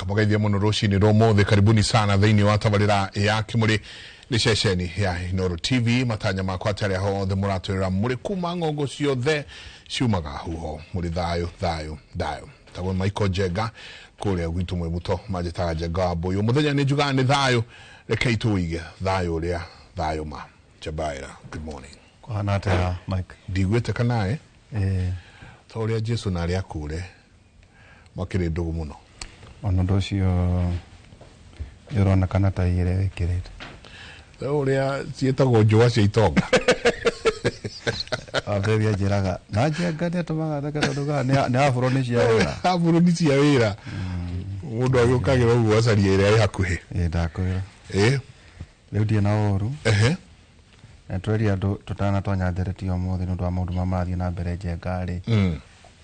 Ndamũgeithia mũno rũcinĩ rwa ũmũthĩ. Karibuni sana thĩinĩ wa tabarĩra ya Kĩmũrĩ nĩ ceceni ya Inooro TV. Matanya makwa atĩ arĩa othe mũratwĩrora mũrĩ kuma ng'ongo ciothe ciumaga huho mũrĩ thayũ thayũ thayũ. Tagwo Michael Njenga kũrĩa gwitũ Mwĩmuto manjĩtaga Njenga wa Mbũyũ. Mũthenya nĩ njugaga nĩ thayũ, rekei tũwĩige thayũ ũrĩa thayũ ma. Njabaira, good morning. Kũhana atĩa Mike? Ndiguĩte kanaĩ Ĩĩ. Ta ũrĩa Jesu na arĩa akũre makĩrĩ ndũgũ mũno. Ona ũndũ ũcio nĩ ũronekana ta ĩrĩa wĩkĩrĩte. Ta ũrĩa ciĩtagwo njũa cia itonga. Wambĩrĩria njĩraga na Njenga nĩ atũmaga theke tondũ ugaga nĩ afro nĩ cia wĩra. Afro nĩ cia wĩra. Mũndũ agĩũkagĩra ũguo acaria ĩrĩa ĩ hakuhĩ. Ĩĩ ndakwĩra. Ĩĩ. Rĩu ndirĩ na ũru. Ehe. Na tweria andũ tũtanatonya ndereti ya ũmũthĩ nĩ ũndũ wa maũndũ marĩa marathiĩ na mbere Njenga rĩ.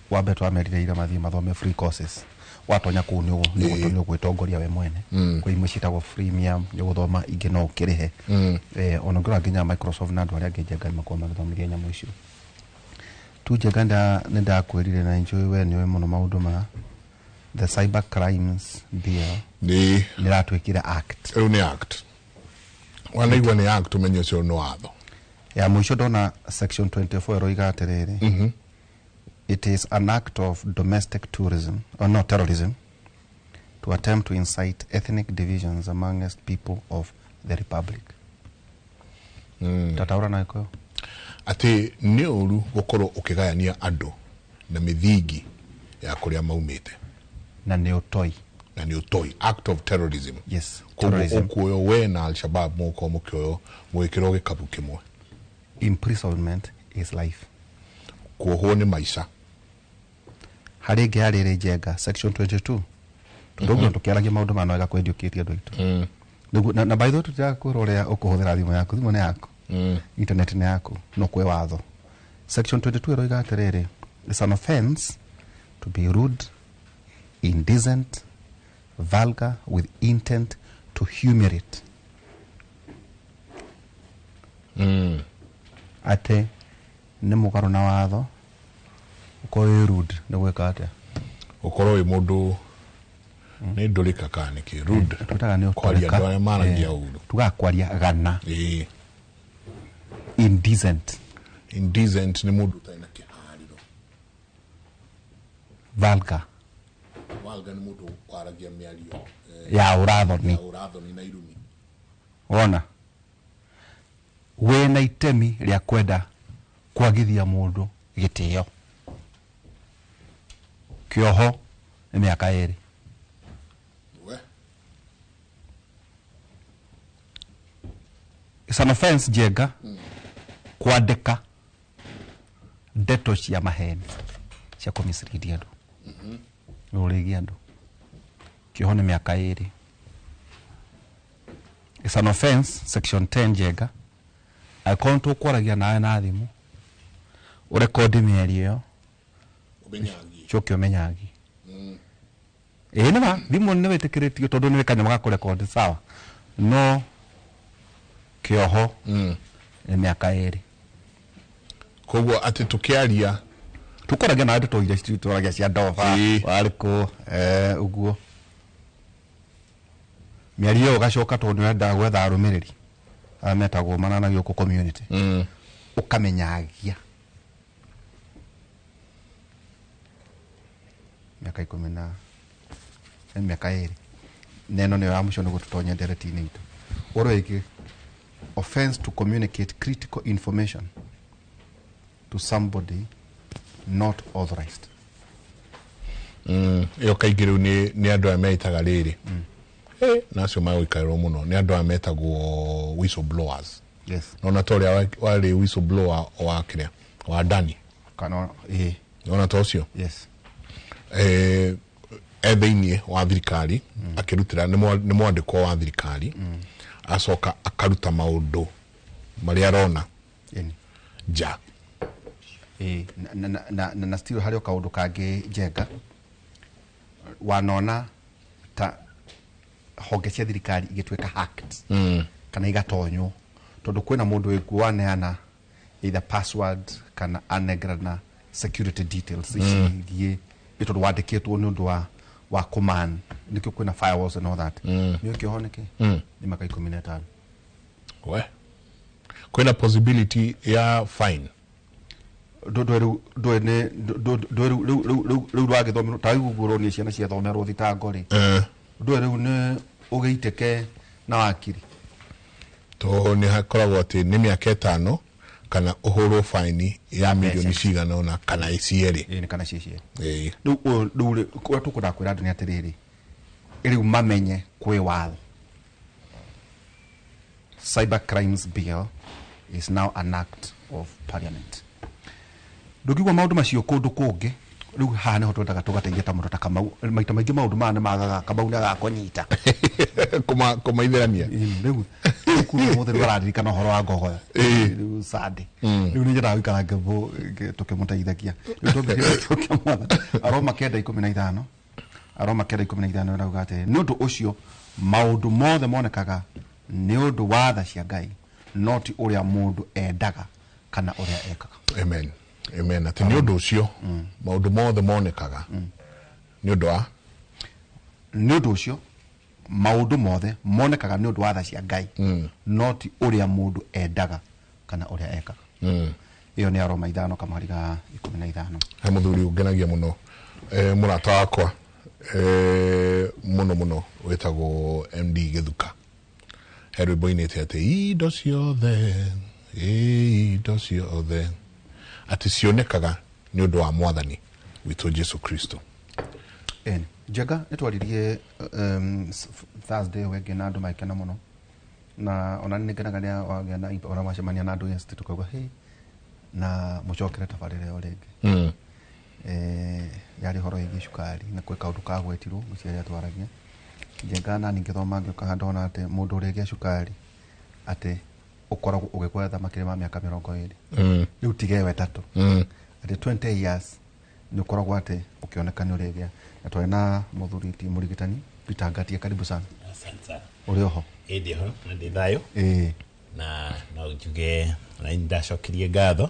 Wa mbere tũramerire ira mathiĩ mathome free courses. Watonya kũu nĩ nĩ ũgwĩtongoria we mwene. Kwĩ imwe ciĩtagwo freemium nĩ ũgũthoma ingĩ no ũkĩrĩhe. Ona ũngĩrora nginya Microsoft na andũ arĩa angĩ Njenga nĩ makoragwo magĩthomithia nyamũ icio. Tu Njenga nĩ ndakwĩrire na nĩnjũĩ we nĩ ũĩ mũno maũndũ maya. The Cyber Crimes Bill nĩ nĩ ĩratuĩkire act. Rĩu nĩ act. Wanaigua nĩ act ũmenye ũcio nĩ watho. Ya mũico ndona section 24 ĩroiga atĩrĩrĩ. It is an act of domestic tourism, or no, terrorism, to attempt to incite ethnic divisions amongst people of the republic. Tataũra na Gĩkũyũ. Atĩ nĩ ũru gũkorwo ũkĩgayania andũ na mĩthingi ya kũrĩa maumĩte. Na nĩ ũtoi. Na nĩ ũtoi. Act of terrorism. Yes, Koguo terrorism. ũkuoywo we na Al-Shabaab mũgũkorwo mũkĩoywo mũgĩkĩrwo gĩkabu kĩmwe. Imprisonment is life. Kuohwo nĩ maica. Harĩ ĩngĩ ya rĩrĩ Njenga, section 22. Tondũ ũguo tũkĩaragia maũndũ maya no wega kwendiũkĩtie andũ aitũ. Nĩguo, na by the way tũtirakwĩra ũrĩa ũkũhũthĩra thimũ yaku, thimũ nĩ yaku. Internet nĩ yaku, no kwĩ watho. Section 22 ĩroiga atĩrĩrĩ, it's an offense to be rude, indecent, vulgar with intent to humiliate. Atĩ nĩ mũgarũ na watho ũkorwo wĩ rude nĩ gwĩka atĩa? Ũkorwo wĩ mũndũ nĩ ndũrĩka kana nĩkĩ? Rude. Twĩtaga nĩ Kwaria ũtũrĩka. andũ arĩa maragia ũru. Tugaga kwaria gana. Indecent. Indecent nĩ mũndũ ũtarĩ na kĩharĩro. Vulgar. Vulgar nĩ mũndũ waragia mĩario, ya ũrathoni. Ya ũrathoni na irumi. Wona? Wĩna itemi rĩa kwenda kwagithia mũndũ gĩtĩo. Kĩoho nĩ mĩaka ĩrĩ. We. It's an offense Njenga kwandĩka ndeto cia maheni cia kũmislead andũ. Ũrĩgie andũ. Kĩoho nĩ mĩaka ĩrĩ. It's an offense section 10 Njenga. Angĩkorwo tũkwaragia nawe na thimũ ũrekondi mĩario ĩyo Ũmenyagie. Coke ũmenyagie. Ĩĩ nĩ ma thimũ nĩ wĩtĩkĩrĩtio tondũ nĩ kanyamũ ga kũrekondi sawa. No kĩoho nĩ mĩaka ĩrĩ. Koguo atĩ tũkĩaria tũkwaragia nawe ndeto iria twaragia cia ndoba, warĩ kũ, ũguo. Mĩario ĩyo ũgacoka tondũ nĩ ũrenda gwetha arũmĩrĩri arĩa metagwo mananagio gũkũ community. Ũkamenyagia. Mĩaka ikũmi na mĩaka ĩrĩ. Na ĩno nĩyo ya mũico nĩguo tũtonye ndereti-inĩ itũ. Ũhoro wĩgiĩ offense to communicate critical information to somebody not authorized. Ĩyo kaingĩ rĩu nĩ andũ aya meitaga rĩrĩ. Na acio magũikarĩrwo mũno nĩ andũ aya metagwo whistleblowers. Yes. Nona ta ũrĩa warĩ whistleblower wa kĩrĩa? Wa Dani. Kana, ĩĩ. Nona ta ũcio? Yes. E thĩiniĩ wa thirikari, akĩrutĩra, nĩ mwandĩkwo wa thirikari, acoka akaruta maũndũ marĩa arona nja. Ĩĩ, na still harĩ o kaũndũ kangĩ Njenga, wanona ta honge cia thirikari igĩtuĩka hacked kana igatonywo, tondũ kwĩna mũndũ wĩkuo waneana either password kana anengerana security details ici igiĩ nĩ tondũ wandĩkĩtwo nĩ ũndũ Wa kũman nĩkĩo kwĩna firewalls and all that. Nĩ ũkĩoho nĩkĩ nĩ maka 15. We kwĩna possibility ya fine? Ndũĩ rĩu, ndũĩ nĩ ndũĩ rĩu rĩu rĩu rĩu rĩu rwagĩthomerwo ta rĩu ũguo ũronia ciana ciathomerwo thitango rĩ, ndũĩ rĩu nĩ ũgĩitĩke na wakiri. To nĩ hakoragwo atĩ nĩ mĩaka 5 kana ũhũrwo faini ya milioni mbeca. Cigana ũna kana cierĩ. Ĩĩ, nĩ kana ciĩ cierĩ. Ĩĩ. Rĩu ũyũ rĩu rĩ, ũrĩa tũkwendaga kwĩra andũ nĩ atĩrĩrĩ, rĩu mamenye kwĩ watho. Cyber Crimes Bill is now an act of parliament. Ndũngĩigua maũndũ macio kũndũ kũngĩ. Rĩu haha nĩho twendaga tũgateithia ta mũndũ ta Kamau. Maita maingĩ maũndũ maya nĩ magaga Kamau nĩ agakũnyita. Kũmaithĩrania. Rĩu kuma ũmũthĩ rĩu araririkana ũhoro wa ngogoyo. Rĩu Sunday rĩu nĩ nyendaga gũikara tũkĩmũteithagia. Rĩu twambĩrĩria kĩa Mwathani, Aroma 9:15, Aroma 9:15 ĩrauga atĩrĩ, nĩ ũndũ ũcio maũndũ mothe monekaga nĩ ũndũ wa tha cia Ngai, no ti ũrĩa mũndũ endaga kana ũrĩa ekaga. Amen, amen. Atĩ nĩ ũndũ ũcio maũndũ mothe monekaga nĩ ũndũ wa Nĩ ũndũ ũcio maũndũ mothe monekaga nĩ ũndũ wa tha cia Ngai, no ti ũrĩa mũndũ endaga kana ũrĩa ekaga. Ĩyo nĩ Aroma 5 kamũhari ga 15. He mũthuri ũngenagia mũno, mũrata wakwa, mũno mũno, wĩtagwo MD Gĩthuka. He rwĩmbo inĩte atĩ indo ciothe, indo ciothe atĩ cionekaga nĩ ũndũ wa Mwathani witũ Jesu Kristo. Ĩni Njenga, nĩ twaririe Thursday ĩyo ĩngĩ na andũ magĩkena mũno, na ona nĩ ngenaga rĩrĩa wagĩa na ona wacemania na andũ institute ũkauga hey, na mũcokere tabarĩra ĩyo rĩngĩ. Yarĩ ũhoro wĩgiĩ cukari na kwĩ kaũndũ kagwetirwo mũciari atwaragia Njenga, na ningĩ thoma ngĩũka handũ ndona atĩ mũndũ ũrĩgĩa cukari atĩ ũkoragwo ũgĩkwetha makĩria ma mĩaka 20. Rĩu tiga ĩyo 3, atĩ 20 years nĩ ũkoragwo atĩ ũkĩoneka nĩ ũrĩgĩa. Na twarĩ na mũthuri ti mũrigitani Peter Ngatia. Karibu sana. Asante sana. Ũrĩ oho? Ĩ, ndĩho na ndĩ thayũ. Na no njuge na nĩ ndacokirie ngatho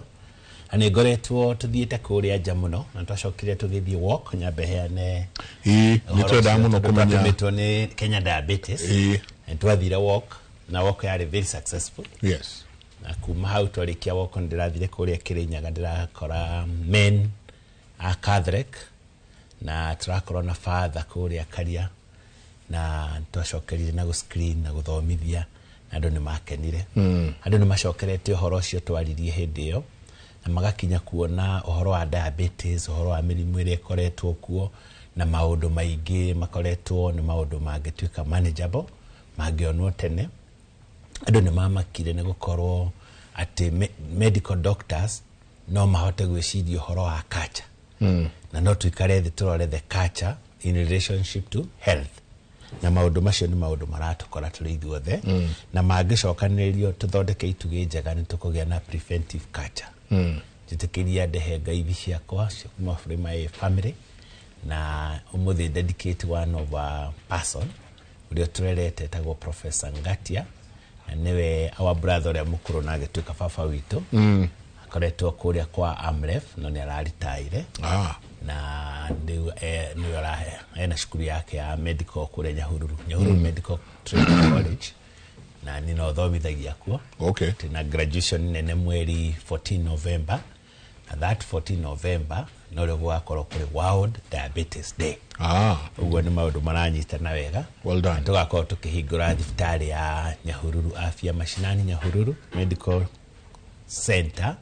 na nĩ ngoretwo tũthiĩte kũrĩa nja mũno, na twacokire tũgĩthiĩ walk. Nyambe heane Ĩĩ, nĩ twendaga mũno kũmenya. Twatũmĩtwo nĩ Kenya Diabetes. Nĩ twathire walk na walk yarĩ very successful. Na kuma hau twarĩkia walk, nĩ ndĩrathire kũrĩa Kĩrĩnyaga, ndĩrakora men a Catholic na tũrakorwo na father kũrĩa Karia, na twacokerire na gũ-screen na gũthomithia, na andũ nĩ makenire. Andũ nĩ macokerete ũhoro ũcio twaririe hĩndĩ ĩyo na magakinya kuona ũhoro wa diabetes, ũhoro wa mĩrimũ ĩrĩa ĩkoretwo kuo na maũndũ maingĩ makoretwo nĩ maũndũ mangĩtuĩka manageable mangĩonwo tene. Andũ nĩ mamakire nĩ gũkorwo atĩ medical doctors no mahote gwĩciria ũhoro wa culture, na no tuikare thĩ tũrore the culture in relationship to health, na maũndũ macio nĩ maũndũ maratũkora tũrĩ ithuothe, na mangĩcokanĩrĩrio tũthondeke itugĩ njega, nĩ tũkũgĩa na preventive culture. Njĩtĩkĩria ndehe ngaithi ciakwa cia kuma bũrĩ my family, na ũmũthĩ dedicate one of a person ũrĩa tũrerete, etagwo Professor Ngatia, na nĩwe our brother ũrĩa mũkũrũ na agĩtuĩka baba witũ. Akoretwo kũrĩa kwa Amref no nĩ araritaire. Na rĩu nĩwe ena cukuru yake ya medical kũrĩa Nyahururu, Nyahururu Medical Training College, na nĩ no thomithagia kuo. Twĩna graduation nene mweri 14 November, na that 14 November norĩo gũgakorwo kũrĩ World Diabetes Day. Ũguo nĩ maũndũ maranyitana wega. Well done. Tũgakorwo tũkĩhingũra thibitarĩ ya Nyahururu, Afya Mashinani Nyahururu Medical Center,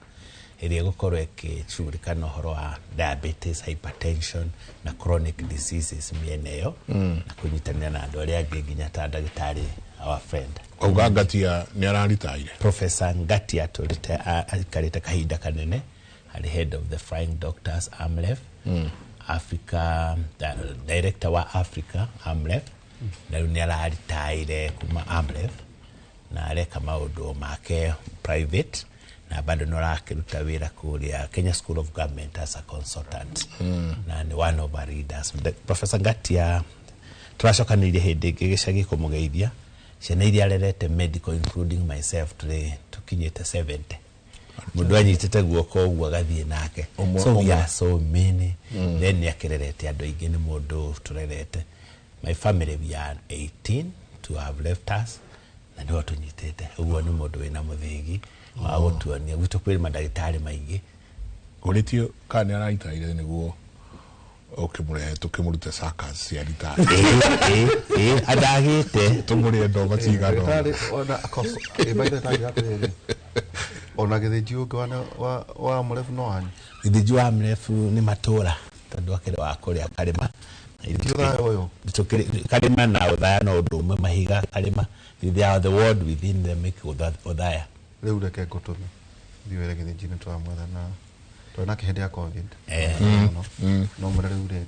ĩrĩa ĩgũkorwo ĩkĩcugurika na ũhoro wa diabetes, hypertension na chronic diseases mĩena ĩyo, na kũnyitanĩra na andũ arĩa angĩ nginya ta ndagĩtarĩ our friend. Auga Ngatia nĩ araritaire? Professor Ngatia atũrĩte aikarĩte kahinda kanene arĩ head of the Flying Doctors Amref Africa, director wa Africa Amref, na rĩu nĩ araritaire kuma Amref na areka maũndũ make private, na bado no arakĩruta wĩra kũrĩa Kenya School of Government as a consultant, na nĩ one of our leaders. Professor Ngatia tũracokanĩrĩria hĩndĩ ĩngĩ gĩcagi kũmũgeithia. Ciana iria arerete medical, including myself, tũrĩ tũkinyĩte 70. Mundu anyitite guoko uguo agathie nake. So we are so many. Then ni akirerete andu aingi ni mundu turerete. My family we are 18 to have left us. Na niwe tunyitite uguo ni mundu wina muthigi wa gutuonia gwitu kwiri mandagitari maingi. Uritio kana ni araitaire niguo ukimurehe tukimurute circus cia ritari. Andagite tumurie ndoma cigana. Ona akoso ibaite tari atiriri. Ona githinji ungi wa murefu no wanyu. Githinji wa murefu ni matura tondu akire wa kuria karima. Karima na uthaya no undu umwe mahiga karima. They are the word within them make uthaya. Riu reke ngutume thiĩ wĩre gĩthĩnji nĩ twamwetha na twarĩ nake hĩndĩ ya COVID. No mwĩre rĩu rĩ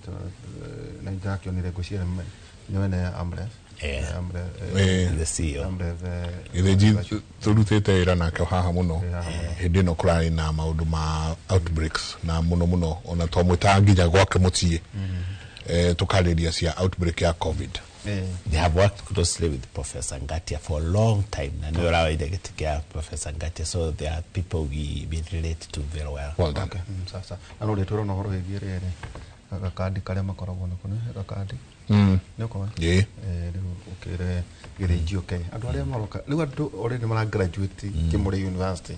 na nĩndĩrakĩonire ngwĩciria nĩ wene Amref. The CEO. Amref gĩthĩnji tũrutĩte wĩra nake haha mũno hĩndĩ ĩno kũrarĩ na maũndũ ma outbreaks na mũno mũno ona twamwĩtaga nginya gwake mũciĩ tũkarĩria cia outbreak ya COVID. They have worked closely with Professor Ngatia for a long time. And we are already Professor Ngatia, so there are people we relate to very well. Well done. Okay. Sasa. Na no retoro no horo wĩgiĩ rĩrĩ gakandi karĩa makoragwo nako nĩ gakandi. Nĩ ũkoĩ? Ĩĩ. Rĩu ũkĩre gĩthĩnji ũke. Andũ arĩa maroka rĩu andũ already mara graduate Kimuri University.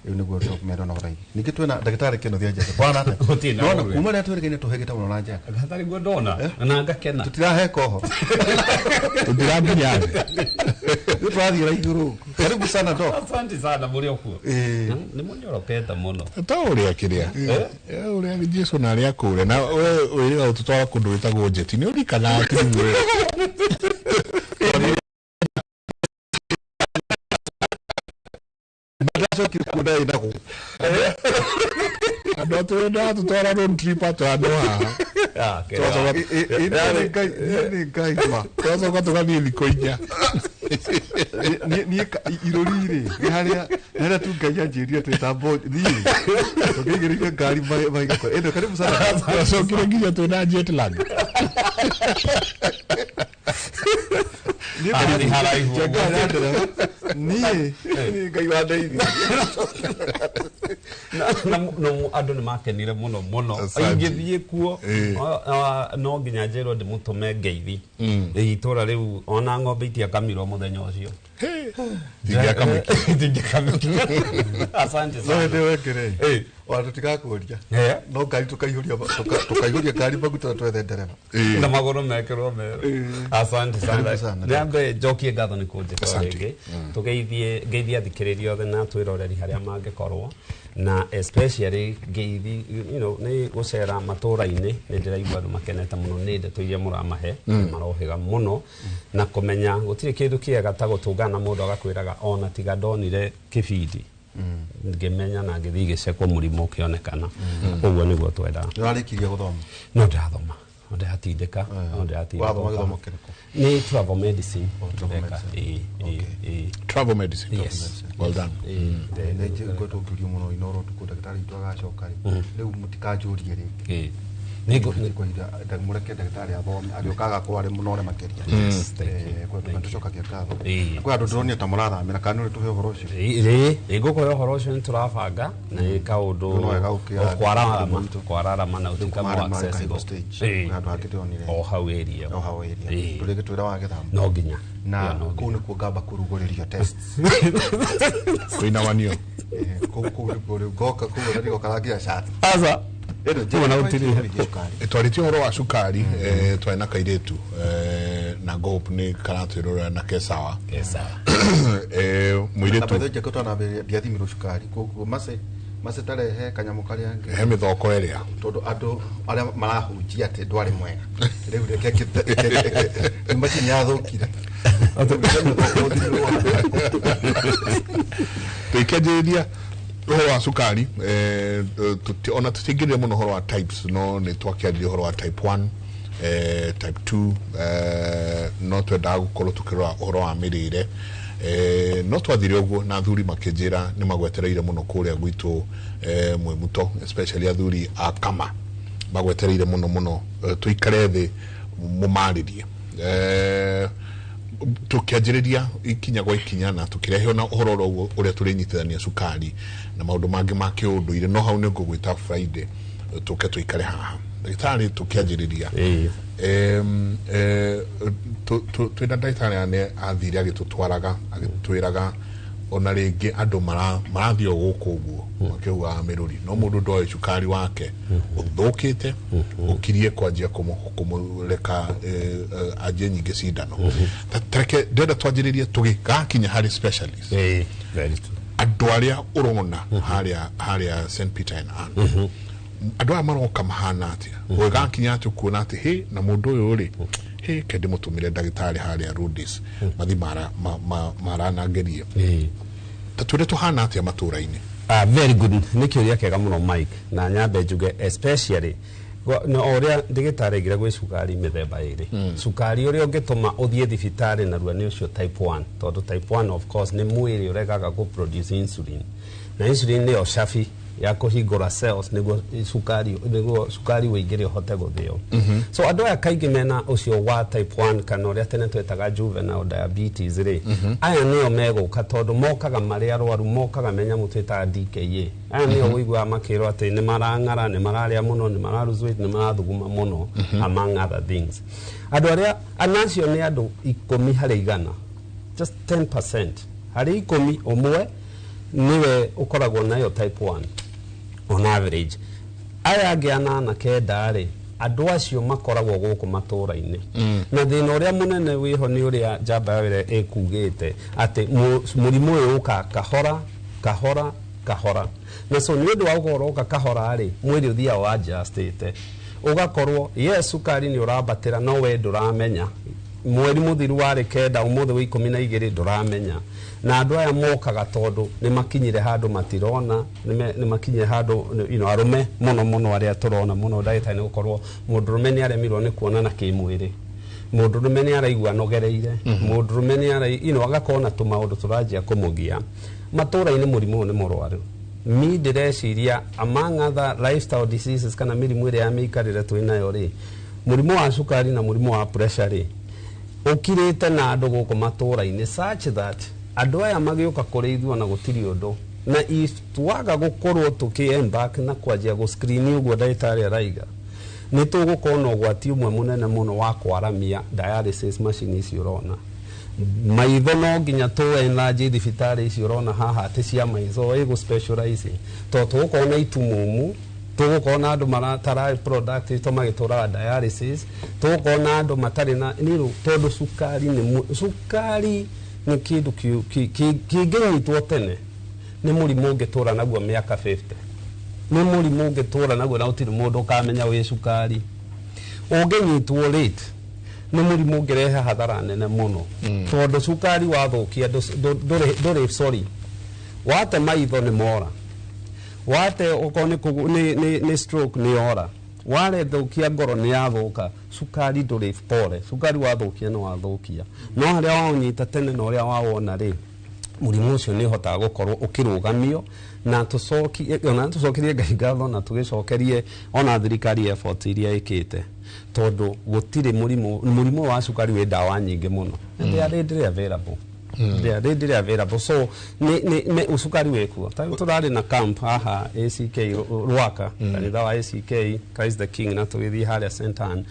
Rĩu nĩguo tũmerwo na ũraithi. Ningĩ twĩna ndagĩtarĩ Kĩnuthia Njenga. Bwana atĩa? Nona kuma rĩrĩa twĩrĩgaine tũhĩgĩte mũno na Njenga. Hatarĩ guo ndona na ngakena. Tũtiraheka ũhoro. Tũtirakinya thĩ. Rĩu tũrathiĩ na igũrũ. Karibu sana doc. Asante sana mũrĩ o kuo. Nĩ mũnyorokete mũno. Ta ũrĩa kĩrĩa. Ũrĩa Jesu na arĩa kũrĩa na wĩrĩga gũtũtwara kũndũ gwĩtagwo Njeti nĩ ũririkanaga atĩ ndacokire kuo ndarĩ na gũkũ. Andũ atũrenda tũtwara road trip atũ haha. Nĩ Ngai ma. Twacoka tũgathiĩ thikũ inya. Niĩ irũri-rĩ nĩ harĩa tu Ngai anjĩrire twĩtambo thiĩ tũngĩigĩrĩire ngari mahiga. Ĩno karibu sana. Twacokire nginya twĩna jet lag. Nĩ haraihu. Njenga ya ndereba. Niĩ nĩ Ngai wandeithia. Na andũ nĩ makenire mũno mũno. Ingĩthiĩ kuo no nginya njĩrwo ndĩmũtũme ngeithi. Itũra rĩu ona ng'ombe itiakamirwo mũthenya ũcio. Itingĩakamĩkire. Asante sana. No hĩndĩ wekere. Ona tũtigakũria. No ngari tũkaihũria ngari maguta na twethe ndereba. Na magũrũ mekĩrwo merũ. Asante sana. Nyambe njokie ngatho nĩ kũnjĩta rĩngĩ. Tũgeithie ngeithie athikĩrĩria othe na twĩroreri harĩa mangĩkorwo. Na especially ngeithi you know nĩ gũcera matũra-inĩ nĩ ndĩraigua andũ makenete mũno nĩ ndeto iria mũramahe marohĩga mũno na kũmenya gũtirĩ kĩndũ kĩega ta gũtũngana na mũndũ agakwĩraga ona tiga ndonire kĩbindi ngĩmenya na ngĩthiĩ gĩcekwo mũrimũ ũkĩonekana. Ũguo nĩguo twendaga. Nĩ ũrarĩkirie gũthoma? No ndĩrathoma. No ndĩratindĩka. No ndĩratindĩka. Wathoma gĩthomo kĩrĩkũ? Nĩ travel medicine. Travel medicine. Yes. Well done. Nĩ ngoretwo ngĩũrio mũno Inooro ũtukũ ndagĩtarĩ witũ agacoka rĩ. Rĩu mũtikanjũrie rĩngĩ. Mũreke ndagĩtarĩ athome agĩũka agakorwo arĩ mũnore makĩria. Tũcokagia ngatho. Kwĩ andũ ndĩronire ta mũrathamĩra kana nĩ ũrĩtũhe ũhoro ũcio? Ĩĩ ngũkũhe ũhoro ũcio nĩ tũrabanga na nĩ kaũndũ kwararama na ũtuĩka more accessible. Handũ hangĩ ndĩronire. O hau area. O hau area. Ndũrĩgĩtwĩra wa gĩthama. No nginya. Na kũu nĩkuo ngamba kũrugũrĩrio test. Kũinawanio. Kũu nĩkuo rĩu ngoka kũu na ndigoka rangia cati. Aca. Twarĩtie ũhoro wa cukari twarĩ na kairĩtu na Gope nĩ karatwĩrorera na ke sawa. Mũirĩtu Njega twanambĩrĩria ndiathimirwo cukari koguo mace tarehe kanyamũ karĩa he mĩthoko ĩrĩa tondũ andũ arĩa marahunjia atĩ ndwarĩ mwega rĩu reke macini yathũkire. Tũikĩanjĩrĩria ũhoro wa cukari ona tũtingĩrire mũno ũhoro wa types no nĩ twakĩarĩria ũhoro wa type 1 type 2 no twendaga gũkorwo tũkĩrora ũhoro wa mĩrĩre no twathire ũguo na athuri makĩnjĩra nĩ magwetereire mũno kũrĩa gwitũ Mwĩmuto especially athuri a Kama magwetereire mũno mũno tũikare thĩ mũmarĩrie. Tukianjĩrĩria ikinya gwa ikinya na tukirehe na ũhoro ũrĩa ũrĩa tũrĩnyitithania cukari na maũndũ mangĩ ma kĩũndũire, no hau nĩ ngũgwĩta Friday tũke tũikare haha ndagĩtarĩ tũkĩanjĩrĩria. Twĩna ndagĩtarĩ nĩ athire agĩtũtwaraga agĩtwĩraga ona rĩngĩ andũ marathiĩ o gũkũ ũguo makĩhuhaga mĩrũri, no mũndũ ndoĩ cukari wake ũthũkĩte ũkirie kwanjia kũmũreka anjie nyingĩ cindano. Tareke ndĩrenda twanjĩrĩrie tũgĩgakinya harĩ specialist. Very true. Andũ arĩa ũrona harĩa St Peter and Ann, andũ aya maroka mahana atĩa ũgĩgakinya atĩ ũkuona atĩ hĩ na mũndũ ũyũ rĩ hĩ ke ndĩmũtũmĩre ndagĩtarĩ harĩa Rudis mathi maranangerie. Ta twĩre tũhana atĩa matũra-inĩ? Very good. Nĩ kĩũria kĩega mũno Mike, na nyambe njuge especially na ũrĩa ndĩgĩtarĩ aigire gwĩ cukari mĩthemba ĩrĩ. Cukari ũrĩa ũngĩtũma ũthiĩ thibitarĩ narua nĩ ũcio type 1, tondũ type 1 of course nĩ mwĩrĩ ũregaga gũ produce insulin, na insulin nĩyo cabi ya kũhingũra cells nĩguo cukari ũingĩre ũhote gũthĩo. So andũ aya kaingĩ mena ũcio wa type 1 kana ũrĩa tene twetaga juvenile diabetes rĩ, aya nĩo megũka tondũ mokaga marĩ arwaru, mokaga me nyamũ twĩtaga DKA. Aya nĩo ũiguaga makĩrwo atĩ nĩ marang'ara, nĩ mararĩa mũno, nĩ mara lose weight, nĩ marathuguma mũno, among other things. Andũ arĩa anacio nĩ andũ 10 harĩ 100, just 10% harĩ 10 ũmwe niwe ũkoragwo nayo type 1 on average. Aya angĩ 8 9 rĩ, andũ acio makoragwo gũkũ matũra-inĩ. Na thĩna ũrĩa mũnene wĩho nĩ ũrĩa njamba ya wĩra ĩkugĩte atĩ mũrimũ ũyũ ũkaga kahora kahora kahora, na so nĩ ũndũ wa gũkorwo ũka kahora rĩ, mwĩrĩ ũthiaga wa-adjustĩte ũgakorwo yes cukari nĩ ũrambatĩra no we ndũramenya. Mweri mũthiru warĩ 9 ũmũthĩ wĩ 12 ndũramenya. Na andũ aya mokaga tondũ nĩ makinyire handũ matirona, nĩ makinyire handũ, you know, arũme mũno mũno arĩa tũrona mũno ndagĩtarĩ nĩ gũkorwo mũndũrũme nĩ aremirwo nĩ kuonana kĩmwĩrĩ, mũndũrũme nĩ araigua anogereire, mũndũrũme nĩ ara, you know, agakorwo na tũmaũndũ tũranjia kũmũgia. Matũra-inĩ mũrimũ ũyũ nĩ mũrwaru. Mi ndĩreciria among other lifestyle diseases kana mĩrimũ ĩrĩa ya mĩikarĩre twĩnayo rĩ, mũrimũ wa cukari na mũrimũ wa pressure rĩ, ũkirĩte na andũ gũkũ matũra-inĩ such that andũ aya magĩũka kũrĩ ithuĩ ona gũtirĩ ũndũ. Na if twaga gũkorwo tũkĩ embark na kwanjia gũ screen ũguo ndagĩtarĩ araiga, nĩ tũgũkorwo na ũgwati ũmwe mũnene mũno wa kwaramia dialysis machine ici ũrona. Maitho no nginya tũ enlarge thibitarĩ ici ũrona haha atĩ cia maitho ĩgũ specialize, tondũ tũgũkorwo na itumumu, tũgũkorwo na andũ maratara productive to magĩtũraga dialysis, tũgũkorwo na andũ matarĩ na nĩrũ, tondũ cukari nĩ cukari nĩ kĩndũ kĩngĩnyitwo tene nĩ mũrimũ ũngĩtũra naguo mĩaka 50, nĩ mũrimũ ũngĩtũra naguo na gũtirĩ mũndũ ũkamenya wĩ cukari. Ũngĩnyitwo late nĩ mũrimũ ũngĩrehe hathara nene mũno, tondũ cukari wathũkia ndũrĩ sorry, wate maitho nĩ mora, wate okorwo nĩ stroke nĩ ora, warethũkia ngoro nĩ yathũka. Cukari ndũrĩ pore, cukari wathũkia nĩ wathũkia. No harĩa waũnyita tene na ũrĩa wawona rĩ, mũrimũ ũcio nĩ ũhotaga gũkorwo ũkĩrũgamio, na tũcokerie Ngai ngatho na tũgĩcokerie ona thirikari effort iria ĩkĩte, tondũ gũtirĩ mũrimũ wa cukari wĩ ndawa nyingĩ mũno. They are readily available. They are readily available. So nĩ cukari wĩkuo. Ta rĩu tũrarĩ na camp haha ACK Rwaka, kanitha wa ACK Christ the King, na tũgĩthiĩ harĩa St Ann,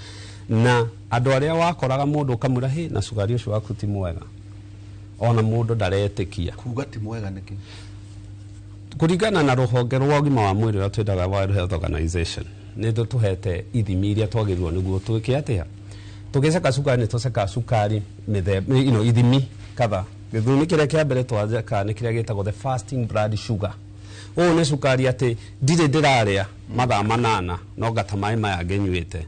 na andũ arĩa wakoraga mũndũ ũkamwĩra hĩ na cukari ũcio waku ti mwega, ona mũndũ ndaretĩkia. Kuga ti mwega nĩkĩ? Kũringana na rũhonge rwa ũgima wa mwĩrĩ ũrĩa twĩtaga World Health Organization, nĩ tũtũhete ithimi iria twagĩrĩirwo nĩguo twĩke atĩa. Tũgĩceka cukari nĩ tũcekaga cukari mĩthemba, you know, ithimi kadhaa. Gĩthimi kĩrĩa kĩa mbere twacekaga nĩ kĩrĩa gĩtagwo the fasting blood sugar. Ũũ nĩ cukari atĩ ndirĩ ndĩrarĩa mathaa 8 no ngata maĩ maya ngĩnyuĩte.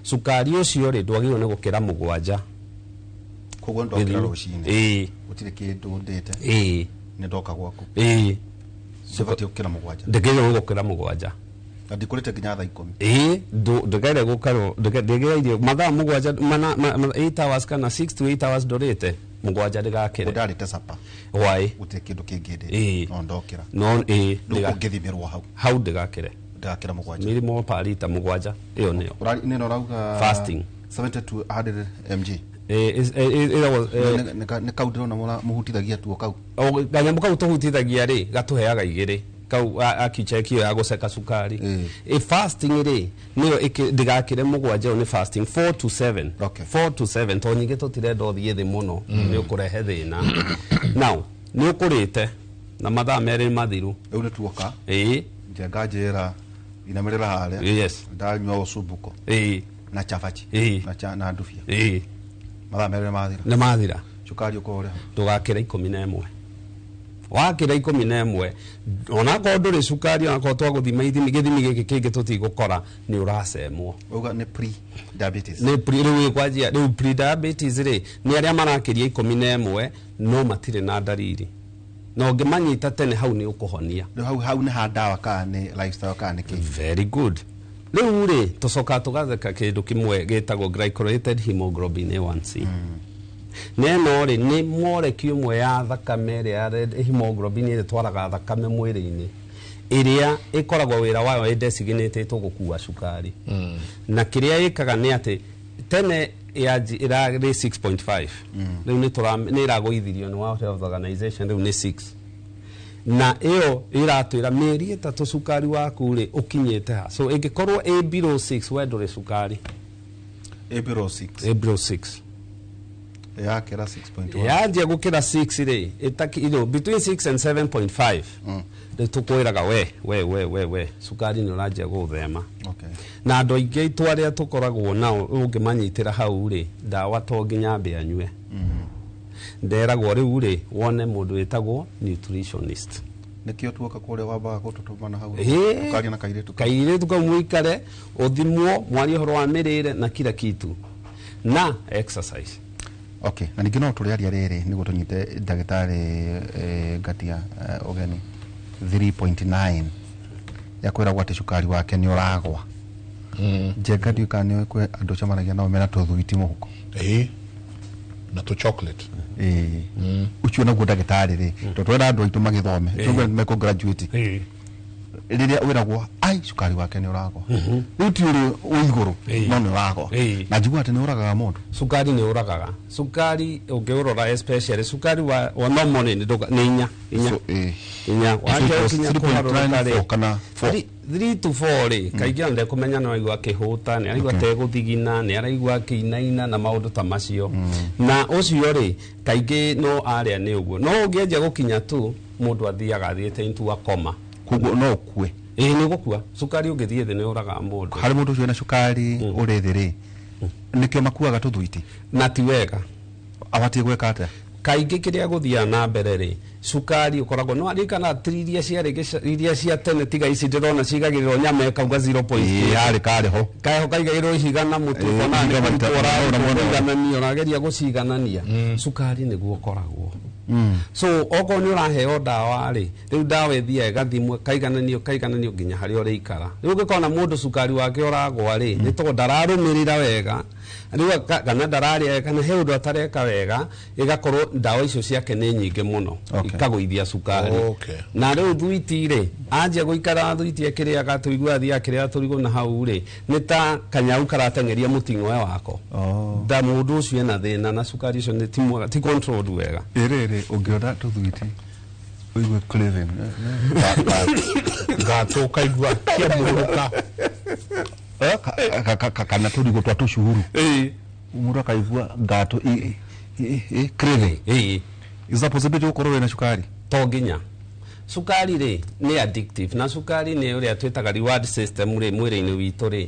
Cukari ũcio rĩ ndwagĩrĩirwo nĩ gũkĩra 7. Koguo ndokĩra rũcinĩ. Ĩĩ. Gũtirĩ kĩndũ ndĩte. Ĩĩ. Nĩ ndoka gwaku. Ĩĩ. Ndibatiĩ gũkĩra 7. Ndĩgĩrĩirwo gũkĩra 7. Na ndikũrĩte nginya thaa 10. Ĩĩ, ndũkaire gũkarwo, ndĩgĩrĩirio mathaa 7, mana, 8 hours kana 6 to 8 hours ndũrĩte, 7 ndĩgakĩre. Ndarĩte sapa. Why? Gũtirĩ kĩndũ kĩngĩ ndĩte. Ĩĩ. No ndokĩra. No, ĩĩ, Rĩu ũngĩthimĩrwo hau. Hau ndĩgakĩre. Ndĩgakĩra 7. Millimole per liter 7, ĩyo nĩyo. Ũrari, nĩ ũrauga Fasting. 70 to 100 mg. Nĩ kau ndĩrona mũhutithagia tuo kau. Kanyamũ kau tũhutithagia rĩ gatũheaga igĩrĩ kau akicheck ya gũceka cukari. Fasting rĩ nĩyo ndĩgakĩre mũgwanja nĩ fasting 4 to 7. Okay. 4 to 7 to nyingĩ tũtirenda ũthiĩ thĩ mũno nĩ ũkũrehe thĩna. Now nĩ ũkũrĩte na mathaa merĩ mathiru. Rĩu nĩ tuoka. Njenga njĩra inamĩrĩra harĩa. Yes. Ndanyua ũcumbuko. Na chapati. Na ndubia. Mathaa merĩ mathira. Nĩ mathira. Cukari ũkorwo ũrĩ ho. Ndũgakĩre 11. Wakĩra 11 onakorwo ndũrĩ cukari onakorwo twagũthima ithimi gĩthimi gĩkĩ kĩngĩ tũtigũkora nĩ ũracemwo. Uga nĩ pre diabetes. Nĩ pre rĩu ĩkwanjia rĩu pre diabetes rĩ nĩ arĩa marakĩria 11 no matirĩ na ndariri. Na ũngĩmanyita tene hau nĩ ũkũhonia. Rĩu hau nĩ ha ndawa kana nĩ lifestyle kana nĩ kĩ? Very good. Rĩu rĩ tũcokaga tũgatheka kĩndũ kĩmwe gĩtagwo glycosylated hemoglobin A1C. Neno rĩ nĩ molecule ĩmwe ya thakame ĩrĩa ya red hemoglobin ĩrĩa ĩtwaraga thakame mwĩrĩ-inĩ ĩrĩa ĩkoragwo wĩra wayo ĩdesignated gũkua cukari. Na kĩrĩa ĩkaga nĩ atĩ tene ĩrarĩ 6.5 rĩu nĩ ĩragũithirio nĩ World Health Organization rĩu nĩ 6. Na ĩyo ĩratwĩra mĩeri ĩtatũ cukari waku rĩ ũkinyĩte ha. So ĩngĩkorwo ĩ below 6 we ndũrĩ cukari. Ĩ below 6. Ĩ below 6. Yakĩra 6.1. Yanjia gũkĩra 6 rĩ ĩtaki between 6 and 7.5. Rĩu tũkwĩraga we cukari nĩ ũranjia gũthema. Okay. Na andũ aingĩ aitũ arĩa tũkoragwo nao ũngĩmanyitĩra hau rĩ ndawa to nginya ambe anyue. Nderagwo rĩu rĩ wone mũndũ wĩtagwo nutritionist. Nĩkĩo tuoka kũrĩa wambaga gũtũtũmana hau ũkaria na kairĩtu kairĩtu kau mũikare ũthimwo mwarie ũhoro wa mĩrĩre na kila kitu na exercise. Okay, na ningĩ no tũrĩaria rĩrĩ nĩguo tũnyite ndagĩtarĩ Ngatia ũgeni 3.9 ya kwĩragwo atĩ cukari wake nĩ ũragwa. Njenga ndiũĩ kana nĩ kwĩ andũ ũcemanagia nao mena tũthwiti mũhuko. Na tũ chocolate. Ũcio naguo ndagĩtarĩ rĩ tondũ twenda andũ aitũ magĩthome tondũ mekũ graduate. Rĩrĩa wĩragwo ai cukari wake nĩ ũragwa. Rĩu ti ũrĩ wĩ igũrũ no nĩ ũragwa. Na njigua atĩ nĩ ũragaga mũndũ. Cukari nĩ ũragaga. Cukari ũngĩũrora especially cukari wa normal nĩ inya. Inya. Wanjia gũkinya kũharũrũka rĩ kana 4. 3 to 4 rĩ kaingĩ ona ndekũmenya nĩ araigua akĩhũta nĩ araigua ategũthigina nĩ araigua akĩinaina na maũndũ ta macio. Na ũcio rĩ kaingĩ no arĩa nĩ ũguo. No ũngĩanjia gũkinya tu mũndũ athiaga athiĩte into a coma. Koguo no ũkue. Nĩ gũkua. Cukari ũngĩthiĩ thĩ nĩ ũragaga mũndũ. Harĩ mũndũ ũcio wĩna cukari ũrĩ thĩ rĩ nĩkĩo makuaga tũthwiti. Na ti wega. Abatiĩ gwĩka atĩa? Kaingĩ kĩrĩa gũthiaga na mbere rĩ cukari ũkoragwo no aririkana iria ciarĩ iria cia tene tiga ici ndĩrona cigagĩrĩrwo nyama ĩkauga 0.2. Yarĩ karĩ ho. Kaĩho kaigagĩrĩrwo ihiga na mũtu ũkona nĩ kũrutwo ũrageria gũciganania. Cukari nĩguo ũkoragwo. So okorwo nĩ ũraheo ndawa rĩ rĩu ndawa ĩthiaga ĩgathimwo kaigananio nginya harĩa ũrĩikara. Rĩu ũngĩkona mũndũ cukari wake ũragwa rĩ nĩ tondũ ndararũmĩrĩra wega rĩu kana ndararĩa kana he ũndũ atareka wega ĩgakorwo ndawa icio ciake nĩ nyingĩ mũno ikagũithia cukari. Na rĩu thwiti rĩ anjia gũikara thwiti akĩrĩaga tũigua athiĩ akĩrĩaga tũrigũ na hau rĩ nĩ ta kanyau karateng'eria mũting'oe wako. Nda mũndũ ũcio ena thĩna na cukari ũcio nĩ ti mwega ti controlled wega. Ĩrĩrĩ ũngĩona tũthwiti ũigue craving gatũ kaigua kĩamũrũka kana tũrigũ twa tũcuru mũndũ akaigua ngatũ craving. Is that possibility gũkorwo wĩna cukari? To nginya. Cukari rĩ nĩ addictive na cukari nĩ ũrĩa twĩtaga reward system rĩ mwĩrĩ-inĩ witũ rĩ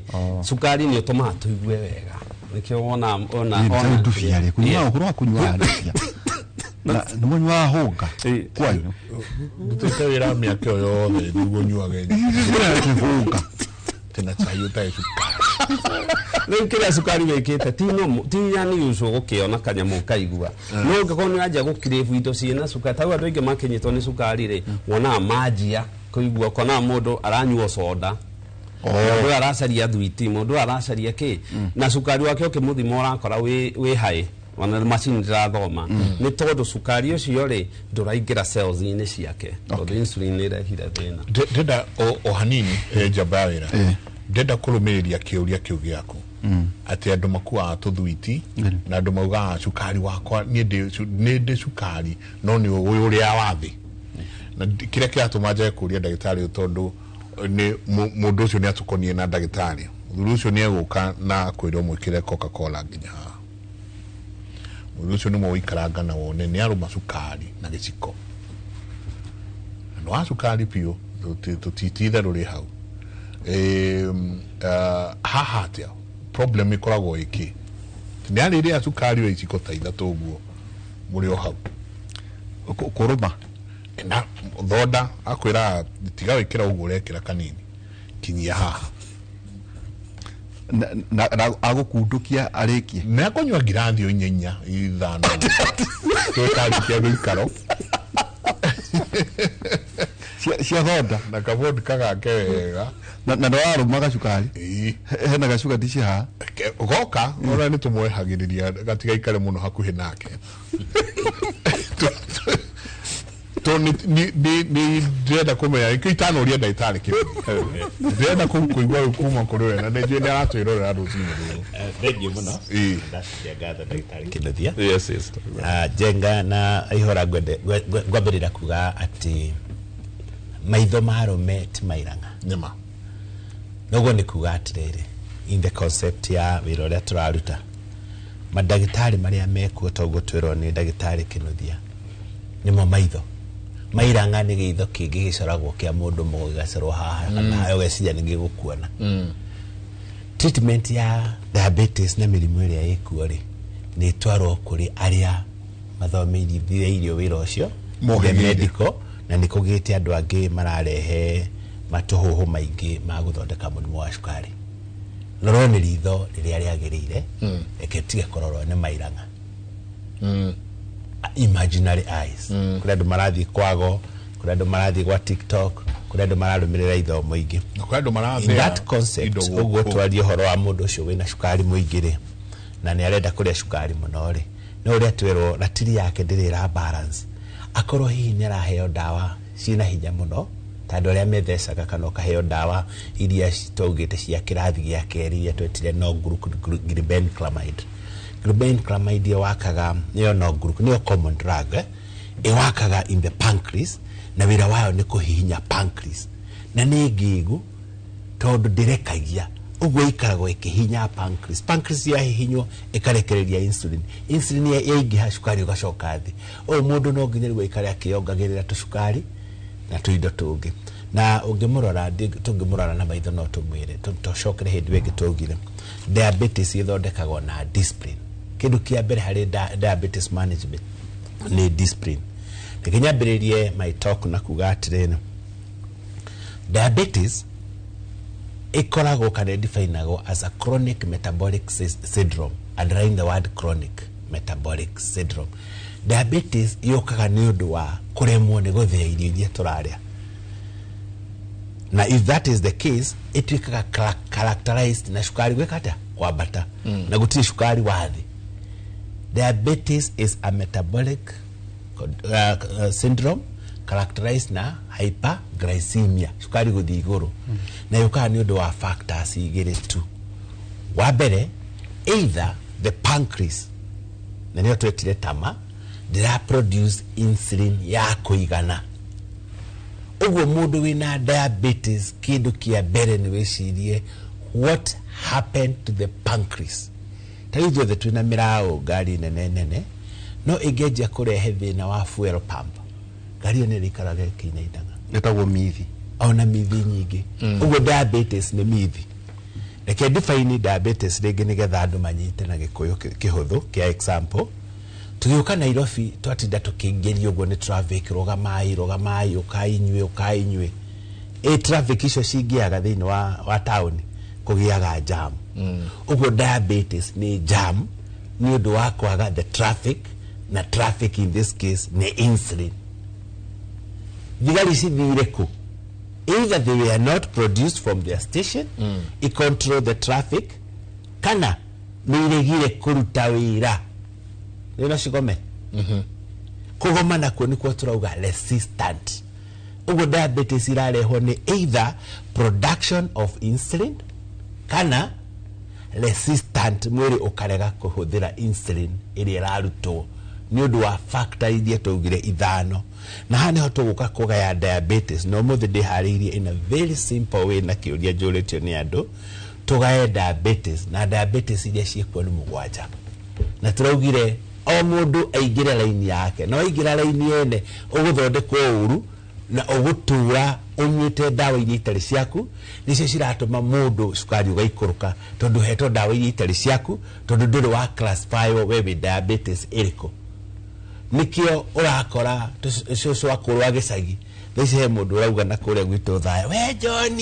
cukari nĩ ũtũmaga tũigue wega. Nĩkĩo wona ona ndubia rĩ kũnyua ũhoro wa kũnyua ndubia na nĩ mũnyuaga hũnga kwanyu. Ndutĩte wĩra mĩaka ĩyo yothe nĩguo nyuage hũnga tena chai ũtarĩ cukari. Rĩu kĩrĩa cukari wĩkĩte ti unusual gũkĩona kanyamũ ũkaigua. No ũngĩkorwo nĩ wanjia gũcrave indo ciĩna cukari ta rĩu andũ aingĩ makĩnyitwo nĩ cukari rĩ wonaga manjia kũigua ũkonaga mũndũ aranyua soda. Mũndũ aracaria thwiti mũndũ aracaria kĩ na cukari wake ũkĩmũthima ũrakora wĩ high ona macini ndĩrathoma nĩ tondũ cukari ũcio rĩ ndũraingĩra cells-inĩ ciake tondũ insulin nĩ ĩrehire thĩna. Ndĩrenda o hanini njamba ya wĩra ndĩrenda kũrũmĩrĩria kĩũria kĩu gĩaku. Atĩ andũ makuaga tũthwiti na andũ maugaga cukari wakwa niĩ ndĩ cukari no nĩ ũyũ ũrĩa wa thĩ. Na kĩrĩa kĩratũma njage kũria ndagĩtarĩ ũyũ tondũ nĩ mũndũ ũcio nĩ atũkonie na ndagĩtarĩ. Mũthuri ũcio nĩ egũka na kwĩrwo mwĩkĩre Coca-Cola nginya haha. Mũthuri ũcio nĩ mũgũikaranga na wone nĩ arũma cukari na gĩciko. Na nĩ wa cukari biũ, tũtititherũ rĩ hau. Haha atĩa problem ĩkoragwo ĩkĩ? Nĩ arĩrĩa cukari wa iciko ta ithatũ ũguo mũrĩ o hau. Kũrũma. Na thonda akwĩra tiga wĩkĩra ũguo ũrekĩra kanini kinyia haha. Na agũkundũkia arĩkie. Na akũnyua ngirathi o inya inya ithano. Twĩkarĩkia gĩikaro. Cia thonda. Na kavodka gake wega. Na ndwararũma gacukari. Hena gacuka tici haha. Goka ona nĩ tũmwehagĩrĩria gatigaikare mũno hakuhĩ nake. To nĩ ndĩrenda kũmenya nĩkĩo itanoria ndagĩtarĩ kĩu. Ndĩrenda kũigua rĩu kuma kũrĩ we na nĩnjũĩ nĩ aratwĩrorera rũcinĩ rũrũ. Thengiũ mũno. Ndacokia ngatho ndagĩtarĩ Kinuthia. Yes, yes. Njenga na ihora ngwambĩrĩra kuga atĩ maitho ma arũme ti mairang'a. Nĩma. Noguo nĩ kuga atĩrĩrĩ, in the concept ya wĩra ũrĩa tũraruta, mandagĩtarĩ marĩa mekuo toguo twĩrwo nĩ ndagĩtarĩ Kinuthia nĩmo maitho. Mairang'a nĩ gĩitho kĩngĩ gĩcoragwo kĩa mũndũ mũgo gĩgacorwo haha kana haha ũgeciria nĩ gĩgũkuona. Treatment ya diabetes na mĩrimũ ĩrĩa ĩkuo rĩ, nĩ ĩtwarwo kũrĩ arĩa mathomeithĩrĩirio wĩra ũcio, the medical, na nĩ kũgĩte andũ angĩ mararehe matũhũhũ maingĩ ma gũthondeka mũrimũ wa cukari. Rorwo nĩ ritho rĩrĩa rĩagĩrĩire, reke tige kũrorwo nĩ mairang'a. Imaginary eyes. Kũrĩ andũ marathiĩ kwago, kũrĩ andũ marathiĩ gwa TikTok, kũrĩ andũ mararũmĩrĩra ithomo ingĩ. Na kũrĩ andũ marathĩa In that concept, ũguo twarie ũhoro wa mũndũ ũcio wĩna cukari mũingĩ rĩ, na nĩ arenda kũrĩa cukari mũno rĩ, no ũrĩa twerwo ratiri yake ndĩrĩ ĩra balance. Akorwo hihi nĩ araheo ndawa ciĩna hinya mũno, ta andũ arĩa methecaga kana ũkaheo ndawa iria twaugĩte cia kĩrathi gĩa kerĩ iria twetire no glibenclamide. Glibenclamide ĩwakaga, nĩyo no nĩyo common drug, ĩwakaga in the pancreas, na wĩra wayo nĩ kũhihinya pancreas. Na nĩ ngĩgu tondũ ndĩrekagia, ũguo ĩikaragwo ĩkĩhinya pancreas. Pancreas yahihinywo ĩkarekereria insulin. Insulin yaingĩha cukari ũgacoka thĩ. Ũyũ mũndũ no nginya rĩu aikare akĩongagĩrĩra tũcukari na tũindo tũngĩ. Na ũngĩmũrora, tũngĩmũrora na maitho no tũmwĩre, tũcokere hĩndĩ ĩngĩ twaugire, diabetes ĩthondekagwo na discipline. Kĩndũ kĩa mbere harĩ diabetes management nĩ discipline. Reke nyambĩrĩrie my talk na kuga atĩrĩrĩ, diabetes ĩkoragwo kana ĩdefinagwo as a chronic metabolic syndrome. Underline the word chronic metabolic syndrome. Diabetes yũkaga nĩ ũndũ wa kũremwo nĩ gũthĩa irio iria tũrarĩa. Na if that is the case, ĩtuĩkaga characterized na cukari gwĩka atĩa? Kwambata. Na gũtirĩ cukari wa thĩ. Diabetes is a metabolic syndrome characterized na hyperglycemia, cukari gũthiĩ igũrũ. Na yũkaga nĩ ũndũ wa factors igĩrĩ tu. Wa mbere, either the pancreas, na nĩyo twetire tama, ndĩra produce insulin ya kũigana. Ũguo mũndũ wĩna diabetes, kĩndũ kĩa mbere nĩ wĩcirie what happened to the pancreas. Ta rĩu ithuothe twĩna mĩraũ ngari nene nene, no ĩngĩanjia kũrehe thĩna wa fuel pump, ngari ĩyo nĩ ĩrĩikaraga ĩkĩinainaga. Ĩtagwo mithi. Ona mithi nyingĩ. Ũguo diabetes nĩ mithi. Reke define diabetes rĩngĩ nĩgetha andũ manyite na Gĩkũyũ kĩhũthũ kĩa example. Tũgĩũka Nairobi twatinda tũkĩingĩrio ũguo nĩ traffic, rũgamai, rũgamai, ũkai inyuĩ, ũkai inyuĩ. Traffic icio cingĩaga thĩinĩ wa taũni kũgĩaga jam. Ũguo diabetes nĩ jam nĩ ũndũ wa kwaga the traffic, na traffic in this case nĩ insulin. Thigari cithire kũ? Either they were not produced from their station, I control the traffic, kana nĩ iregire kũruta wĩra. Nĩ no cigome. Kũgoma nakuo nĩkuo tũrauga resistant. Ũguo diabetes irarehwo nĩ either production of insulin kana resistant mwĩrĩ ũkarega kũhũthĩra insulin ĩrĩa ĩrarutwo nĩ ũndũ wa factor iria twaugire ithano. Na haha nĩho tũgũka kũgaya diabetes, na ũmũthĩ ndĩharĩirie in a very simple way na kĩũria njũrĩtio nĩ andũ tũgaye diabetes, na diabetes iria ciĩkuo nĩ 7. Na tũraugire o mũndũ aingĩre raini yake, na waingĩra raini ene ũgũthondekwo ũru na ũgũtura ũnyuĩte ndawa iria itarĩ ciaku, nĩcio ciratũma mũndũ cukari ũgaikũrũka tondũ hetwo ndawa iria itarĩ ciaku, tondũ ndũrĩ wa classify we wĩ diabetes ĩrĩkũ. Nĩkĩo ũrakora cũcũ akũrũ wa gĩcagi thaa ici he mũndũ ũrauga na kũrĩa gwitũ Thaya, we John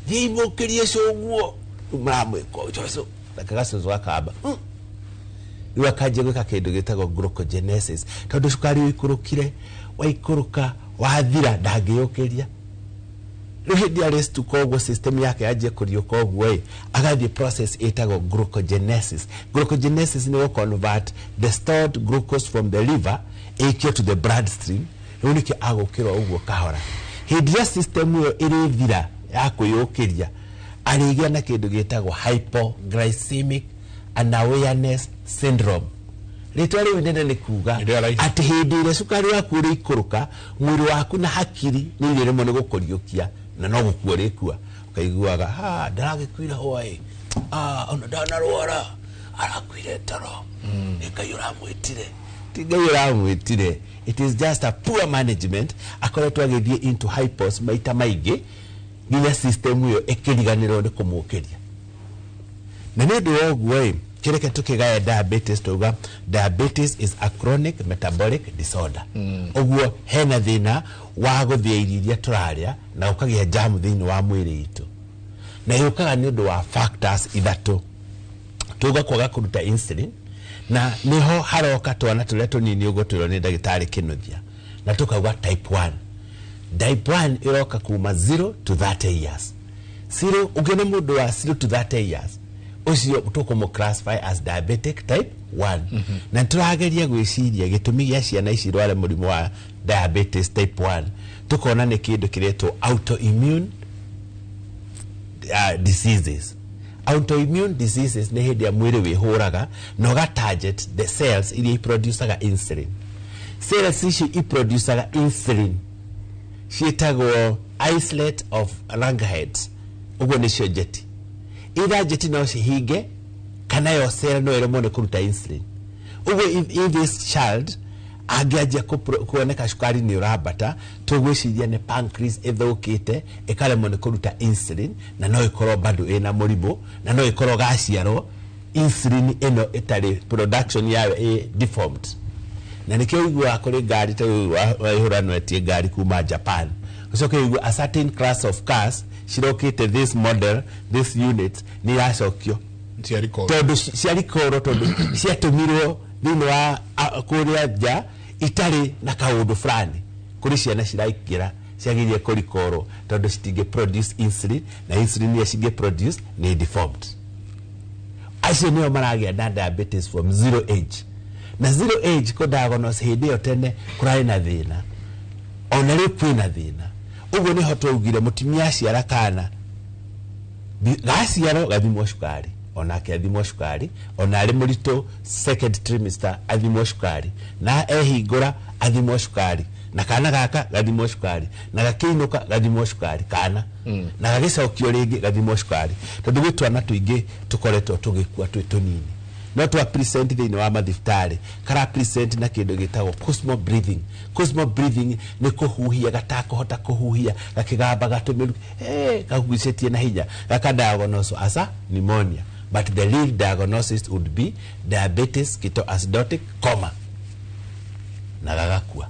thiĩ imũkĩrie cũguo, rĩu maramwĩka cũcũ reke gacũcũ gakamba rĩu akanjia gwĩka kĩndũ gĩtagwo glucogenesis, tondũ cukari ũikũrũkire waikũrũka wathira ndangĩyũkĩria. Rĩu hĩndĩ ĩrĩa arĩstuka ũguo system yake yanjia kũriũka ũguo ĩ, agathiĩ process ĩtagwo glucogenesis. Glucogenesis nĩ gũ convert the stored glucose from the liver ĩikio to the bloodstream. Rĩu nĩkĩo agũkĩra ũguo kahora. Hĩndĩ ĩrĩa system ĩyo ĩrĩthira ya kwĩyũkĩria, arĩgĩa na kĩndũ gĩtagwo hypoglycemic unawareness syndrome. Rĩtwa rĩu inene nĩ kuga atĩ hĩndĩ ĩrĩa cukari waku ũrĩikũrũka, mwĩrĩ waku na hakiri nĩ irĩremwo nĩ gũkũriũkia na no gũkua ũrĩkua. Ũkaiguaga ha ndaragĩkuire hwaĩ, ona ndanarwara, arakuire toro, nĩ Ngai ũramwĩtire. Ti Ngai ũramwĩtire, it is just a poor management. Akoretwo agĩthiĩ into hypos maita maingĩ nginya system ĩyo ĩkĩriganĩrwo nĩ kũmũkĩria. Na nĩ ũndũ wa ũguo ĩ, kĩreke tũkĩgaya diabetes, tuga diabetes is a chronic metabolic disorder. Ũguo hena thĩna wa gũthĩa irio iria tũrarĩa na ũkagĩa jam thĩinĩ wa mwĩrĩ itũ, na yũkaga nĩ ũndũ wa factors ithatũ. Tuga kwaga kũruta insulin, na nĩho haroka twana tũrĩa tũnini ũguo twĩrwo nĩ ndagĩtarĩ Kĩnuthia, na tũkauga type 1. Type 1 ĩroka kuma 0 to 30 years. 0 ũngĩona mũndũ wa 0 to 30 years, ũcio tũkũmũ classify as diabetic type 1. Na tũrageria gwĩciria gĩtũmi gĩa ciana ici irware mũrimũ wa diabetes type 1, tũkona nĩ kĩndũ kĩretwo autoimmune diseases. Autoimmune diseases nĩ hĩndĩ ya mwĩrĩ wĩhũraga na ũga target the cells iria iproducaga insulin. Cells ici iproducaga insulin ciĩtagwo islet of Langerhans, ũguo nĩcio njeti. Either njeti no cihinge kana yo cell no ĩremwo nĩ kũruta insulin. Ũguo if this child angĩanjia kuoneka cukari nĩ ũrambata, tũgwĩciria nĩ pancreas ĩthũkĩte ĩkaremwo nĩ kũruta insulin, na no ĩkorwo bado ĩna mũrimũ, na no ĩkorwo gaciarwo insulin ĩno ĩtarĩ production yayo ĩ deformed. Na nĩkĩo ũiguaga kũrĩ ngari ta rĩu waihũra no etie ngari kuma Japan, ũcoke ũigue a certain class of cars cirokĩte this model, this unit nĩ iracokio tondũ ciarikorwo, tondũ ciatũmirwo thĩinĩ wa kũrĩa nja itarĩ na kaũndũ fulani. Kũrĩ ciana ciraingĩra ciagĩrĩire kũrikorwo tondũ citingĩ produce insulin, na insulin iria cingĩ produce nĩ deformed. Acio nĩo maragĩa na diabetes from zero age. Na zero age kũ diagnose hĩndĩ ĩyo tene kũrarĩ na thĩna, ona rĩu kwĩna thĩna. Ũguo nĩho twaugire mũtumia aciara kana gaciarwo gathimwo cukari, onake athimwo cukari, ona arĩ mũritũ second trimester athimwo cukari, na ehingũra athimwo cukari, na kana gaka gathimwo cukari, na gakĩinũka gathimwo cukari kana na gagĩcokio rĩngĩ gathimwo cukari, tondũ gwĩ twana tũingĩ tũkoretwo tũgĩkua twĩ tũnini. No twa present thĩinĩ wa mathibitarĩ kara present na kĩndũ gĩtagwo Kussmaul breathing. Kussmaul breathing nĩ kũhuhia gatakũhota kũhuhia, gakĩgambaga tũmĩru, kagucĩtie na hinya, gaka diagnose as a pneumonia, but the real diagnosis would be diabetes ketoacidotic coma, na gagakua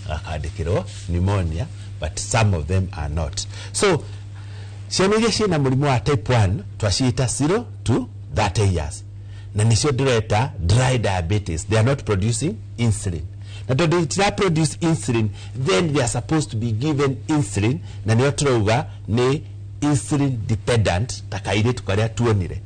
gakandĩkĩrwo pneumonia, but some of them are not. So ciana iria ciĩna mũrimũ wa type 1 twaciĩta 0 to 30 years, na nĩcio ndĩreta dry diabetes. They are not producing insulin, na tondũ itira produce insulin, then they are supposed to be given insulin, na nĩyo tũrauga nĩ insulin dependent ta kairĩtu karĩa tuonire.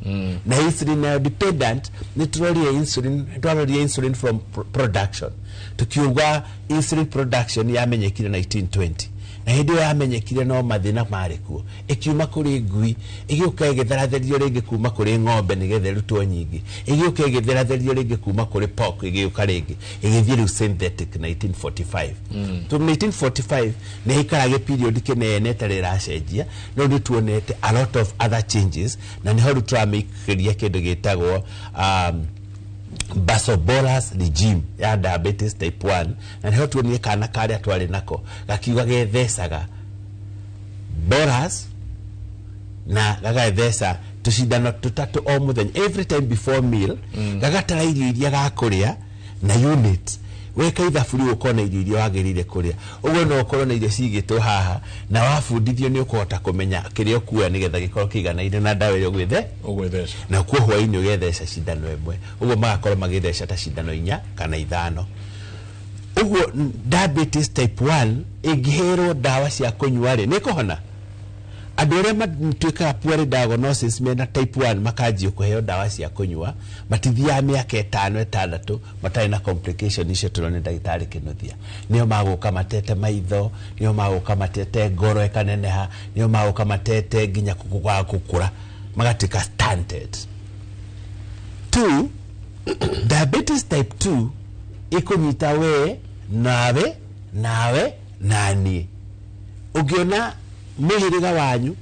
Na insulin nayo dependent nĩ tũrorire insulin, twarorire insulin from production, tukiuga insulin production yamenyekire 1920, Na hĩndĩ ĩyo yamenyekire no mathĩna marĩ kuo, ĩkiuma kũrĩ ngui, ĩgĩũka ĩgĩtheratherio rĩngĩ kuma kũrĩ ng'ombe nĩgetha ĩrutwo nyingĩ, ĩgĩũka ĩgĩtheratherio rĩngĩ kuma kũrĩ pork, ĩgĩũka rĩngĩ ĩgĩthiĩ rĩu synthetic 1945. So 1945 nĩ ĩikaraga period kĩnene ĩtarĩ ĩracenjia, no nĩ tuonete a lot of other changes, na nĩho rĩu tũramĩkĩria kĩndũ gĩtagwo Basobolus regime ya diabetes type 1, na niho tuonire kana karĩa twarĩ nako gakiuga gethecaga bolus na gagatheca tũcindano tũtatũ o mũthenya every time before meal, gagatara irio iria gakũrĩa na unit. Weka ithabu rĩu ũkona irio iria wagĩrĩire kũrĩa, ũguo no ũkorwo na irio cigĩtwo haha, na wabundithio nĩ ũkũhota kũmenya kĩrĩa ũkuoya nĩgetha gĩkorwo kĩiganaine na ndawa ĩrĩa ũgwĩtheca, na kuo hwaĩ-inĩ ũgetheca cindano ĩmwe, ũguo magakorwo magĩtheca ta cindano 4 kana 5. Ũguo diabetes type 1 ĩngĩherwo ndawa cia kũnyua rĩ, nĩ ĩkũhona. Andũ arĩa matuĩkaga poor diagnosis mena type 1 makanjio kũheo ndawa cia kũnyua, matithiaga mĩaka 5 6 matarĩ na complication icio tũrona ndagĩtarĩ Kĩnuthia. Nĩo magũka matete maitho, nĩo magũka matete ngoro ĩkaneneha, nĩo magũka matete nginya kwaga gũkũra, magatuĩka stunted. 2, diabetes type 2 ĩkũnyita we nawe nawe na niĩ. Ũngĩona mũhĩrĩga wanyu,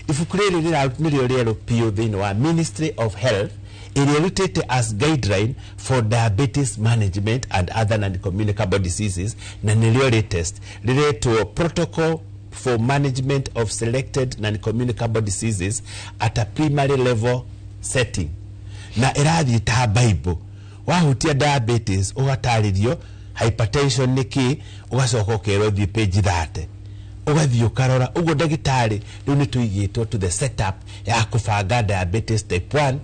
ibuku rĩrĩ nĩrĩo rĩerũ biũ thĩinĩ wa Ministry of Health, ĩrĩa ĩrutĩte as guideline for diabetes management and other non-communicable diseases, na nĩrĩo latest rĩretwo Protocol for Management of Selected Non-Communicable Diseases at a Primary Level Setting, na ĩrathiĩ ta Bible. Wahutia diabetes ũgatarĩrio hypertension nĩ kĩ, ũgacoka ũkerwo thiĩ page 30, ũgathiĩ ũkarora. Ũguo ndagĩtarĩ rĩu nĩ tũigĩtwo to the setup ya kũbanga diabetes type 1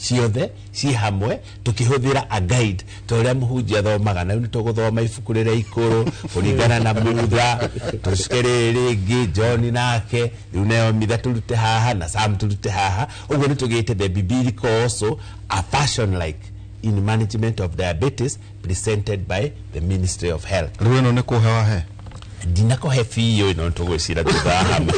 ciothe ci hamwe, tukĩhũthĩra a guide ta ũrĩa mũhunjia athomaga. Na rĩu nĩ tũgũthoma ibuku rĩrĩa ikũrũ kũringana na Mutha, tũcoke rĩrĩ rĩngĩ John nake rĩu nayo Mitha tũrute haha na Sam tũrute haha. Ũguo nĩ tũgĩte the biblical also a fashion like in management of diabetes presented by the Ministry of Health. Rĩu ĩno nĩ kũhe wahe ndinakũhe biũ ĩno tũgwĩcira thutha wa hamwe.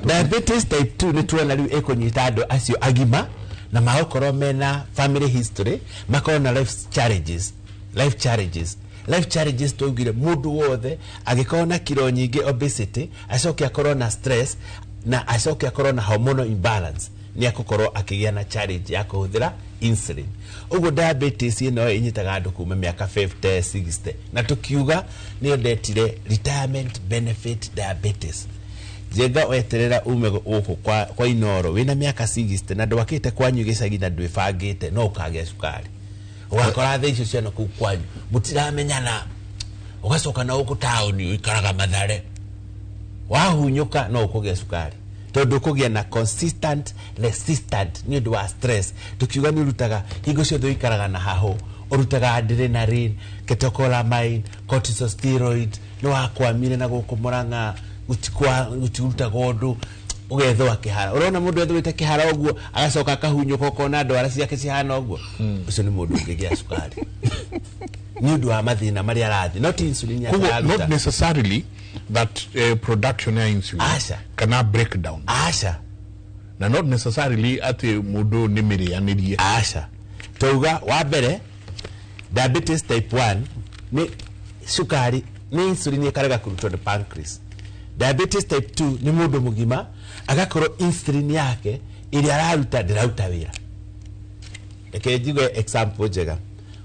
Diabetes type 2 nĩ tuona rĩu ĩkũnyita andũ acio agima na magũkorwo mena family history, makorwo na life challenges. Life challenges, life challenges twaugire mũndũ wothe angĩkorwo na kiro nyingĩ, obesity, acoke akorwo na stress, na acoke akorwo na hormonal imbalance, nĩ akũkorwo akĩgĩa na challenge ya kũhũthĩra insulin. Ũguo diabetes ĩno ĩnyitaga andũ kuma mĩaka 50 60, na tukiuga nĩyo ndetire retirement benefit diabetes. Njenga weterera ume gũkũ kwa Inoro wĩna mĩaka 60 na ndwakĩte kwanyu gĩcagi na ndwĩbangĩte, no ũkagĩa cukari. Ũgakora thaa icio ciana kũu kwanyu mũtiramenyana, ũgacoka na gũkũ taũni ũikaraga Mathare, wahunyũka no ũkũgĩa cukari tondũ ũkũgĩa na consistent resistant nĩ ũndũ wa stress. Tukiuga nĩ ũrutaga hingo ciothe ũikaraga na hahũ, ũrutaga adrenaline, catecholamine, corticosteroid, nĩ wakwamire na gũkũ Mũrang'a gũtirutaga ũndũ, ũgethũa kĩhara. Ũrona mũndũ ethũĩte kĩhara ũguo agacoka akahunyũka ũkona ndwara ciake cihana ũguo, ũcio nĩ mũndũ ũngĩgĩa cukari nĩ ũndũ wa mathĩna marĩa arathiĩ, not insulin yake Koguo araruta. Not necessarily that production ya insulin Aca. kana breakdown, Aca. na not necessarily atĩ mũndũ nĩ mĩrĩanĩrie. Aca. Twauga wa mbere diabetes type 1 nĩ cukari, nĩ insulin ĩkarega kũrutwo nĩ pancreas. Diabetes type 2 nĩ mũndũ mũgima agakorwo insulin yake ĩrĩa araruta ndĩraruta wĩra. Reke njigue example njega.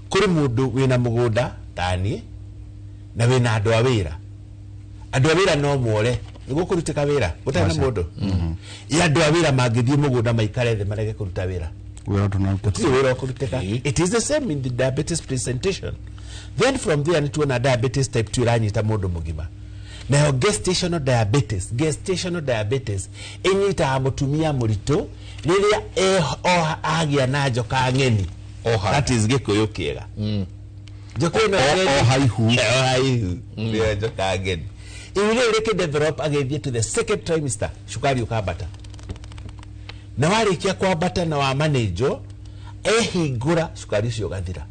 Kũrĩ mũndũ wĩna mũgũnda ta niĩ na wĩna andũ a wĩra. Andũ a wĩra no more nĩguo kũrutĩka wĩra gũtarĩ na Aca. mũndũ. Ĩ andũ a wĩra mangĩthiĩ mũgũnda maikare thĩ marege kũruta wĩra, wĩra ndũnaruta. gũtirĩ wĩra ũkũrutĩka. It is the same in the diabetes presentation. Then from there nĩ tuona diabetes type 2 ĩranyita mũndũ mũgima. Nayo gestational diabetes, gestational diabetes ĩnyitaga mũtumia mũritũ rĩrĩa agĩa na njoka ng'eni. Oha. That is Gĩkũyũ kĩega. Njoka ĩno Oha ihu. Oha ihu nĩyo njoka ng'eni. Ihu rĩu rĩkĩdevelop agĩthiĩ to the second trimester, cukari ũkambata, na warĩkia kwambata na wamanĩnjwo ehingũra cukari ũcio ũgathira.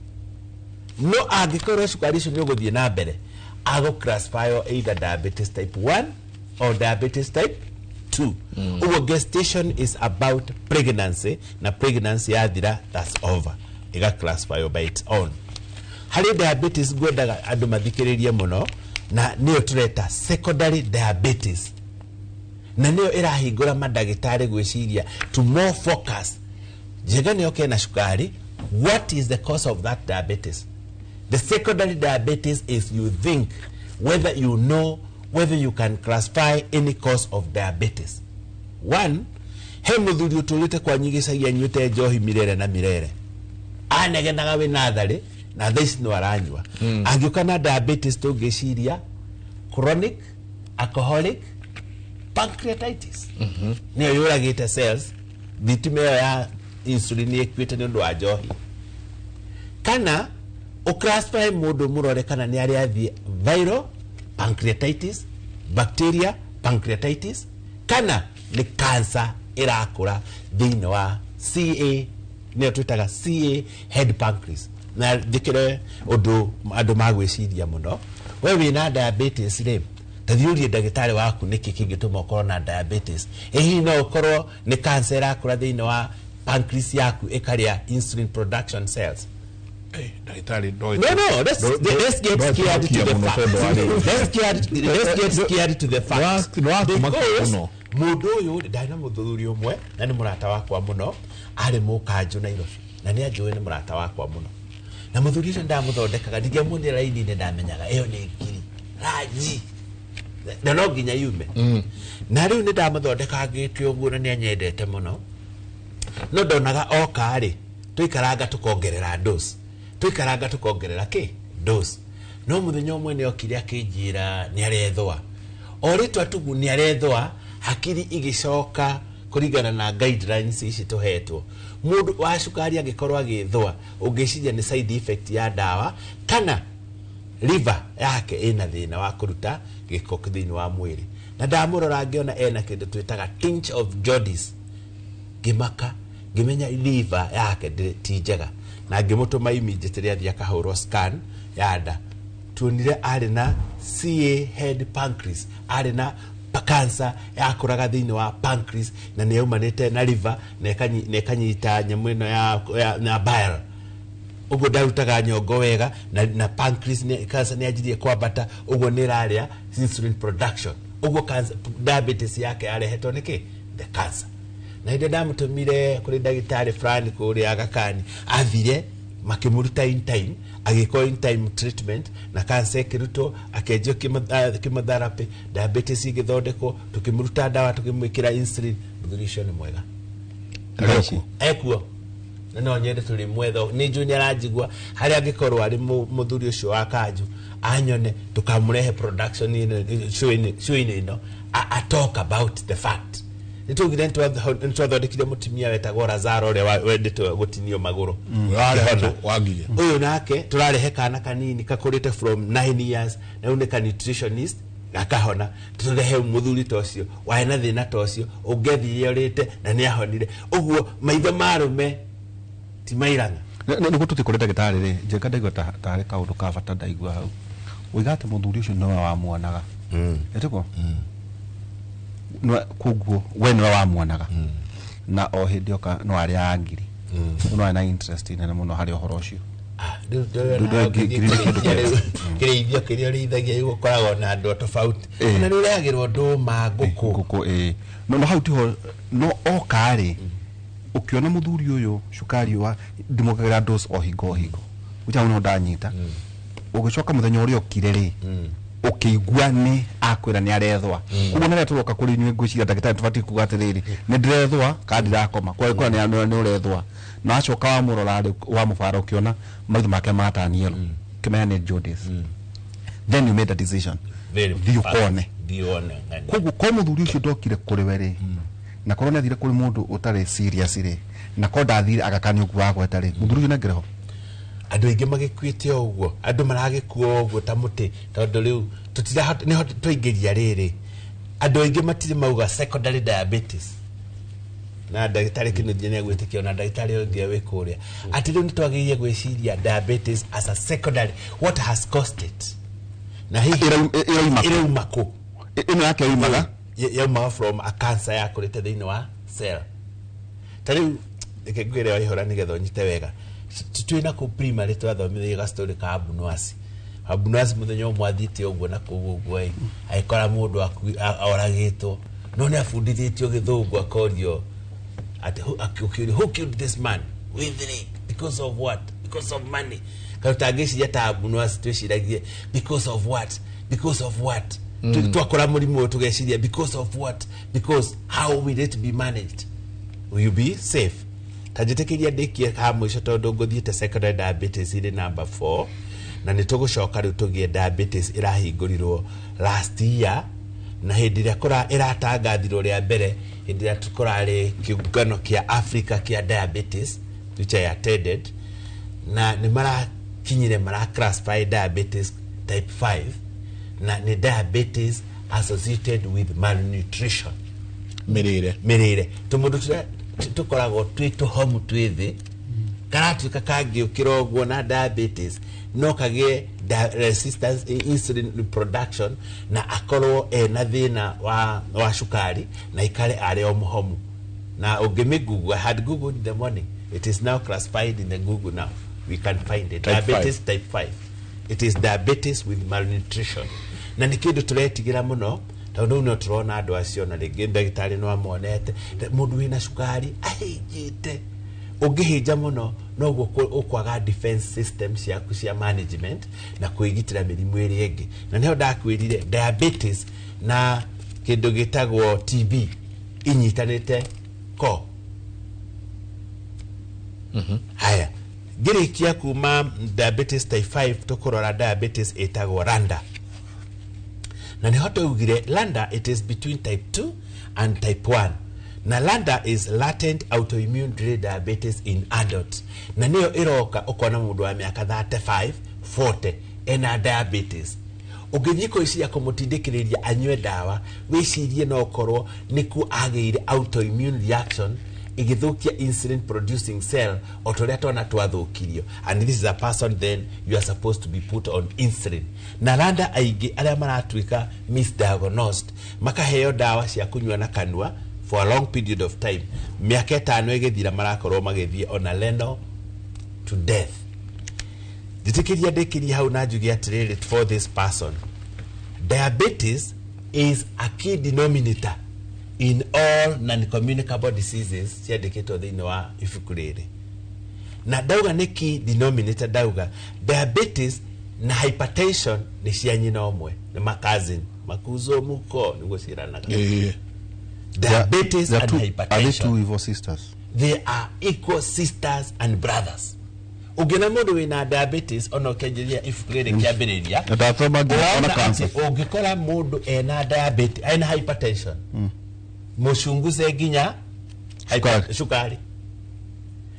No angĩkorwo cukari ũcio nĩ ũgũthiĩ na mbere Agũ classify either diabetes type 1 or diabetes type 2. Ũguo gestation is about pregnancy, na pregnancy yathira, that's over, ĩga classify by its own. Harĩ diabetes ngwendaga andũ mathikĩrĩrie mũno, na nĩyo tũreta secondary diabetes, na nĩyo ĩrahingũra mandagĩtarĩ gwĩciria to more focus. Njega nĩyo kena cukari, what is the cause of that diabetes? The secondary diabetes is you think whether you know whether you can classify any cause of diabetes. One, he mũthuri ũtũrĩte kwanyu gĩcagi anyuĩte njohi mirere na mirere, anegenaga wĩ natharĩ na thaa ici no aranyua. Angĩũka na diabetes tũngĩciria chronic alcoholic pancreatitis, nĩyo yũragĩte cells, thitima ĩyo ya insulin ĩkuĩte nĩ ũndũ wa njohi. Kana ũclassify mũndũ mũrore kana nĩ arĩa athiĩ viral pancreatitis, bacteria pancreatitis, kana nĩ cancer ĩrakũra thĩinĩ wa CA, nĩyo twĩtaga CA head pancreas. Na njĩkĩre ũndũ andũ magwĩciria mũno, we wĩna diabetes rĩ, ta thiĩ ũrie ndagĩtarĩ waku nĩkĩ kĩngĩtũma ũkorwo na diabetes. Ĩ hihi no ũkorwo nĩ cancer ĩrakũra thĩinĩ wa pancreas yaku ĩkarĩa insulin production cells. Ndagĩtarĩ, No, no, let's get scared to the fact. Let's get scared to the fact. Because mũndũ ũyũ ndarĩ na mũthuri ũmwe na nĩ mũrata wakwa mũno, arĩ mũkanjũ Nairobi, na nĩ anjũĩ nĩ mũrata wakwa mũno. Na mũthuri ũcio ndamũthondekaga, ndingĩamuonire raini-inĩ ndamenyaga ĩyo nĩ ngiri ranji, na no nginya yume. Na rĩu nĩ ndamũthondekangĩte ũguo na nĩ anyendete mũno, no ndonaga oka rĩ, tũikaranga tũkongerera dose, tũikaranga tũkongerera kĩ dose. No mũthenya ũmwe nĩ okire akĩnjĩra nĩ arethũa, o rĩtwa tugu nĩ arethũa, hakiri igĩcoka kũringana na guidelines ici tũhetwo. Mũndũ wa cukari angĩkorwo agĩthũa, ũngĩciria nĩ side effect ya ndawa kana liver yake ĩna thĩna wa kũruta gĩko thĩinĩ wa mwĩrĩ. Na ndamũrora ngĩona ena kĩndũ twĩtaga tinge of jaundice, ngĩmaka ngĩmenya liver yake ti njega, na ngĩmũtũma immediately athiĩ akahũrwo scan ya nda. Tuonire arĩ na CA head pancreas, arĩ na cancer yakũraga thĩinĩ wa pancreas, na nĩ yaumanĩte na liver na ĩkanyita nyamũ ĩno ya bile. Ũguo ndarutaga nyongo wega, na pancreas cancer nĩ yanjirie kwambata, ũguo nĩ ĩrarĩa insulin production, ũguo cancer, diabetes yake yarehetwo nĩ kĩ? The cancer. Na hĩndĩ ndamũtũmire kũrĩ ndagĩtarĩ fulani kũrĩa Aga Khan, athire makĩmũruta in time, agĩkwo in time treatment, na cancer ĩkĩrutwo, akĩanjio chemotherapy, diabetes ĩgĩthondekwo, tũkĩmũruta ndawa, tũkĩmwĩkĩra insulin. Mũthuri ũcio nĩ mwega ekuo, na no nyende tũrĩ mwetha, nĩ njũĩ nĩ aranjigua harĩa angĩkorwo arĩ mũthuri ũcio wa kanju anyone, tũkamũrehe production show-inĩ ĩno, a talk about the fact. Nĩ twaugire nĩ twathondekire mũtumia wetagwo Lazaro ũrĩa wendete gũtinio magũrũ. Ũyũ nake tũrarehe kana kanini kakũrĩte from 9 years, na rĩu nĩ ka nutritionist gakahona. Tũrehe mũthuri ta ũcio warĩ na thĩna ta ũcio, ũngĩathire ũrĩte na nĩ ahonire. Ũguo maitho ma arũme ti mairanga. Nĩguo tũthiĩ kũrĩ ndagĩtarĩ rĩ, njega ndaigua tarĩ kaũndũ ka bata ndaigua hau. Ũiga atĩ mũthuri ũcio nĩwe wamuonaga. Ĩtĩkwo? Koguo we nĩwe wamuonaga. Na o hĩndĩ oka no arĩaga ngiri. No arĩ na interest nene mũno harĩ ũhoro ũcio. Kĩrĩithio kĩrĩa ũrĩithagia gũkoragwo na andũ tofauti. Na nĩ ũrehagĩrwo ndũma, ngũkũ. Ngũkũ, ĩĩ. No hau tiho, no oka rĩ, ũkĩona mũthuri ũyũ cukari wa ndimũkagĩra dose o hingo o hingo. Ũcha no ndanyita. Ũgĩcoka mũthenya ũrĩa ũkire rĩ, ũkĩigua nĩ akwĩra nĩ arethũa. Koguo nĩ tũroka kũrĩ inyuĩ ngwĩciria ndagĩtarĩ tũbatiĩ kuga atĩrĩrĩ, nĩ ndĩrethũa kana ndirakoma. Kwa nĩ ũrethũa. Na acoka wamũrora rĩ, wamũbara ũkĩona maitho make matanielo. Ũkĩmenya nĩ jaundice. Then you made a decision. Thiĩ ũkone. Koguo ko mũthuri ũcio ndokire kũrĩ we rĩ, na korwo nĩ athire kũrĩ mũndũ ũtarĩ serious rĩ, na korwo ndathire agakania ũguo wagweta rĩ, mũthuri ũcio nĩangĩrĩ ho. Andũ aingĩ magĩkuĩte o ũguo, andũ maragĩkua o ũguo ta mũtĩ, tondũ rĩu tũtirahota, nĩho twaingĩria rĩrĩ. Andũ aingĩ matirĩ mauga secondary diabetes. Na ndagĩtarĩ Kĩnũthia nĩ agwĩtĩkia, ona ndagĩtarĩ ũngĩ wĩ kũrĩa. Atĩ rĩu nĩ twagĩrĩire gwĩciria diabetes as a secondary, what has caused it? Na hihi Ĩrauma kũ? Ĩrauma kũ? Ĩno yake yaumaga? Yaumaga from a cancer yakũrĩte thĩinĩ wa cell. Ta rĩu reke ngwĩre waihũra nĩgetha ũnyite wega. Twĩ na kũu primary twathomithagio ga story ka Abunwasi. Abunwasi mũthenya ũmwe athiĩte ũguo na kũu ũguo ĩ, agĩkora mũndũ oragĩtwo, no nĩ abundithĩtio gĩthũngũ, akorio atĩ ũkĩũrio, "Who killed this man?" "With because of what?" "Because of money." Kana tangĩciria ta Abunwasi, twĩciragie because of what, because of what. Twakora mũrimũ ũyũ tũgeciria because of what, because how will it be managed, will you be safe? Ta njĩtĩkĩria ndĩkie ha mũico, tondũ ngũthiĩte secondary diabetes ĩrĩ number 4, na nĩ tũgũcoka rĩu tũgĩe diabetes ĩrahingũrirwo last year, na hĩndĩ ĩrĩa ĩratangathirwo rĩa mbere, hĩndĩ ĩrĩa kũrarĩ kĩũngano kĩa Africa kĩa diabetes, which I attended, na nĩ marakinyire mara classify diabetes type 5, na nĩ diabetes associated with malnutrition. Mĩrĩre. Mĩrĩre. Tũmũndũ tũrĩa tũkoragwo twĩ tũhomu twĩ thĩ karatuĩka kangĩũkĩra ũguo na diabetes, no kagĩe resistance in insulin production, na akorwo ena thĩna wa cukari, na ikare arĩ o mũhomu. Na ũngĩmĩ Google, I had googled in the morning, it is now classified in the Google, now we can find it. Type. Diabetes type 5, it is diabetes with malnutrition, na nĩ kĩndũ tũretigĩra mũno, tondũ rĩu no tũrona andũ acio, na rĩngĩ ndagĩtarĩ no amonete mũndũ wĩna cukari ahĩnjĩte. Ũngĩhĩnja mũno, noguo ũkwaga defense system ciaku cia management na kwĩgitĩra mĩrimũ ĩrĩa ĩngĩ. Na nĩho ndakwĩrire diabetes na kĩndũ gĩtagwo TB inyitanĩte ko. Haya, ngĩrĩkia kuma diabetes type 5, tũkũrora diabetes ĩtagwo Landa, na nĩho twaugire Landa, it is between type 2 and type 1, na Landa is latent autoimmune delayed diabetes in adults, na nĩyo ĩroka ũkona mũndũ wa mĩaka 35, 40 ena diabetes. Ũngĩthiĩ kwĩciria kũmũtindĩkĩrĩria anyue ndawa, wĩcirie no ũkorwo nĩkuo agĩire autoimmune reaction ĩgĩthũkia insulin producing cell, o ta ũrĩa twana twathũkirio, and this is a person then you are supposed to be put on insulin. Na Landa aingĩ arĩa maratuĩka misdiagnosed makaheo ndawa cia kũnyua na kanua for a long period of time, mĩaka 5 ĩgĩthira marakorwo magĩthiĩ ona leno to death. Njĩtĩkĩria ndĩkĩrie hau na njuge atĩrĩrĩ, for this person, diabetes is a key denominator in all non-communicable diseases ciandĩkĩtwo thĩinĩ wa ibuku rĩrĩ. Na ndauga nĩ key denominator, ndauga diabetes na hypertension nĩ cia nyina ũmwe, nĩ macousin, makuzo muko nĩguo ciĩranaga. Diabetes They are and two, are they hypertension, two evil sisters? They are equal sisters and brothers. Ũngĩona mũndũ wĩna diabetes, ona ũkĩanjĩrĩria ibuku rĩrĩ kĩambĩrĩria, Na ndathoma ngĩona ũrona cancer. atĩ ũngĩkora mũndũ ena diabetes, ena hypertension, mũcunguze nginya Cukari. Cukari,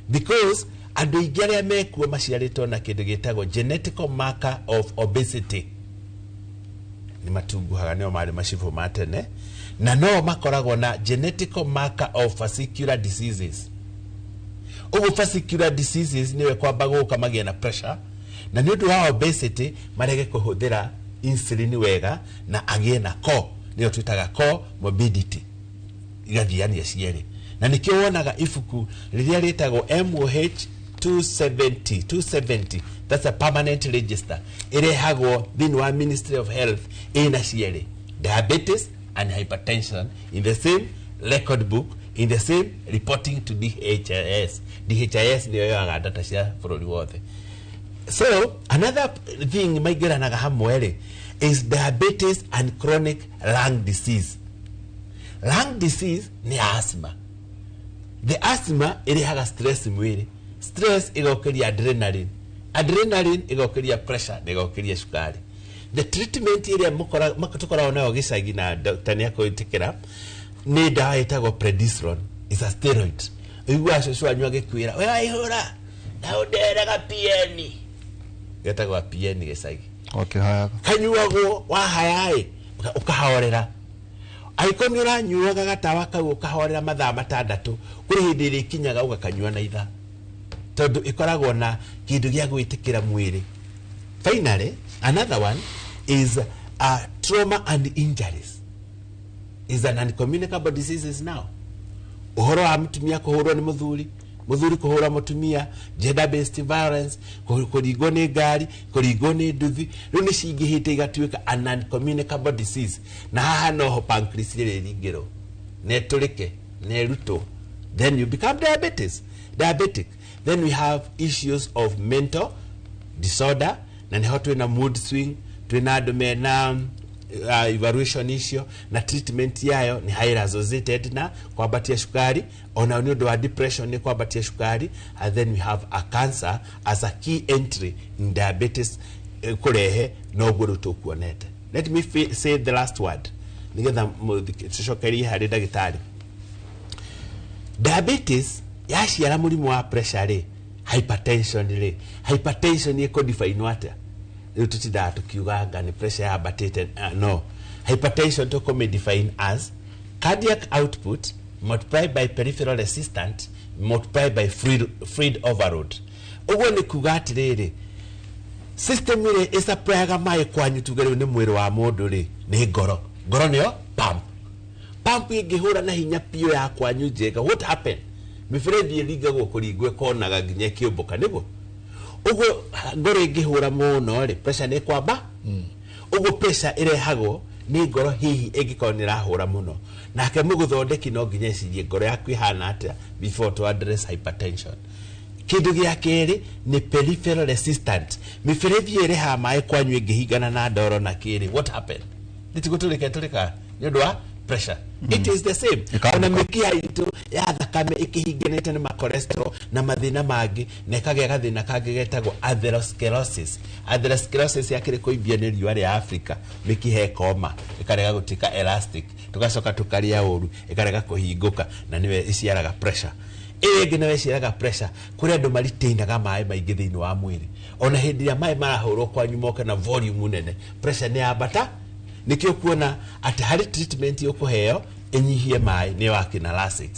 because andũ aingĩ arĩa mekuo maciarĩtwo na kĩndũ gĩtagwo genetical marker of obesity, nĩ matunguhaga, nĩo marĩ macibũ ma tene, na no makoragwo na genetical marker of vascular diseases. Ũguo vascular diseases nĩwe kwamba gũka magĩe na pressure, na nĩ ũndũ wa obesity marege kũhũthĩra insulin wega, na agĩe na co, nĩyo twĩtaga comorbidity, igathiania cierĩ. Na nĩkĩo wonaga ibuku rĩrĩa rĩtagwo MOH 270 270, that's a permanent register ĩrehagwo thĩinĩ wa Ministry of Health, ĩna cierĩ, diabetes and hypertension, in the same record book, in the same reporting to DHIS. DHIS nĩyo yoyaga data cia bũrũri wothe. So another thing maingĩranaga hamwe rĩ is diabetes and chronic lung disease. Lung disease nĩ asthma. The asthma ĩrehaga stress mwĩrĩ, stress ĩgokĩria adrenaline, adrenaline ĩgokĩria pressure, na ĩgokĩria cukari. The treatment ĩrĩa tũkoragwo nayo gĩcagi, na doctor nĩ akwĩtĩkĩra, nĩ ndawa ĩtagwo prednisolone, is a steroid. Ũiguaga cũcũ wanyu agĩkwĩra, "We waihũra na ũnderega PN," getagwo PN gĩcagi. Okĩhayaga. Kanyuagwo wahaya-ĩ, ũkahorera. Angĩkorwo nĩ ũranyuaga gatawa kau ũkahorera mathaa 6, kũrĩ hĩndĩ ĩrĩa ikinyaga ũgakanyua na ithaa, tondũ ĩkoragwo na kĩndũ gĩa gwĩtĩkĩra mwĩrĩ. Finally, another one is trauma and injuries is an uncommunicable diseases now. Uhoro wa mutumia kuhurwo ni muthuri, muthuri kuhura mutumia, gender based violence, kuringwo ni ngari, kuringwo ni nduthi, riu ni cingihite igatuika an uncommunicable disease. Na haha noho pancreas ĩrĩringĩrwo na ĩtũrĩke na ĩrutwo, then you become diabetic. Then we have issues of mental disorder, na niho twina mood swing, twina andu mena evaluation icio, na treatment yayo ni highly associated na kwambatia cukari, ona ni undu wa depression ni kwambatia cukari. And then we have a cancer as a key entry in diabetes, kurehe noguo riu tukuonete. Let me say the last word nigetha tucokerie hari ndagitari. Diabetes yaciara murimu wa pressure ri, hypertension ri, hypertension ĩkũdefinwo atĩa? Rĩu tũtindaga tũkiuga anga nĩ pressure yambatĩte, no. Hypertension tũkũmĩdefine as cardiac output multiplied by peripheral resistance multiplied by fluid overload. Ũguo nĩ kuga atĩrĩrĩ, system ĩrĩa ĩsupplyga maĩ kwanyu, tuge rĩu nĩ mwĩrĩ wa mũndũ rĩ, nĩ ngoro. Ngoro nĩyo pump. Pump ĩngĩhũra na hinya biũ ya kwanyu njega, what happen? Mĩberethi ĩringagwo kũringwo ĩkonaga nginya ĩkĩũmbũka, nĩguo? Ũguo ngoro ĩngĩhũra mũno rĩ, pressure nĩ ĩkwamba. Ũguo pressure ĩrehagwo nĩ ngoro hihi ĩngĩkorwo nĩ ĩrahũra mũno. Nake mũgũthondeki no nginya ecirie ngoro yaku ĩhana atĩa before to address hypertension. Kĩndũ gĩa kerĩ nĩ peripheral resistant. Mĩberethi ĩrehaga maĩ kwanyu ĩngĩhingana na ndoro na kĩrĩ, what happen? Nĩtigũtũrĩka ĩtũrĩkaga nĩ ũndũ wa pressure. It is the same. Ona mĩkiha itũ ya thakame ĩkĩhinganĩte nĩ ma-cholesterol na mathĩna mangĩ, na ĩkagĩa gathĩna kangĩ getagwo atherosclerosis. Atherosclerosis yakĩrĩ kũimbia nĩ riũa rĩa Africa, mĩkiha ĩkoma, ĩkarega gũtuĩka elastic, tũgacoka tũkarĩa ũru, ĩkarega kũhingũka, na nĩwe ĩciaraga pressure. Ĩyo ĩngĩ nayo ĩciaraga pressure, kũrĩ andũ maritainaga maĩ maingĩ thĩinĩ wa mwĩrĩ. Ona hĩndĩ ĩrĩa maĩ marahũrwo kwanyu moke na volume nene, pressure nĩ yambata. Nikio kuona atĩ harĩ treatment ũkũheo ĩnyihie maĩ nĩ wakina Lasix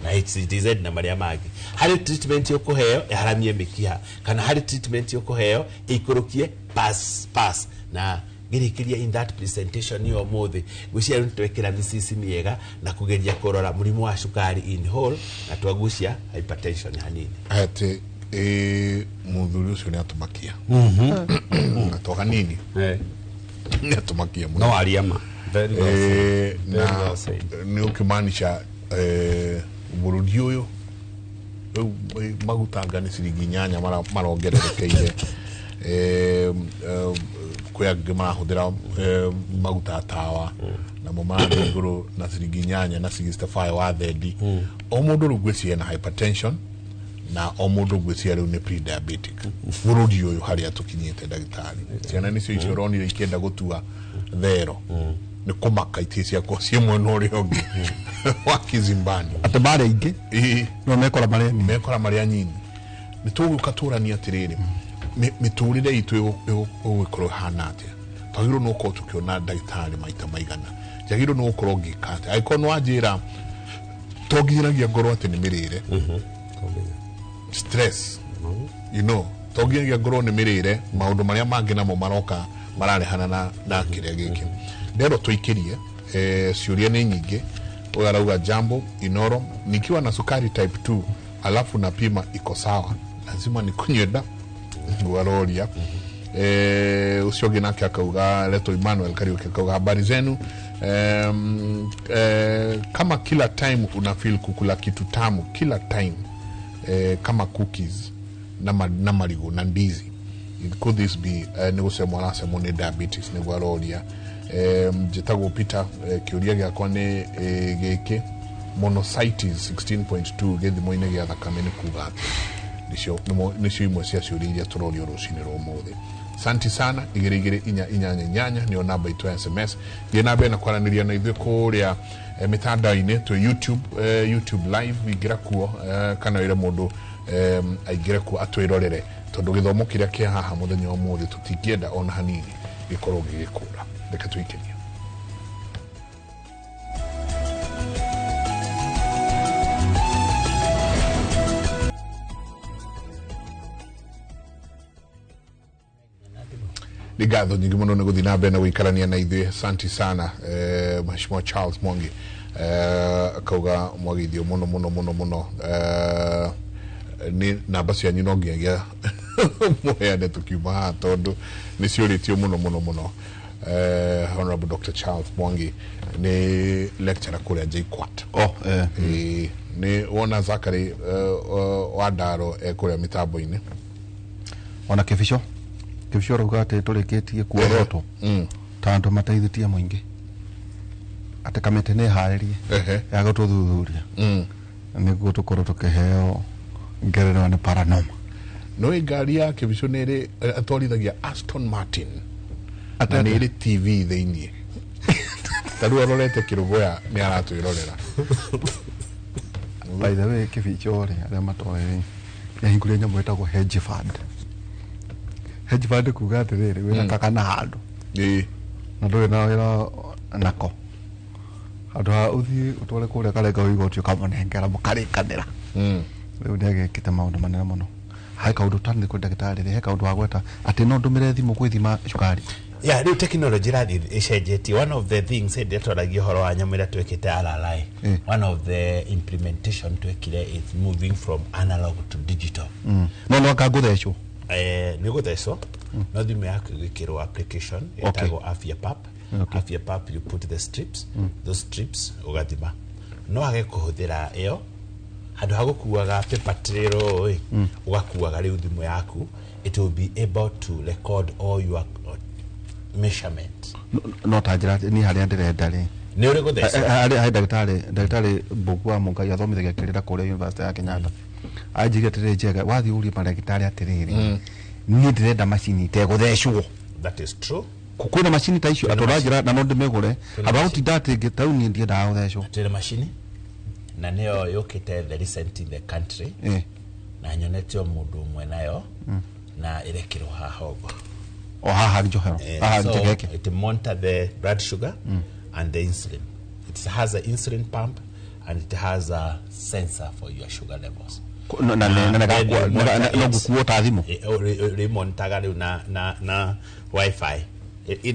na HCTZ na marĩa mangĩ. Harĩ treatment ũkũheo ĩharamie mĩkiha, kana harĩ treatment ũkũheo ĩikũrũkie pass na ngĩrĩkĩria in that presentation yo ũmũthĩ ngwĩciria rĩu nĩtwekĩra mĩcici mĩega na kũgeria kũrora mũrimũ wa cukari in whole, na twagucia hypertension hanini. Atĩ mũthuri ũcio nĩatũmakia. To hanini. Nĩatũmakia mũno. No aria ma. Very well said. Very well said. Nĩ ũkĩmaanisha bũrũri ũyũ rĩu maguta anga nĩ ciringi 8 marongererekeire. Kwĩ angĩ marahũthĩra maguta tawa namo marathiĩ igũrũ na ciringi 8 na 65 wa thendi. O mũndũ rĩu ngwĩciria na hypertension, na o mũndũ ngwĩciria rĩu nĩ pre-diabetic. Bũrũri ũyũ harĩa tũkinyĩte ndagĩtarĩ, ciana nĩcio icio ũronire ikĩenda gũtua thero, nĩ kũmaka itĩ ciakwa ciĩ mwena ũrĩa ũngĩ wa Kizimbani. Atĩ marĩ aingĩ? No mekora marĩ anini. Mekora marĩ anini. Nĩ tũgũka tũranie atĩrĩrĩ, mĩtũrĩre itũ ĩgũkorwo ĩhana atĩa? Twagĩrĩirwo nĩ gũkorwo tũkĩona ndagĩtarĩ maita maigana? Njagĩrĩirwo nĩ gũkorwo ngĩka atĩa? Angĩkorwo nĩ wanjĩra to nginyanagia ngorwo atĩ nĩ mĩrĩre. Stress. You know, to nginyanagia ngorwo nĩ mĩrĩre, maũndũ marĩa mangĩ namo maroka mararehana na kĩrĩa gĩkĩ. Ndero tũikĩrie, ciũria nĩ nyingĩ. Ũyũ arauga jambo Inoro, nikiwa na sukari type 2 alafu napima iko sawa, lazima nikunywe dawa? Waroria. Ucio ũngĩ nake akauga, Leto Emmanuel Kariuki akauga habari zenu. Kama kila time una feel kukula kitu tamu kila time, kama cookies na marigo na ndizi, could this be nĩ gũcemwo aracemwo nĩ diabetes? Nĩguo aroria. Njĩtagwo Peter, kĩũria gĩakwa nĩ gĩkĩ, monocytes 16.2 gĩthimo-inĩ gĩa thakame nĩ kuga atĩa? Nĩcio imwe cia ciũria iria tũrorio rũcinĩ rwa ũmũthĩ. Santi sana, 2 2 4 8 8 nĩyo namba itũ ya SMS. Thiĩ na mbere na kwaranĩria na ithuĩ kũrĩa mĩtandao-inĩ, twĩ YouTube live, ingĩra kuo, kana wĩre mũndũ aingĩre kuo atwĩrorere, tondũ gĩthomo kĩrĩa kĩ haha mũthenya wa ũmũthĩ tũtingĩenda ona hanini gĩkorwo gĩgĩkũra. Reke tũikĩrie. Nĩ ngatho nyingĩ mũno nĩ gũthiĩ na mbere na gũikarania na ithuĩ. Asante sana Mheshimiwa Charles Mwangi. Akauga mwageithio mũno mũno mũno mũno. Nĩ namba cianyu no nginyagia mũheane tũkiuma haha tondũ nĩ ciũrĩtio mũno mũno mũno. Honorable Dr. Charles Mwangi nĩ lecturer kũrĩa JKUAT. Nĩ wona Zachary wa Ndaro kũrĩa mĩtambo-inĩ. Ona Kĩbico rauga atĩ tũrĩkĩtie kuorotwo ta andũ mateithĩtie mũingĩ atĩ kamĩtĩ nĩ ĩharĩrie ya gũtũthuthuria nĩguo tũkorwo tũkĩheo ngerenwa nĩ paranoma. No ngari ya Kĩbico nĩ ĩrĩ atwarithagia Aston Martin na nĩ ĩrĩ TV thĩiniĩ. Ta rĩu arorete Kĩrũgũya nĩ aratwĩrorera. By the way, Kĩbico rĩ, arĩa matoĩ nĩ ahingũrire nyamũ ĩtagwo hedge fund. Hedge fund kuga atĩrĩrĩ, wĩna kakana handũ na ndũrĩ na wĩra nako, handũ ha ũthiĩ ũtware kũrĩa karenga igoti ũkamũnengera mũkarĩkanĩra. Rĩu nĩ agĩkĩte maũndũ manene mũno. He kaũndũ tanĩ kwĩ ndagĩtarĩ rĩ, he kaũndũ wagweta atĩ no ndũmĩre thimũ gwĩthima cukari. Yeah, rĩu technology ĩrathiĩ ĩcenjetie. One of the things hĩndĩ ĩrĩa twaragia ũhoro wa nyamũ ĩrĩa twĩkĩte RRI, one of the implementation twekire is moving from analog to digital. No anga ngũthecwo. Nĩ gũthecwo no thimũ yaku ĩgwĩkĩrwo application ĩtagwo Afya Pap. Afya Pap, you put the strips, those strips ũgathima. No age kũhũthĩra ĩyo handũ ha gũkuaga paper trail ĩ, ũgakuaga rĩu thimũ yaku. It will be able to record all your measurement. No ta njĩra niĩ harĩa ndĩrenda rĩ, nĩ ũrĩ gũthecwo. Harĩ ndagĩtarĩ Mbũgũ wa Mũngai athomithagia kĩrĩra kũrĩa University ya Kenyatta. Anjĩrire atĩrĩrĩ, Njega, wathiĩ ũrie mandagĩtarĩ atĩrĩrĩ, niĩ ndĩrenda macini itegũthecwo. That is true. Kwĩna macini ta icio atĩ ũranjĩra na no ndĩmĩgũre handũ ha gũtinda atĩ ta rĩu niĩ ndiendaga gũthecwo. Twĩna macini na nĩyo yũkĩte the recent in the country na nyonete o mũndũ ũmwe nayo na ĩrekĩrwo haha ũguo. O haha njohero, haha So njegeke. it monitor the blood sugar and the insulin. It has an insulin pump and it has a sensor for your sugar levels. Na ngũkuo ta thimũ. Rĩmonitaga rĩu na Wi-Fi.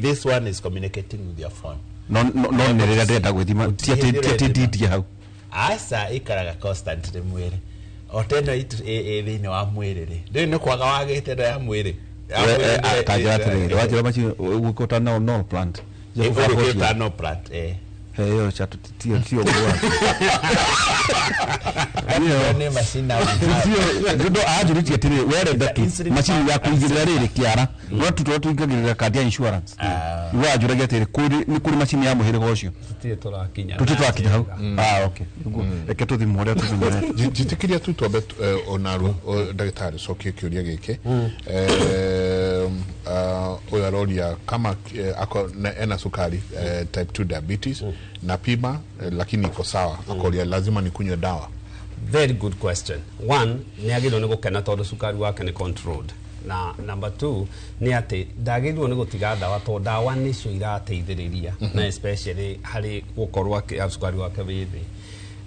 This one is communicating with your phone. No nĩ rĩrĩa ndĩrenda gwĩthima, ti atĩ ndindie hau. Aca, ikaraga constantly mwĩrĩ. O ta ĩno ĩ thĩinĩ wa mwĩrĩ rĩ. Rĩu nĩ kwaga wagĩte ĩno ya mwĩrĩ. Ta njĩra atĩrĩrĩ, wanjĩra macini ũgwĩkwo ta no plant. Ũgwĩkwo ta no plant, Heyo cha tio tio kwa. Nĩ macini na Ndio anjũrĩtie atĩrĩrĩ, werenda kĩ? Macini ya kũigĩrĩra rĩrĩ kĩara. No tũingagĩrĩra kandi ya insurance. We anjũragia atĩrĩrĩ, nĩ kũrĩ macini ya mũhĩrĩga ũcio? Tũtirĩ tũrakinya. Tũtirĩ tũrakinya hau. Okay. Reke tũthimwo ũrĩa tũthimwo. Njĩtĩkĩria tu twambe onaruo ndagĩtarĩ cokie kĩũria gĩkĩ. Ũyũ aroria kama ena sukari type 2 diabetes na pima lakini iko sawa, akoria lazima nikunywe dawa. Very good question. One, nĩ agĩrĩirwo nĩ gũkena tondũ cukari wake nĩ controlled. Na number 2 nĩ atĩ ndagĩrĩirwo nĩ gũtiga ndawa tondũ ndawa nĩcio irateithĩrĩria na especially harĩ gũkorwo cukari wake wĩ thĩ.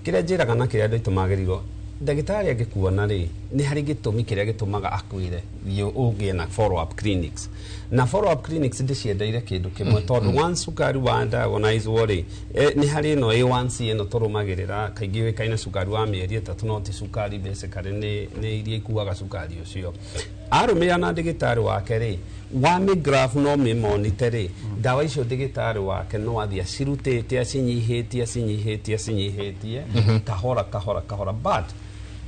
Kĩrĩa njĩraga na kĩrĩa andũ aitũ magĩrĩirwo, ndagĩtarĩ angĩkuona rĩ, nĩ harĩ gĩtũmi kĩrĩa gĩtũmaga akwĩre thiĩ ũgĩe na follow up clinics. Na follow up clinics ndĩciendeire kĩndũ kĩmwe tondũ once cukari wa diagonizwo rĩ, nĩ harĩ ĩno A1C ĩno tũrũmagĩrĩra kaingĩ yũĩkaine cukari wa mĩeri 3, no ti cukari basically nĩ iria ikuaga cukari ũcio. Arũmĩrĩra na ndagĩtarĩ wake rĩ, wamĩgraph no mĩmonite rĩ, ndawa icio ndagĩtarĩ wake no athiĩ acirutĩte acinyihĩtie acinyihĩtie acinyihĩtie kahora kahora kahora. But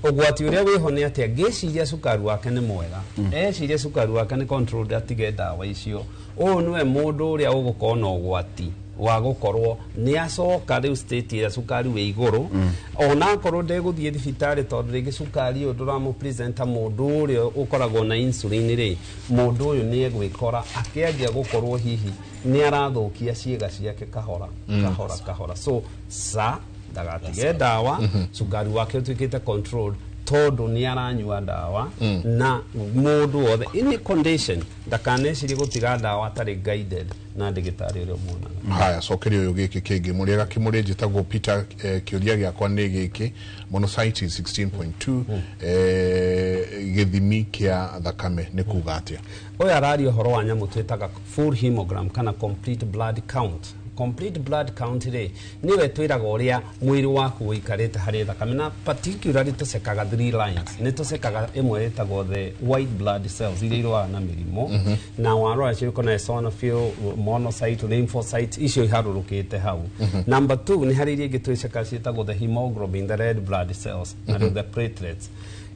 ũgwati ũrĩa wĩho nĩ atĩ angĩciria cukari wake nĩ mwega, eciria cukari wake nĩ controlled, atige ndawa icio, ũyũ nĩwe mũndũ ũrĩa ũgũkorwo na ũgwati wa gũkorwo nĩ acoka rĩu state ya cukari wĩ igũrũ, ona akorwo ndegũthiĩ thibitarĩ tondũ rĩngĩ cukari ũyũ ndũramũpresenta mũndũ ũrĩa ũkoragwo na insulin rĩ, mũndũ ũyũ nĩ egwĩkora akĩanjia gũkorwo hihi nĩ arathũkia ciĩga ciake kahora kahora kahora. So sa ndagatige ndawa, cukari wake ũtuĩkĩte controlled, tondu ni aranyua ndawa na mundu wothe any condition ndakanecirie gutiga ndawa atarĩ guided na ndagĩtarĩ ũrĩa ũmuonaga. Haya, cokeria ũyũ gĩkĩ kĩngĩ mũrĩega kĩmũrĩ njĩtagwo Peter, kĩũria gĩakwa nĩ gĩkĩ, monocytes 16.2 gĩthimi kĩa thakame nĩ kuga atĩa? Ũyũ araria ũhoro wa nyamũ twĩtaga full hemogram kana complete blood count. Complete blood count rĩ nĩwe twĩraga ũrĩa mwĩrĩ waku ũikarĩte harĩ thakame, na particularly tũcekaga three lines. Nĩ tũcekaga ĩmwe ĩtagwo the white blood cells iria irũaga na mĩrimũ, na warora ciũkona eosinophil, monocyte, lymphocyte, icio iharũrũkĩte hau. Number 2 nĩ harĩ iria ingĩ twĩcekaga ciĩtagwo the hemoglobin, the red blood cells, na rĩu the platelets.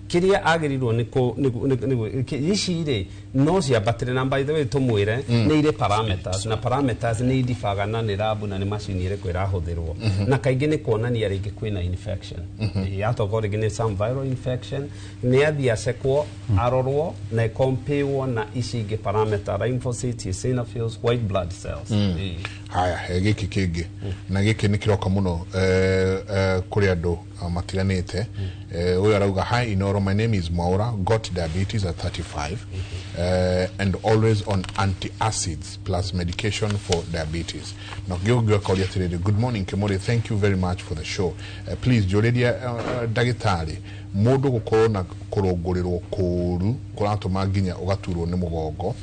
Kiria agĩrĩirwo nĩ ici rĩ no ciambatĩre, na by the way tũmwĩre nĩ irĩ parameters, na parameters nĩ indibaga na nĩ rabu na nĩ macini ĩrĩkũ ĩrahũthĩrwo, na kaingĩ nĩ kuonania rĩngĩ kwĩna infection, yatokorwo rĩngĩ nĩ some viral infection, nĩ athiĩ acekwo arorwo na ĩkompĩwo na ici ingĩ parameter, lymphocytes, eosinophils, white blood cells. Haya, gĩkĩ kĩngĩ na gĩkĩ nĩ kĩroka mũno kũrĩ andũ matiganĩte. Ũyũ arauga, hi Inoro, my name is Mwaura, got diabetes at 35 and always on antacids plus medication for diabetes. Na gĩũngĩ akoria atĩrĩrĩ, good morning Kimuri, thank you very much for the show. Please njũrĩrie ndagĩtarĩ, mũndũ gũkorwo na kũrũngũrĩrwo kũũru kũratũma nginya ũgaturwo nĩ mũgongo,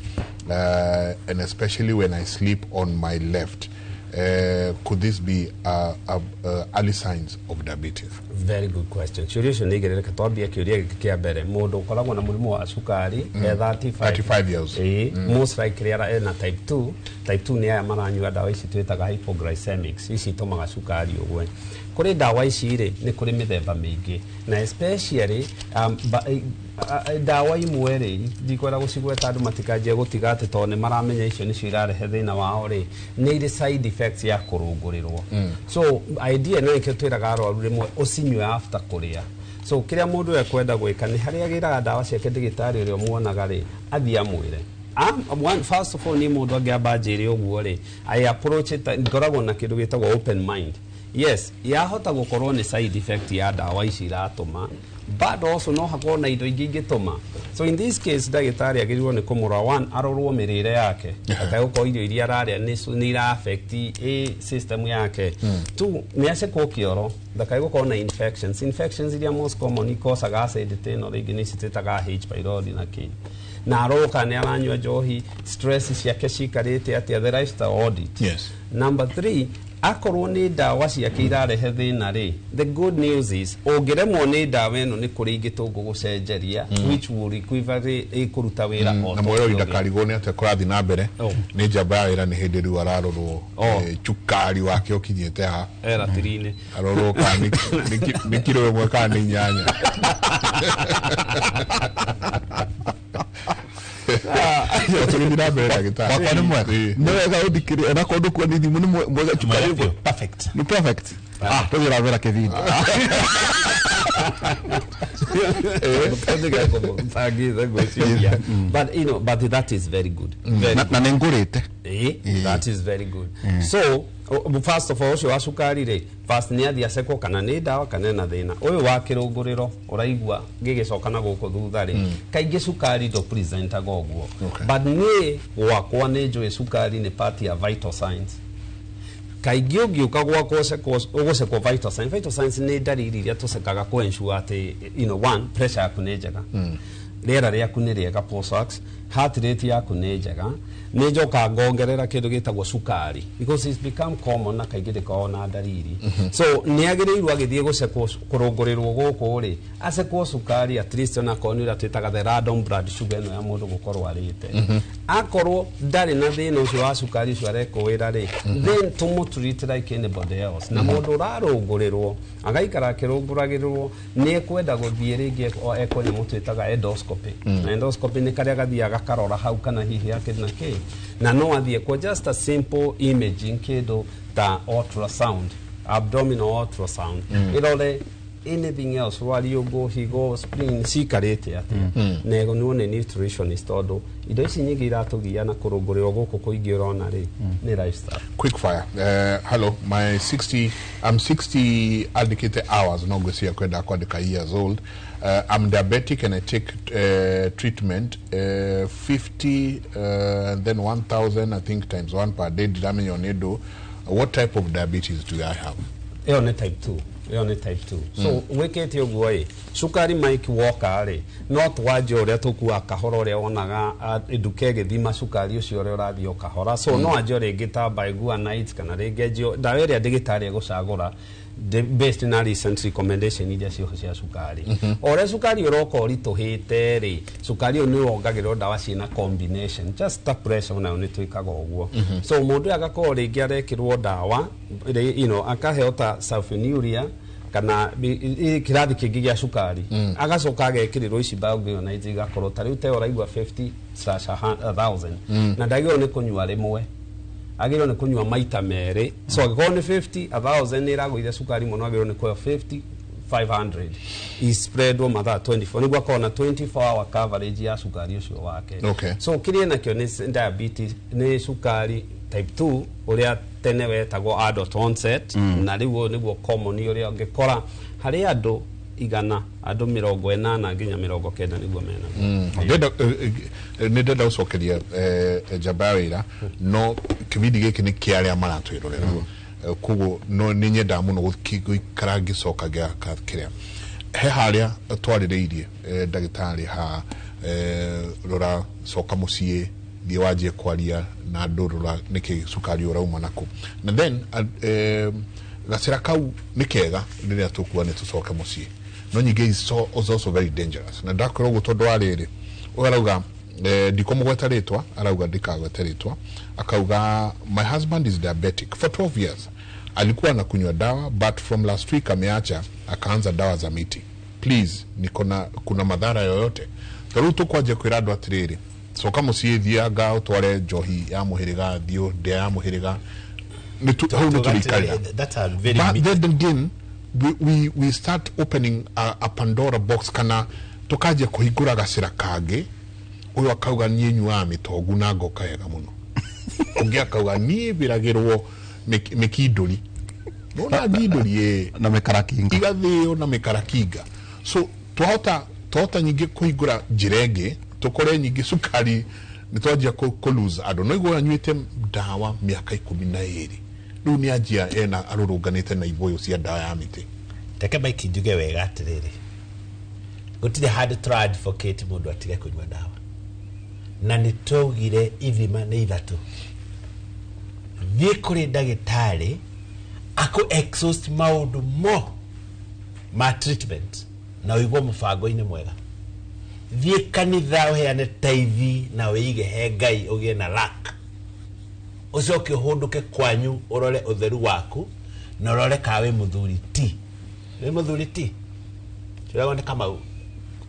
and especially when I sleep on my left. Could this be early signs of diabetes? Very good question. Ciũria icio nĩ igĩrĩ, reke twambie kĩũria gĩkĩ kĩa mbere. Mũndũ ũkoragwo na mũrimũ wa cukari e 35 years. Most likely ena type 2. Type 2 nĩ aya maranyua ndawa ici twĩtaga hypoglycemics, ici itũmaga cukari ũgwe. Kũrĩ ndawa ici rĩ, nĩ kũrĩ mĩthemba mĩingĩ, na especially ndawa imwe rĩ, ndikwenda gũcigweta andũ matikanjie gũtiga atĩ tondũ nĩ maramenya icio nĩcio irarehe thĩna wao rĩ, nĩ irĩ side effects ya kũrũngũrĩrwo. So idea nĩ nĩkĩo twĩraga arwaru rĩmwe ũcinyue after kũrĩa. So kĩrĩa mũndũ ekwenda gwĩka nĩ harĩa agĩraga ndawa ciake ndagĩtarĩ ũrĩa ũmuonaga rĩ, athiĩ amwĩre. First of all, nĩ mũndũ angĩamba anjĩre ũguo rĩ, I approach it, ngoragwo na kĩndũ gĩtagwo open mind. Yes, yahota gũkorwo nĩ side effect ya ndawa ici iratũma, but also no hakorwo na indo ingĩ ingĩtũma. So in this case ndagĩtarĩ agĩrĩirwo nĩ kũmũrora, one, arorwo mĩrĩre yake, ategũkorwo irio iria ararĩa nĩ ira affect a system yake. Two, nĩ acekwo kĩoro ndakae gũkorwo na infections. Infections iria most common ikosaga acid ta ĩno rĩngĩ nĩ ici twĩtaga H pylori na kĩ, na aroka nĩ aranyua njohi, stress ciake cikarĩte atĩa, the lifestyle audit. Yes. Number 3, akorwo nĩ ndawa ciake irarehe thĩna rĩ, the good news is ũngĩremwo nĩ ndawa ĩno nĩ kũrĩ ingĩ tũngũgũcenjeria, which will equivalently ĩkũruta wĩra o na mwĩrori ndakarigwo nĩ atĩa kũrathiĩ na mbere. Nĩ njamba ya wĩra nĩ hĩndĩ rĩu ararorwo cukari wake ũkinyĩte ha ratiri-inĩ, arorwo kana nĩ kiro ĩmwe kana nĩ 8. Wakwa nĩ mwega, nĩ wega ũthikĩrĩrie ona korwo ndũkuona ithimo nĩ mwega, cukari perfect, nĩ perfect. Tũthiĩ na mbere kĩbindi. But you know, but that is very good. Na nĩ ngũrĩte. That is very good. So first of all, ũcio wa cukari rĩ, first nĩ athiĩ acekwo kana nĩ ndawa kana ena thĩna. Ũyũ wa kĩrũngũrĩro ũraigua gĩgĩcoka na gũkũ thutha rĩ, kaingĩ cukari ndũ presentaga ũguo. But niĩ gwakwa nĩ njũĩ cukari nĩ part ya vital signs. Kaingĩ ũngĩũka gwakwa ũgũcekwo vital signs. Vital signs nĩ ndariri iria tũcekaga kũ ensure atĩ, you know, one, pressure yaku nĩ njega, rĩera rĩaku nĩ rĩega, pulse ox, heart rate yaku nĩ njega. Nĩ njoka ngongerera kĩndũ gĩtagwo cukari because it's become common na kaingĩ ndĩkoragwo na ndariri. So nĩ agĩrĩirwo agĩthiĩ gũcekwo kũrũngũrĩrwo gũkũ rĩ, acekwo cukari at least ona korwo nĩ ũrĩa twĩtaga the random blood sugar ĩno ya mũndũ gũkorwo arĩte. Akorwo ndarĩ na thĩna ũcio wa cukari ũcio arekwo wĩra rĩ, then tũmũ treat like anybody else. Na mũndũ ũrarũngũrĩrwo agaikara akĩrũngũragĩrwo nĩ ekwenda gũthiĩ rĩngĩ ekwo nyamũ twĩtaga endoscopy. Na endoscopy nĩ karĩa gathiaga gakarora hau kana hihi akĩrĩ na kĩ, na no athiĩ kwa just a simple imaging kĩndũ ta ultrasound, abdominal ultrasound, ĩrore Anything else, rwariũngũ, higo, spleen, cikarĩte atĩa? Na ego nĩ nutritionist, tondũ indo ici nyingĩ iratũgia na kũrũngũrĩrwo gũkũ kũingĩ ũrona rĩ, nĩ lifestyle. Quick fire. Hello, my 60, I'm 60 allocated hours, no ngwĩciria kwenda kwandĩka years old. I'm diabetic and I take treatment 50 and then 1000, I think, times one per day. Ndiramenya nĩ ndũ. What type of diabetes do I have? Ĩyo nĩ type 2, ĩyo nĩ type 2. So wĩkĩte ũguo ĩ, cukari Mike woka rĩ, no twanjie ũrĩa tũkuaga kahora, ũrĩa wonaga nduka ĩgĩthima cukari ũcio ũrĩa ũrathiĩ o kahora. So no anjie rĩngĩ ta biguanides, kana rĩngĩ anjie ndawa ĩrĩa ndĩgĩtarĩ egũcagũra based na recent recommendation iria ciĩho cia cukari. O ũrĩa cukari ũroka ũritũhĩte rĩ, cukari ũyũ nĩ wongagĩrwo ndawa ciĩna combination, just ta pressure onayo nĩ twĩkaga ũguo. So mũndũ ũyũ agakorwo rĩngĩ arekĩrwo ndawa akaheo ta sulfonylurea kana kĩrathi kĩngĩ gĩa cukari, agacoka agekĩrĩrwo ici biguanides, igakorwo ta rĩu te ũraigua 50/1000, na ndagĩrĩirwo nĩ kũnyua rĩmwe, agĩrĩirwo nĩ kũnyua maita merĩ. So angĩkorwo nĩ 50 1000 nĩ ĩragũithia cukari mũno, agĩrĩirwo nĩ kũheo 50 500 ispreadwo mathaa 24, nĩguo akorwo na 24 hour coverage ya cukari ũcio wake. So kĩrĩa nakĩo nĩ diabetes, nĩ cukari type 2 ũrĩa tene wetagwo adult onset, na rĩu ũyũ nĩguo common, ũrĩa ũngĩkora harĩ andũ 100, andũ 80 nginya 90 nĩguo menaguo. Nĩ ndenda gũcokeria njamba ya wĩra, no kĩbindi gĩkĩ nĩ kĩa arĩa maratwĩrorera. Koguo no nĩ nyendaga mũno gũikara ngĩcokagia kĩrĩa he harĩa twarĩrĩirie, ndagĩtarĩ, ha rora coka mũciĩ, thiĩ wanjie kwaria na andũ, rora nĩkĩ cukari ũrauma nakũ, na then gacĩra kau nĩ kega rĩrĩa tũkuga nĩ tũcoke mũciĩ, no nyingĩ is also very dangerous. Na ndakwĩra ũguo tondũ wa rĩrĩ, ũyũ arauga, ndikũmũgweta rĩtwa, arauga ndikagwete rĩtwa, akauga, "My husband is diabetic for 12 years. Alikuwa anakunywa dawa, but from last week ameacha, akaanza dawa za miti. Please, niko na kuna madhara yoyote?" Ta rĩu tũkwanjia kwĩra andũ atĩrĩrĩ, coka mũciĩ, thianga ũtware njohi ya mũhĩrĩga, thiĩ ndĩa ya mũhĩrĩga, hau nĩ tũrĩikarĩra. That's a very But then again, we start opening a Pandora box, kana tukanjia kũhingũra gacĩra kangĩ. Ũyũ akauga, "Niĩ nyuaga mĩtongu na ngoka wega mũno." Ũngĩ akauga, "Niĩ mbĩragĩrwo mĩkindũri, nona ngindũri ĩ na mĩkarakinga." Igathĩo na mĩkarakinga. So twahota nyingĩ kũhingũra njĩra ĩngĩ, tũkore nyingĩ cukari nĩ twanjia kũ lose andũ. No igua anyuĩte ndawa mĩaka 12, rĩu nĩ anjia ena arũrũnganĩte na ibũyũ cia ndawa ya mĩtĩ. Reke Mike njuge wega atĩrĩrĩ, gũtirĩ handũ tũra advocate mũndũ atige kũnyua ndawa, na nĩ twaugire ithima nĩ ithatũ. Thiĩ kũrĩ ndagĩtarĩ akũ exhaust maũndũ mo ma treatment na ũigwo mũbango-inĩ mwega. Thiĩ kanitha ũheane taithi na wĩige he Ngai, ũgĩe na luck. Ũcoke ũhũndũke kwanyu, ũrore ũtheru waku na ũrore kana wĩ mũthuri ti wĩ mũthuri ti tũragwo nĩ Kamau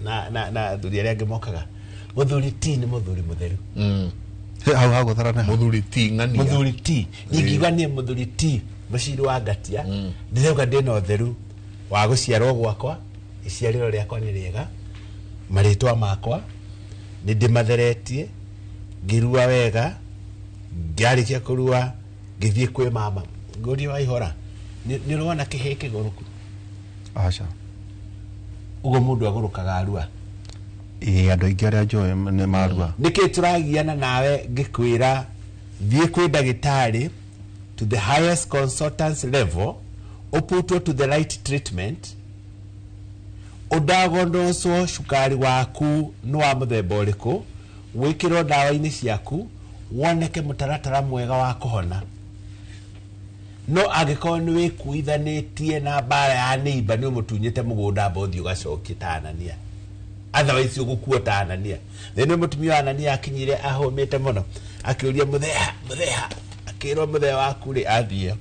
na athuri arĩa angĩ mokaga. Mũthuri ti nĩ mũthuri mũtheru. Hau hagũthara nĩ ha? Mũthuri ti ng'ania. Mũthuri ti, ingiuga niĩ mũthuri ti mũciri wa ngatia, ndĩrauga ndĩna ũtheru wa gũciarwo gwakwa, iciarĩro rĩakwa nĩ rĩega, marĩtwa makwa nĩ ndĩmatheretie, ngĩrua wega, ngĩarĩkia kũrua ngĩthiĩ kwĩ mama ngũria waihora, nĩ ũrona kĩhĩ kĩgũrũku? Aca. Ũguo mũndũ agũrũkaga arua. Ĩĩ, andũ aingĩ arĩa njũĩ nĩ marua. Nĩkĩ tũragiana nawe ngĩkwĩra thiĩ kwĩ ndagĩtarĩ to the highest consultants level, ũputwo to the right treatment, ũdagonoswo cukari waku nĩ wa mũthemba ũrĩkũ, wĩkĩrwo ndawa-inĩ ciaku, woneke mũtaratara mwega wa kũhona. No angĩkorwo nĩ wĩkuithanĩtie na mbara ya neighbor, nĩ ũmũtunyĩte mũgũnda, amba ũthiĩ ũgacokie ta Anania, otherwise ũgũkua ta Anania. Thĩinĩ mũtumia wa Anania akinyire ahũmĩte mũno, akĩũria, "Mũtheha, mũtheha?" Akĩrwo, "Mũtheha waku rĩ athiĩ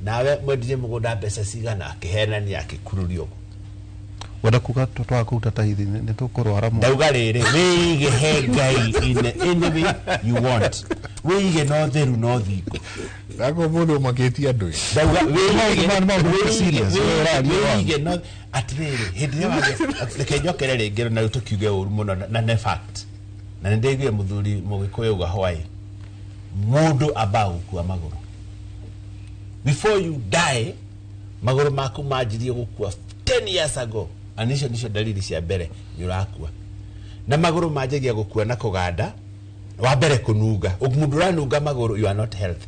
nawe, mwendirie mũgũnda mbeca cigana?" Akĩhenania, akĩkururio ũguo. Wenda kuga twaga kũruta taithi nĩ tũkũrwara mũno. Ndauga rĩrĩ, wĩige he Ngai in any way you want, wĩige no theru no thingo. Ndako mũndũ ũmakĩtie andũ ĩ. Ndauga Maũndũ wĩige no atĩrĩrĩ, hĩndĩ ĩrĩa wagĩa, reke njokere rĩngĩ na rĩu tũkiuge ũru mũno na nĩ fact, na nĩ ndĩiguire mũthuri mũgĩkũyũ auga hwaĩ, mũndũ ambaga gũkua magũrũ before you die. Magũrũ maku manjirie gũkua 10 years ago, and icio nicio dalili cia mbere nĩ ũrakua. Na magũrũ manjagia gũkua na kũganda, wa mbere kũnunga. Mũndũ ũranunga magũrũ, you are not healthy.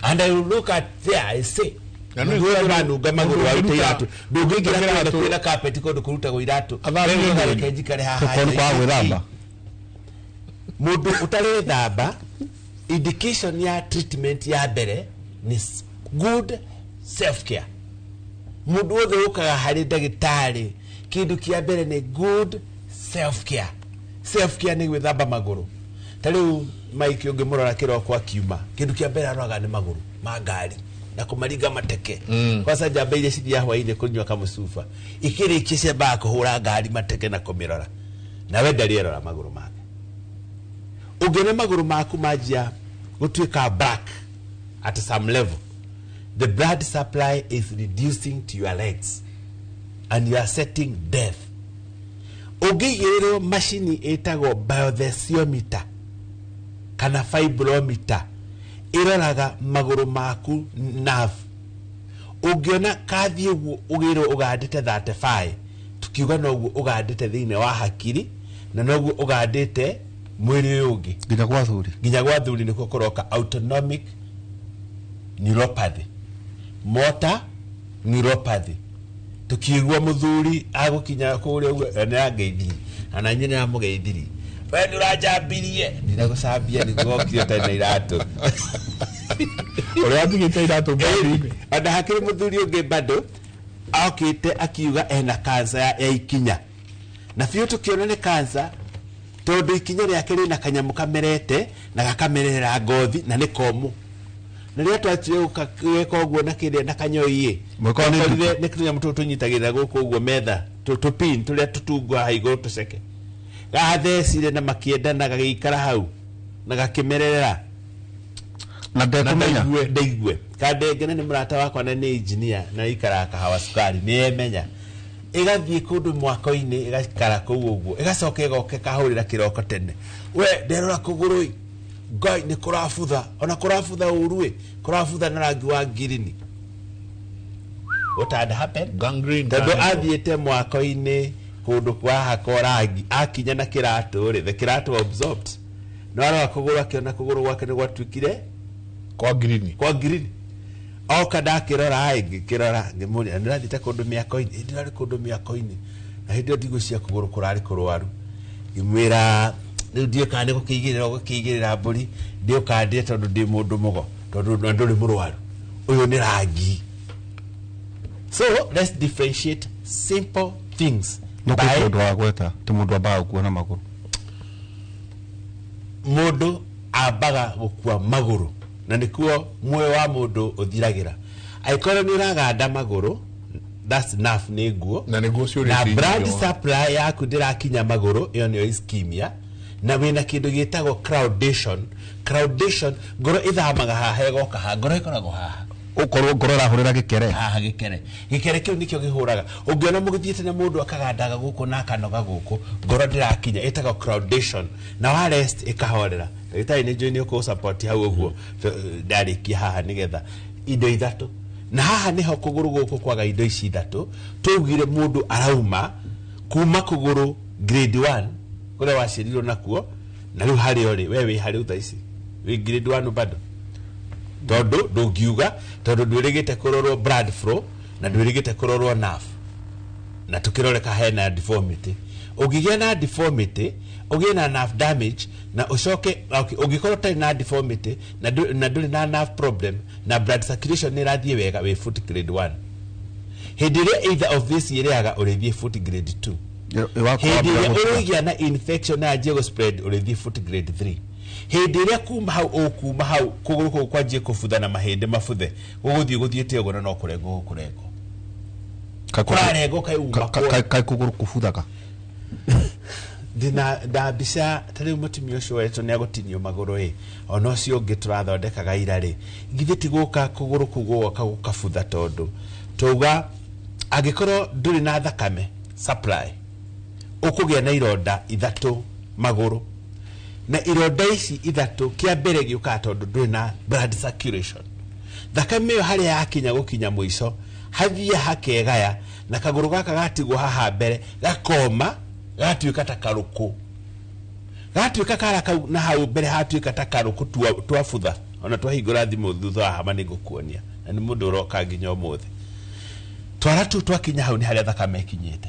And I will look at there, I say, Na nĩ mũndũ ũrĩa ũranunga magũrũ mũndũ arute ũngĩruta- iratũ, ndũngĩingĩra iratũ- kũndũ kwĩna carpet, kũndũ kũrutagwo iratũ. Athambie Wewe mwĩrĩ. reke njikare haha. Tũkorwo nĩ kwaga gwĩthamba. Mũndũ ũtarethamba, indication ya treatment ya mbere nĩ good self care. Mũndũ wothe ũkaga harĩ ndagĩtarĩ, kĩndũ kĩa mbere nĩ good self care. Self care nĩ gwĩthamba magũrũ. Ta rĩu Mike, ũngĩmũrora kĩroko akiuma, kĩndũ kĩa mbere aroraga nĩ magũrũ ma ngari na kũmaringa mateke. Kwanza njamba iria cithiaga hwainĩ kũnyua kamũcuba, ikĩrĩkia ciambaga kũhũra ngari mateke na kũmĩrora, nawe ndarĩ erora magũrũ make. Ũngĩona magũrũ maku manjia gũtuĩka black at some level, the blood supply is reducing to your legs and you are setting death. Ũngĩigĩrĩrwo macini ĩtagwo biothesiometer kana fibrometer, ĩroraga magũrũ maku nerve, ũngĩona kathiĩ ũguo ũgĩrwo ũgandĩte 35, tukiuga noguo ũgandĩte thĩinĩ wa hakiri na noguo ũgandĩte mwĩrĩ ũyũ ũngĩ. Nginya gwa thuri. Nginya gwa thuri nĩkuo kũroka autonomic neuropathy, motor neuropathy. Tukiigua mũthuri agũkinya kũrĩa ũguo nĩ angeithiri, ana nyina amũgeithiri, we nĩ ũranjambirie, ndinagũcambia, nĩguo okire ũtarĩ na iratũ. Ũrĩa watigĩte iratũ ngari-inĩ. Ona hakĩrĩ mũthuri ũngĩ bado okĩte akiuga ena kansa ya ikinya, na biũ tũkĩona nĩ kansa tondũ ikinya rĩake rĩna kanyamũ kamerete na gakamerera ngothi na nĩ komũ, na rĩrĩa twachire gwĩka ũguo na kĩrĩa na kanyoi ĩ Mwĩkaga nĩ twakorire nĩ tũnyamũ tũtũ tũnyitagĩrĩra gũkũ ũguo metha, tũpin tũrĩa tũtungwa haha igũrũ tũceke, gathecire na makĩendana, gagĩikara hau na gakĩmererera. Na ndekũmenya. Ndaigue kandengene nĩ mũrata wakwa na nĩ engineer na ikaraga Kahawa Cukari, nĩ emenya. Ĩgathiĩ kũndũ mwako-inĩ, ĩgaikara kũu ũguo, ĩgacoka ĩgoka ĩkahũrĩra kĩroko tene, we nderora kũgũrũ ĩ, Ngai, nĩ kũrabutha, ona kũrabutha ũru ĩ, kũrabutha na rangi wa ngirini. What had happened? Gangrene. Tondũ athiĩte mwako-inĩ kũndũ kwahakwo rangi, akinya na kĩratũ rĩ, the kĩratũ absorbed, no arora kũgũrũ, akĩona kũgũrũ gwake nĩ gwatuĩkire kwa green. Kwa green. Oka ndakĩrora ĩ, ngĩkĩrora, ngĩmũria, nĩrathiĩte kũndũ mĩako-inĩ? Ĩ, ndĩrarĩ kũndũ mĩako-inĩ, na hĩndĩ ĩyo ndigũcia kũgũrũ kũrarĩ kũrwaru. Ngĩmwĩra, rĩu ndiũĩ kana nĩ gũkĩigĩrĩra ũgũkĩigĩrĩra mbũri, ndiũkandĩe tondũ ndĩ mũndũ mũgo, tondũ na ndũrĩ mũrwaru, ũyũ nĩ rangi. So let's differentiate simple things. No kwĩ by mũndũ wa gweta ti mũndũ ambaga gũkua na magũrũ. Mũndũ ambaga gũkua magũrũ na nĩkuo muoyo wa mũndũ ũthiragĩra. Angĩkorwo nĩ ũraganda magũrũ, that's enough, nĩ nguo. Na nĩguo ciũrĩtie na blood irio. Supply yaku ndĩrakinya magũrũ, ĩyo nĩyo ischemia, na wĩna kĩndũ gĩtagwo claudation. Claudation, ngoro ĩthamaga haha ĩgoka haha, ngoro ĩkoragwo haha. Ũkorwo ngoro ĩrahũrĩra gĩkere. Haha gĩkere, gĩkere kĩu nĩkĩo kĩhũraga. Ũngĩona mũgĩthiĩte na mũndũ akagandaga gũkũ na akanoga gũkũ, ngoro ndĩrakinya, ĩtagwo claudation, na wa rest ĩkahorera. Ndagĩtarĩ nĩ njũĩ nĩ ũkũ support hau ũguo. Ndarĩkia haha nĩgetha indo ithatũ, na haha nĩho kũgũrũ gũkũ kwaga indo ici ithatũ tũugire, mũndũ arauma kuma kũgũrũ grade 1 kũrĩa waciarirwo nakuo, na rĩu harĩa ũrĩ we, wĩ harĩ thaa ici wĩ grade 1 bado, tondũ ndũngiuga, tondũ ndwĩrĩgĩte kũrorwo blood flow na ndwĩrĩgĩte kũrorwo nerve na tukĩroreka hena deformity. Ũngĩgĩa na deformity, ũgĩe na nerve damage na ũcoke, okay, ũngĩkorwo ũtarĩ na deformity na ndũrĩ na nerve problem na blood circulation nĩ ĩrathiĩ wega, wĩ foot grade 1. Hĩndĩ ĩrĩa either of this ĩrĩaga, ũrĩthiĩ foot grade 2. Hĩndĩ ĩrĩa ũrĩgĩa na infection na yanjie gũ spread, ũrĩthiĩ foot grade 3. Hĩndĩ ĩrĩa kuma hau, ũkuma hau kũgũrũ kũu kwanjie kũbutha na mahĩndĩ mabuthe, gũgũthiĩ gũthiĩte ũguo na no kũrengwo gũkũrengwo. Kũrarengo kauma kai kũgũrũ kũbuthaga. Ndina ndambica ta rĩu mũtumia ũcio wetwo nĩ agũtinio magũrũ ĩ ona ũcio ũngĩ tũrathondekaga ira rĩ githĩ ti gũka kũgũrũ kũu gũgoka gũkabutha tondũ tauga angĩkorwo ndũrĩ na thakame supply ũkũgĩa na ironda ithatũ magũrũ na ironda ici ithatũ kĩa mbere gĩũkaga tondũ ndũrĩ na blood circulation thakame ĩyo harĩa yakinya gũkinya mũico hathia hakegaya na kagũrũ gaka gatigwo haha mbere gakoma gatuĩka ta karũkũ gatuĩka kara kau na hau mbere hatuĩka ta karũkũ twabutha ona twahingũra thimũ thutha wa hama nĩngũkuonia na nĩ mũndũ ũroka nginya ũmũthĩ twara tu twakinya hau nĩ harĩa thakame ĩkinyĩte.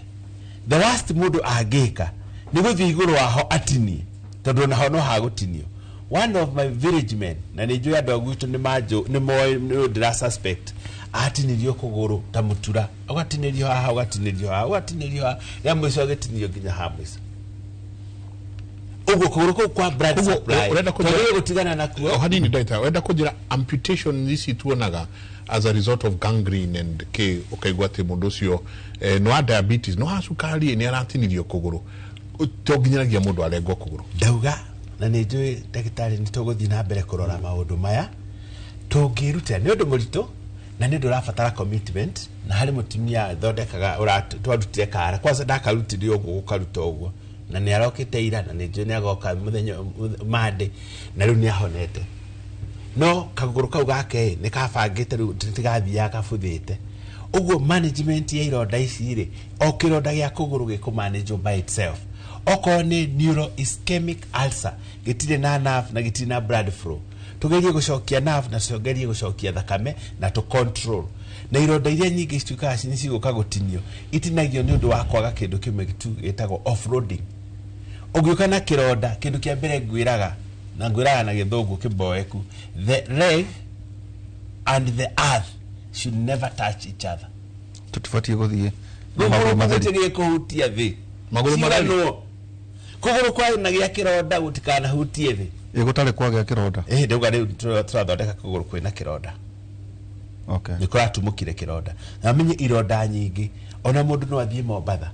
The worst mũndũ angĩka nĩ gũthiĩ igũrũ waho atinie tondũ onaho no hagũtinio. One of my village men na nĩ njũĩ andũ a gwitũ nĩ moĩ nĩ ndĩra suspect atinirio kũgũrũ ta mũtura ũgatinĩrio haha ũgatinĩrio haha ũgatinĩrio haha rĩa mũico agĩtinio nginya ha mũico ũguo kũgũrũ kũu kwa blood supply tondũ gũtigana nakuo. Hanini ndagĩtarĩ ũrenda kũnjĩra amputation ici tuonaga as a result of gangrene and k ũkaigua atĩ mũndũ ũcio nĩ wa diabetes nĩ wa cukari nĩ aratinirio kũgũrũ to nginyanagia mũndũ arengwo kũgũrũ. Ndauga na nĩ njũĩ ndagĩtarĩ nĩ tũgũthiĩ na mbere kũrora maũndũ maya tũngĩrutĩra nĩ ũndũ mũritũ na nĩ ũndũ ũrabatara commitment na harĩ mũtumia thondekaga twarutire kara kwanza ndakarutire ũguo gũkaruta ũguo na nĩ arokĩte ira na nĩ njũĩ nĩ agoka mũthenya Monday na rĩu nĩ ahonete no kagũrũ kau gake nĩ kabangĩte rĩu tigathiaga kabuthĩte ũguo management ya ironda ici rĩ o kĩronda gĩa kũgũrũ gĩkũ by itself okorwo nĩ neuroischemic ulcer gĩtirĩ na nerve na gĩtirĩ na blood flow tugerie gũcokia nerve na tugerie gũcokia thakame na to control na ironda iria nyingĩ cituĩkaga nĩ cigũka gũtinio itinagio nĩ ũndũ wa kwaga kĩndũ kĩmwe tu gĩtagwo offloading. Ũngĩũka na kĩronda kĩndũ kĩa mbere ngwĩraga na ngwĩraga na gĩthũngũ kĩboeku the leg and the earth should never touch each other. Tũtibatiĩ gũthiĩ magũrũ matheri kũhutia thĩ magũrũ matheri kũgũrũ kwa na gĩa kĩronda gũtikanahutie thĩ gũtarĩ kwa gĩa kĩronda ndauga rĩu tũrathondeka kũgũrũ kwĩna kĩronda. Okay. Nĩ kũratumũkire kĩronda na menye ironda nyingĩ ona mũndũ no athiĩ Mombatha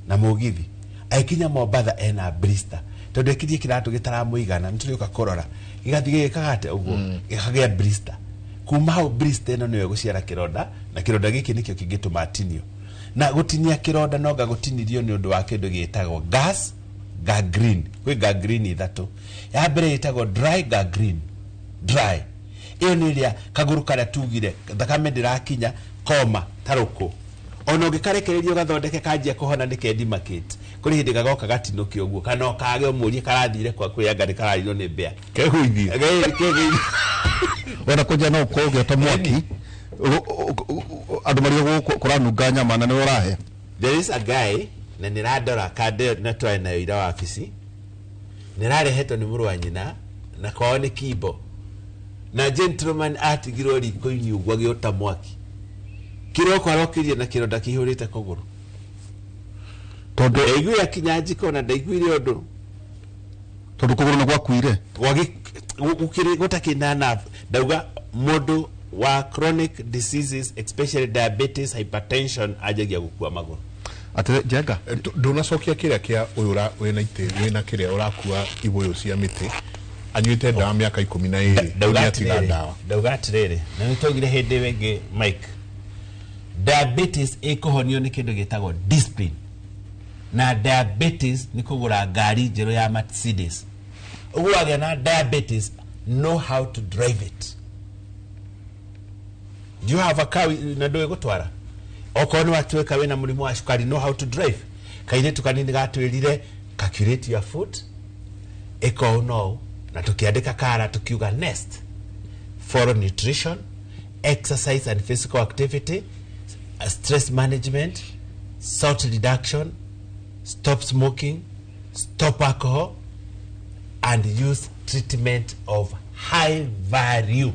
na mũgithi aikinya Mombatha ena blister tondũ ekirie kĩratũ gĩtaramũigana nĩ tũrĩũka kũrora gĩgathiĩ gĩgĩkaga atĩa ũguo gĩkagĩa blister kuma hau blister ĩno nĩyo ĩgũciara kĩronda na kĩronda gĩkĩ nĩkĩo kĩngĩtũma atinio na gũtinia kĩronda no ngagũtinirio nĩ ũndũ wa kĩndũ gĩtagwo gas gangrene. Kwĩ gangrene ithatũ ya mbere ĩtagwo dry gangrene dry ĩyo nĩ ĩrĩa kagũrũ karĩa tugire thakame ndĩrakinya koma tarũkũ ona ũngĩkarekereria ũgathondeke kanjia kũhona nĩ kendimakate kũrĩ hĩndĩ gagoka gatinũke ũguo kana kage ũmũrie karathire kwa kwĩanga nĩ kararirwo nĩ mbĩa kegũithie wenda kũnjia no ũkorwo ũgĩota mwaki andũ marĩa kũranunga nyama na nĩ ũrahe. There is a guy na nĩ randora kande na twarĩ nayo ira wabici nĩ rarehetwo nĩ mũrũ wa nyina na kwao nĩ kimbo na gentleman atigirwo riko-inĩ ũguo agĩota mwaki kĩroko arokĩrie na kĩronda kĩihũrĩte kũgũrũ tondũ ndaiguire akinya njiko na ndaiguire ũndũ tondũ kũgũrũ nĩ gwakuire gũtakĩ na nerve. Ndauga mũndũ wa chronic diseases especially diabetes hypertension anjagia gũkua magũrũ. Atĩ Njenga ndunacokia kĩrĩa kĩa ũyũ wĩna itĩ wĩna kĩrĩa ũrakua ibũyũ cia mĩtĩ anyuĩte ndawa mĩaka 12 ndauga ndawa. Ndauga atĩrĩrĩ na nĩ twaugire hĩndĩ ĩyo ĩngĩ Mike diabetes ĩkũhonio nĩ kĩndũ gĩtagwo discipline na diabetes nĩ kũgũra ngari njerũ ya Mercedes ũguo wagĩa na diabetes know how to drive it. Do you have a car na ndũĩ gũtwara okorwo nĩ watuĩka wĩna mũrimũ wa cukari know how to drive kairĩtu kanini gatwĩrire calculate your food ĩka ũũ no na tũkĩandĩka kara tũkiuga next follow nutrition exercise and physical activity stress management salt reduction stop smoking stop alcohol and use treatment of high value.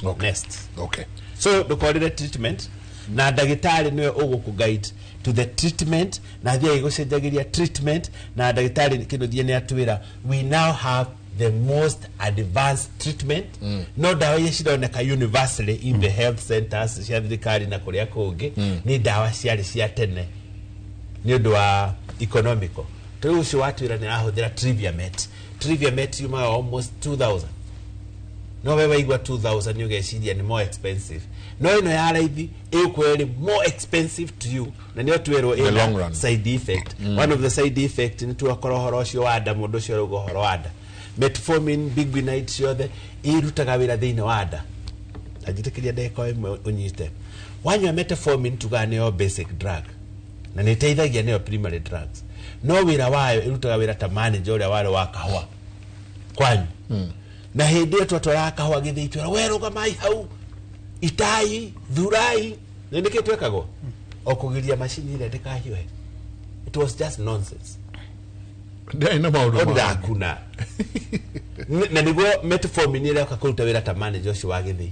Okay. Next. Okay. So ndũkorire treatment na ndagĩtarĩ nĩwe ũgũkũ guide to the treatment na thiĩ agĩgũcenjagĩria treatment na ndagĩtarĩ kĩndũ thiĩ nĩ atwĩra we now have the most advanced treatment. No ndawa iria cironeka universally in the health centers cia thirikari na kuria kungi ni ndawa ciarĩ cia tene nĩ ũndũ wa economical. Rĩu ũcio watwĩra nĩ arahũthĩra Triviamet. Triviamet yumaga almost 2000. No we waigua 2000 nĩ ũgeciria nĩ more expensive. No ĩno ya raithi ĩgũkorwo ĩrĩ more expensive to you, na nĩyo twerwo ĩna side effect. One of the side effect nĩ twakora ũhoro ũcio wa nda, mũndũ ũcio arauga ũhoro wa nda. Metformin, biguanide ciothe irutaga wĩra thĩinĩ wa nda. Na njĩtĩkĩria ndagĩka ĩmwe ũnyite. Wanyua metformin tugaga nĩyo basic drug, na nĩ ĩteithagia, nĩyo primary drugs. No wĩra wayo ĩrutaga wĩra ta manager ũrĩa warĩ wa kahũa kwanyu. Na hĩndĩ ĩyo twatwaraga kahũa gĩthĩi twĩra we rũgamai hau, itai, thurai. Nĩ nĩkĩ twekagwo? O kũgiria macini ĩrĩa ndĩkahiũhe. It was just nonsense. Ndĩarĩ na maũndũ ndakuna. Na nĩguo metformin ĩrĩa kũruta wĩra ta manager ũcio wa gĩthĩi.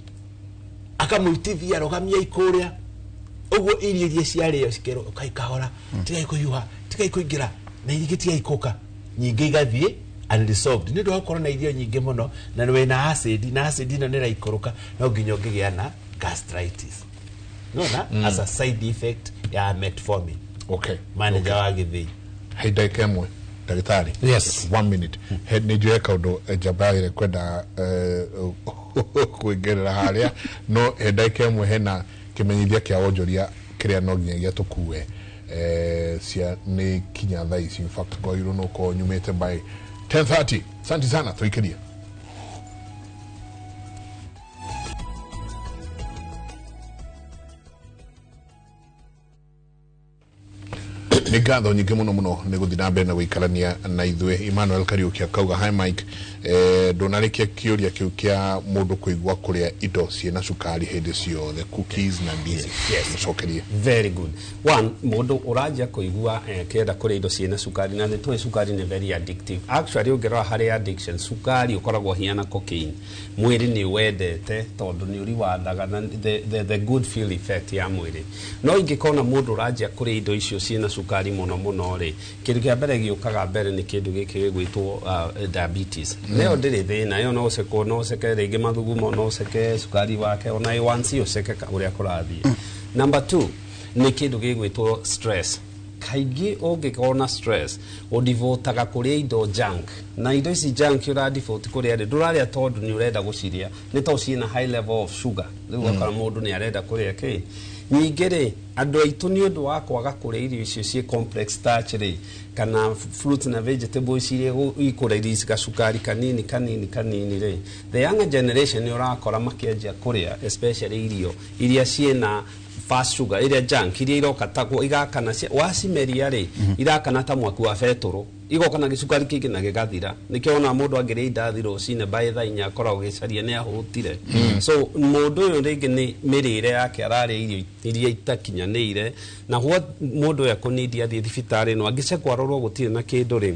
Akamũitithia rũgamiai kũrĩa. Ũguo irio iria ciarĩo cikerwo ũkai kahora, tigai kũhiũha, tigai kũingĩra, na ingĩ tigai kũka. Nyingĩ igathiĩ unresolved. Nĩ ũndũ wa gũkorwo na irio nyingĩ mũno na wĩna acid, na acid ĩno nĩ ĩraikũrũka, no nginya ũngĩgĩa na gastritis. Nona as a side effect ya metformin. Okay. Manager wa gĩthĩi. He ndagĩka ĩmwe ndagĩtarĩ. Yes. 1 minute. He nĩ njũĩ kaũndũ njamba yagĩrĩire kwenda kũingĩrĩra harĩa, no he ndagĩka ĩmwe hena kĩmenyithia kĩa wonjoria kĩrĩa no nginyagia tũkue cia nĩ kinya thaa ici. In fact ngwairwo no ũkorwo nyumĩte by 10:30. Asante sana, tũikĩrie. Nĩ ngatho nyingĩ mũno mũno nĩ gũthiĩ na mbere na gũikarania na ithuĩ. Emmanuel Kariuki akauga hi Mike, ndũnarĩkia kĩũria kĩu kĩa mũndũ kũigua kũrĩa indo ciĩna cukari hĩndĩ ciothe, cookies na ndizi. Mũcokerie. Very good. One, mũndũ ũranjia kũigua kĩenda kũrĩa indo ciĩna cukari, na nĩ tũĩ cukari nĩ very addictive. Actually ũngĩrora harĩ addiction, cukari ũkoragwo hiana cocaine. Mwĩrĩ nĩ wendete tondũ nĩ ũriwandaga na the good feel effect ya mwĩrĩ. No ingĩkona mũndũ ũranjia kũrĩa indo icio ciĩna cukari mũno mũno rĩ, kĩndũ kĩa mbere gĩũkaga mbere nĩ kĩndũ gĩkĩ gĩgwĩtwo diabetes. Leo ndĩrĩ thĩna, ĩyo no ũcekwo, no ũceke rĩngĩ mathugumo, no ũceke cukari wake, ona A1C ũceke ũrĩa kũrathiĩ. Number 2 nĩ kĩndũ gĩgwĩtwo stress. Kaingĩ ũngĩkorwo na stress ũdivotaga kũrĩa indo junk, na indo ici junk ũradivote kũrĩa rĩ, ndũrarĩa tondũ nĩ ũrenda gũcirĩa, nĩ tondũ ciĩna high level of sugar. Rĩu ũgakora mũndũ nĩ arenda kũrĩa kĩ. Ningĩ rĩ, andũ aitũ nĩ ũndũ wa kwaga kũrĩa irio icio ciĩ complex starch rĩ, kana fruits na vegetables iria ikũrelease gacukari kanini kanini kanini rĩ, the younger generation nĩ ũrakora makĩanjia kũrĩa especially irio iria ciĩna fast sugar, iria junk, iria iroka ta igakana wacimeria rĩ, irakana ta mwaki wa betũrũ, igoka na gĩcukari kĩingĩ na gĩgathira. Nĩkĩo ona mũndũ angĩrĩa indathi rũcinĩ by thaa inya akoragwo agĩcaria nĩ ahũtire. So mũndũ ũyũ rĩngĩ nĩ mĩrĩre yake ararĩa irio iria itakinyanĩire, na what mũndũ ũyũ ekũnidi athiĩ thibitarĩ ĩno angĩcekwo arorwo gũtirĩ na kĩndũ rĩ,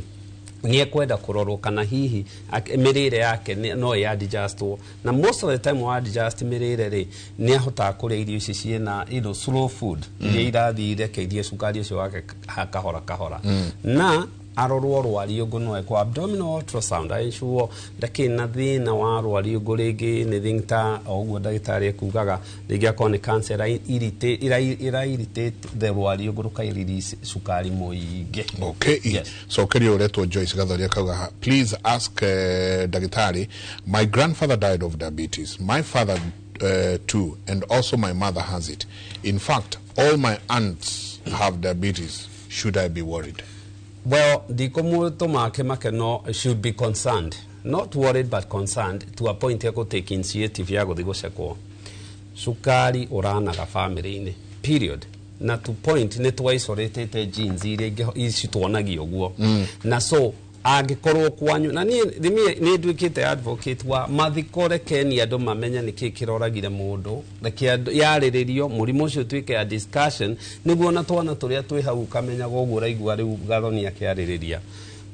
nĩ ekwenda kũrorwo kana hihi mĩrĩre yake no ĩ adjustwo. Na most of the time wa adjust mĩrĩre rĩ, nĩ ahotaga kũrĩa irio ici ciĩna indo slow food iria irathiĩ irekeirie cukari ũcio wake kahora kahora. Na arorwo rwariũngũ no ekwo abdominal ultrasound ensure ndakĩrĩ na thĩna wa rwariũngũ rĩngĩ nĩ thing ta o ũguo ndagĩtarĩ ekugaga, rĩngĩ akorwo nĩ cancer ĩra irritate the rwariũngũ rũka release cukari mũingĩ. Okay. Yes. So kerio uretwo Joyce Gathoria akauga please ask ndagĩtarĩ, my grandfather died of diabetes, my father too, and also my mother has it. In fact all my aunts have diabetes. Should I be worried? Well, ndikumutuma make no should be concerned, not worried but concerned to a point ya take initiative ya guthi gucekwo. Cukari uranaga family-inĩ period, na to point nĩ twa isolatete genes iria ici tuonagio ũguo. Na so angĩkorwo kwanyu, na niĩ nĩ nduĩkĩte advocate wa mathiko, rekeni andũ mamenye nĩkĩ kĩroragire mũndũ, reke yarĩrĩrio mũrimũ ũcio ũtuĩke ya discussion, nĩguo na twana tũrĩa twĩ hau ũkamenyaga ũguo ũraigua rĩu Gathoni akĩarĩrĩria.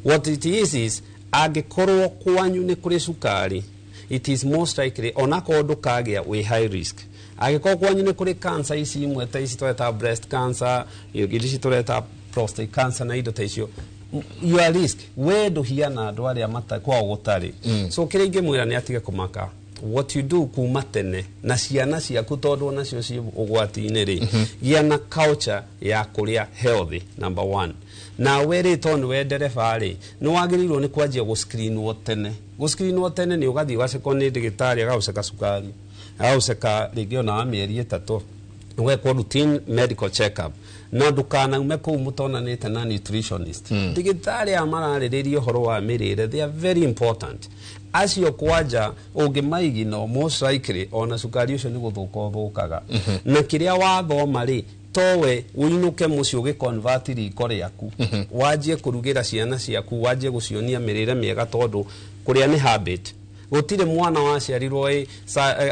What it is angĩkorwo kwanyu nĩ kũrĩ cukari, it is most likely onakorwo ndũkagĩa wĩ high risk. Angĩkorwo kwanyu nĩ kũrĩ cancer ici imwe ta ici tũreta breast cancer, ici tũreta prostate cancer na indo ta icio, You are risk we ndũhiana andũ arĩa kwao gũtarĩ. So kĩrĩa ingĩmwĩra nĩ atige kũmaka. What you do kuma tene na ciana ciaku, tondũ onacio ciĩ ũgwati-inĩ rĩ, gĩa na culture ya kũrĩa healthy, number one. Nawe rĩ, tondũ nĩwe ndereba rĩ, nĩ wagĩrĩirwo nĩ kwanjia gũscreenwo tene. Gũscreenwo tene nĩ ũgathiĩ ũgacekwo nĩ ndagĩtarĩ, agagũceka cukari, agagũceka rĩngĩ ona wa mĩeri 3, ũgekwo routine medical check up, na ndũkanaume kũu mũtonanĩte na nutritionist. Ndagĩtarĩ aya mararĩrĩria ũhoro wa mĩrĩre, they are very important. Acio kwanja ũngĩmaigino, most likely ona cukari ũcio nĩ gũthũka ũthũkaga. Na kĩrĩa wathoma rĩ, towe ũinũke mũciĩ ũgĩconvert riko rĩaku, wanjie kũrugĩra ciana ciaku, wanjie gũcionia mĩrĩre mĩega, tondũ kũrĩa nĩ habit. Gũtirĩ mwana waciarirwo ĩ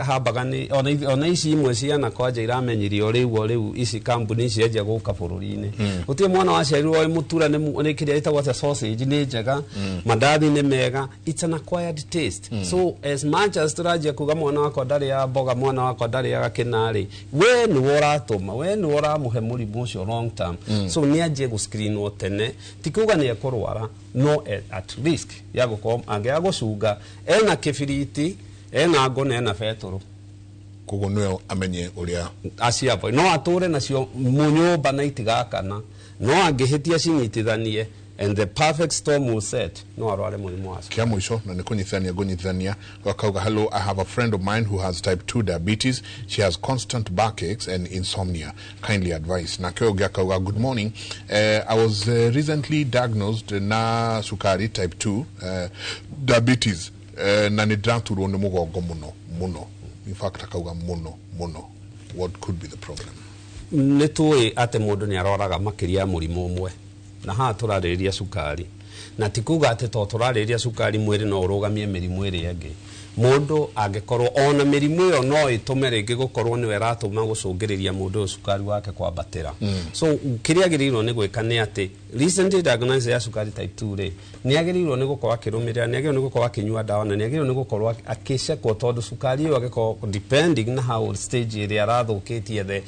hambaga nĩ ona ici imwe ciana kwanja iramenyirio rĩu o rĩu, ici kambuni cianjia gũka bũrũri-inĩ. Gũtirĩ mwana waciarirwo ĩ mũtura nĩ kĩrĩa ĩtagwo atĩa, sausage nĩ njega, mandathi nĩ mega. It's an acquired taste. So as much as tũranjia kuga mwana wakwa ndarĩaga mboga, mwana wakwa ndarĩaga kĩnarĩ, we nĩwe ũratũma, we nĩwe ũramũhe mũrimũ ũcio long term. So nĩ anjie gũscreenwo tene. Ti kuga nĩ ekũrwara, no at risk ya gũkorwo angĩaga gũcunga, ena kĩbiriti, ena ngũ na ena betũrũ. Koguo nĩwe amenye ũrĩa aciavo no atũre nacio mũnyũmba na itigakana, no angĩhĩtia cinyitithanie and the perfect storm will set, no arware mũrimũ wa Kia mũico na nĩ kũnyitithania ngũnyitithania, wakauga, "Hello, I have a friend of mine who has type 2 diabetes. She has constant backaches and insomnia. Kindly advice." Nake ũngĩ akauga, "Good morning, I was recently diagnosed na sukari type 2 diabetes, na nĩ ndĩraturwo nĩ mũgongo mũno mũno." In fact akauga mũno mũno. What could be the problem? Nĩ tũĩ atĩ mũndũ nĩ arwaraga makĩria ya mũrimũ ũmwe, na haha tũrarĩrĩria cukari, na ti kuga atĩ to tũrarĩrĩria cukari mwĩrĩ no ũrũgamie mĩrimũ ĩrĩa ĩngĩ. Mũndũ angĩkorwo ona mĩrimũ ĩyo no ĩtũme rĩngĩ gũkorwo nĩwe ĩratũma gũcũngĩrĩria mũndũ ũyũ cukari wake kwambatĩra. So kĩrĩa agĩrĩirwo nĩ gwĩka nĩ atĩ recently diagnosis ya cukari type 2 rĩ, nĩ agĩrĩirwo nĩ gũkorwo akĩrũmĩrĩra, nĩ agĩrĩirwo nĩ gũkorwo akĩnyua ndawa, na nĩ agĩrĩirwo nĩ gũkorwo akĩcekwo, tondũ cukari ĩyo angĩkorwo depending na how stage ĩrĩa arathũkĩtie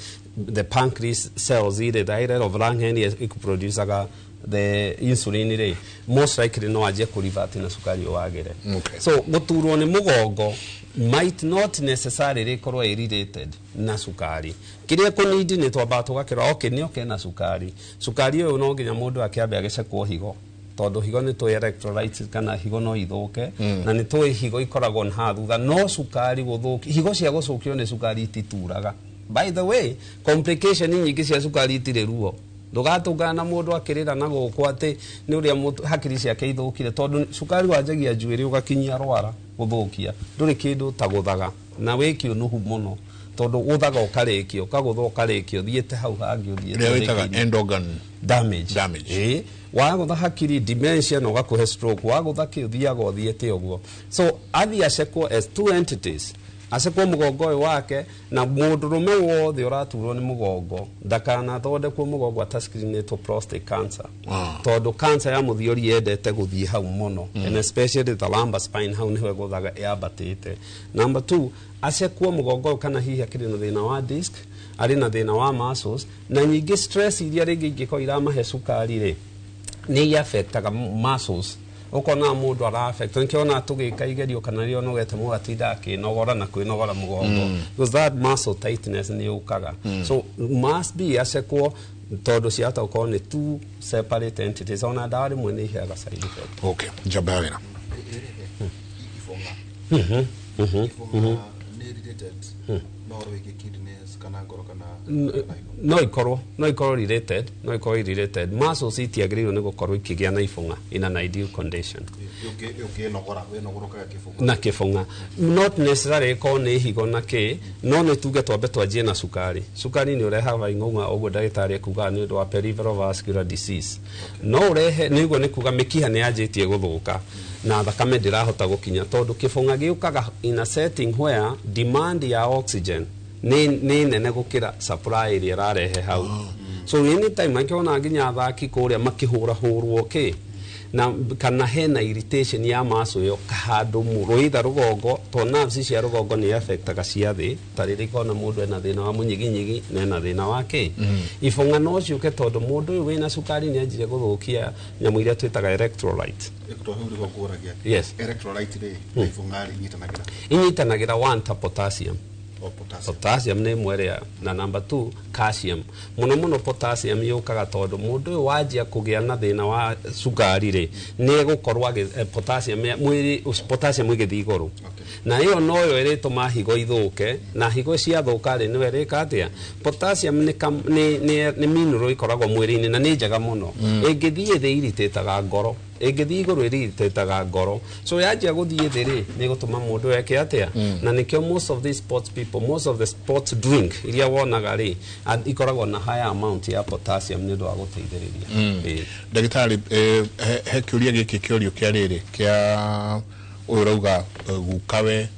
the pancreas cells ire, the islet of Langerhans ĩkuproducaga the insulin rĩ, most likely no anjie kũrevert na cukari ũyũ wagĩre. So gũturwo nĩ mũgongo might not necessarily ĩkorwo ĩ related na cukari. Kĩrĩa kũnindi nĩ twambaga tũgakĩrora, okay, nĩ oke na cukari, cukari ũyũ no nginya mũndũ akĩambe agĩcekwo higo, tondũ higo nĩ tũĩ electrolytes kana higo no ithũke, na nĩ tũĩ higo ikoragwo na haha thutha. No cukari gũthũki, higo cia gũcũkio nĩ cukari itituraga. By the way, complication nyingĩ cia cukari itirĩ ruo. Ndũgatũngana na mũndũ akĩrĩra na gũkũ atĩ nĩ ũrĩa hakiri ciake ithũkire, tondũ cukari wanjagia njuĩrĩ ũgakinyia rwara gũthũkia, ndũrĩ kĩndũ ta gũthaga na wĩ kĩũnũhu mũno, tondũ gũthaga ũkarĩkio, ũkagũtha ũkarĩkio, ũthiĩte hau hangĩ ũthiĩte Ĩrĩa wĩtaga end organ damage. Damage. Ĩĩ, wagũtha hakiri, dementia, na ũgakũhe stroke. Wagũtha kĩ, ũthiaga ũthiĩte ũguo. So athiĩ acekwo as two entities, acekwo mũgongo ũyũ wake, na mũndũrũme wothe ũraturwo nĩ mũgongo ndakanathondekwo mũgongo atascreenĩtwo prostate cancer, tondũ cancer ya mũthiori yendete gũthiĩ hau mũno, and especially the lumbar spine, hau nĩho ĩgũthaga yambatĩte. Number two, acekwo mũgongo ũyũ kana hihi akĩrĩ na thĩna wa disc, arĩ na thĩna wa muscles, na nyingĩ stress iria rĩngĩ ingĩkorwo iramahe cukari rĩ, nĩ affectaga muscles. Ũkona mũndũ ara affect, nĩkĩo tũgĩka igerio kana rĩrĩa ũnogete mũndũ atindaga akĩnogora na kwĩnogora mũgongo, because that muscle tightness nĩ yũkaga. So must be acekwo, tondũ ciahota gũkorwo nĩ two separate entities. Ona ndawa rĩmwe nĩ iheaga side effect. Okay, njamba ya wĩra. Ibong'a, ibong'a nĩ related na ũhoro wĩgiĩ kidneys kana ngoro kana higo? No ikorwo related, no ikorwo related. Muscles itiagĩrĩirwo nĩ gũkorwo ikĩgĩa na ibong'a in an ideal condition. Ũngĩnogora, wĩnogora ũkagĩa kĩbũng'a? Na kĩbũng'a not necessarily ĩkorwo nĩ higo na kĩ, no nĩ tuge twambe twanjie na cukari. Cukari nĩ ũrehaga ing'ung'a, ũguo ndagĩtarĩ ekugaga nĩ ũndũ wa peripheral vascular disease. No ũrehe nĩguo nĩ kuga mĩkiha nĩ yanjĩtie gũthũka na thakame ndĩrahota gũkinya, tondũ kĩbũng'a gĩũkaga in a setting where demand ya oxygen nĩ nene gũkĩra supply ĩrĩa ĩrarehe hau. So anytime akĩona nginya athaki kũrĩa makĩhũrahũrwo kĩ, Na kana hena irritation ya muscle ĩyo handũ rũitha rũgongo, to nerves cia rũgongo nĩ affectaga cia thĩ, ta rĩrĩa ikona mũndũ ena thĩna wa mũnyiginyigi na ena thĩna wa kĩ. Ibong'a no ciũke tondũ mũndũ ũyũ wĩna cukari nĩ anjirie gũthũkia nyamũ iria twĩtaga electrolyte. Yes. Electrolyte rĩ, na ibong'a rĩ, inyitanagĩra? Inyitanagĩra one ta potassium. O potassium. Potassium nĩ ĩmwe ĩrĩa, na number 2 calcium. Mũno mũno potassium yũkaga tondũ mũndũ ũyũ wanjia kũgĩa na thĩna wa cukari rĩ, nĩ egũkorwo potassium mwĩrĩ, potassium ĩgĩthiĩ igũrũ. Na ĩyo noyo ĩrĩtũma higo ithũke, na higo ciathũka rĩ, nĩwe ĩrĩka atĩa? Potassium nĩ mineral ĩkoragwo mwĩrĩ-inĩ na nĩ njega mũno. Ĩngĩthiĩ thĩ iritĩtaga ngoro, ĩngĩthiĩ igũrũ ĩritĩtaga ngoro. So yanjia gũthiĩ thĩ rĩ, nĩ ĩgũtũma mũndũ eke atĩa? Na nĩkĩo most of these sports people, most of the sports drink iria wonaga rĩ, ikoragwo na higher amount ya potassium nĩ ũndũ wa gũteithĩrĩria. Ndagĩtarĩ, he kĩũria gĩkĩ kĩũrio kĩa rĩrĩ kĩa ũyũ ũrauga gukawe,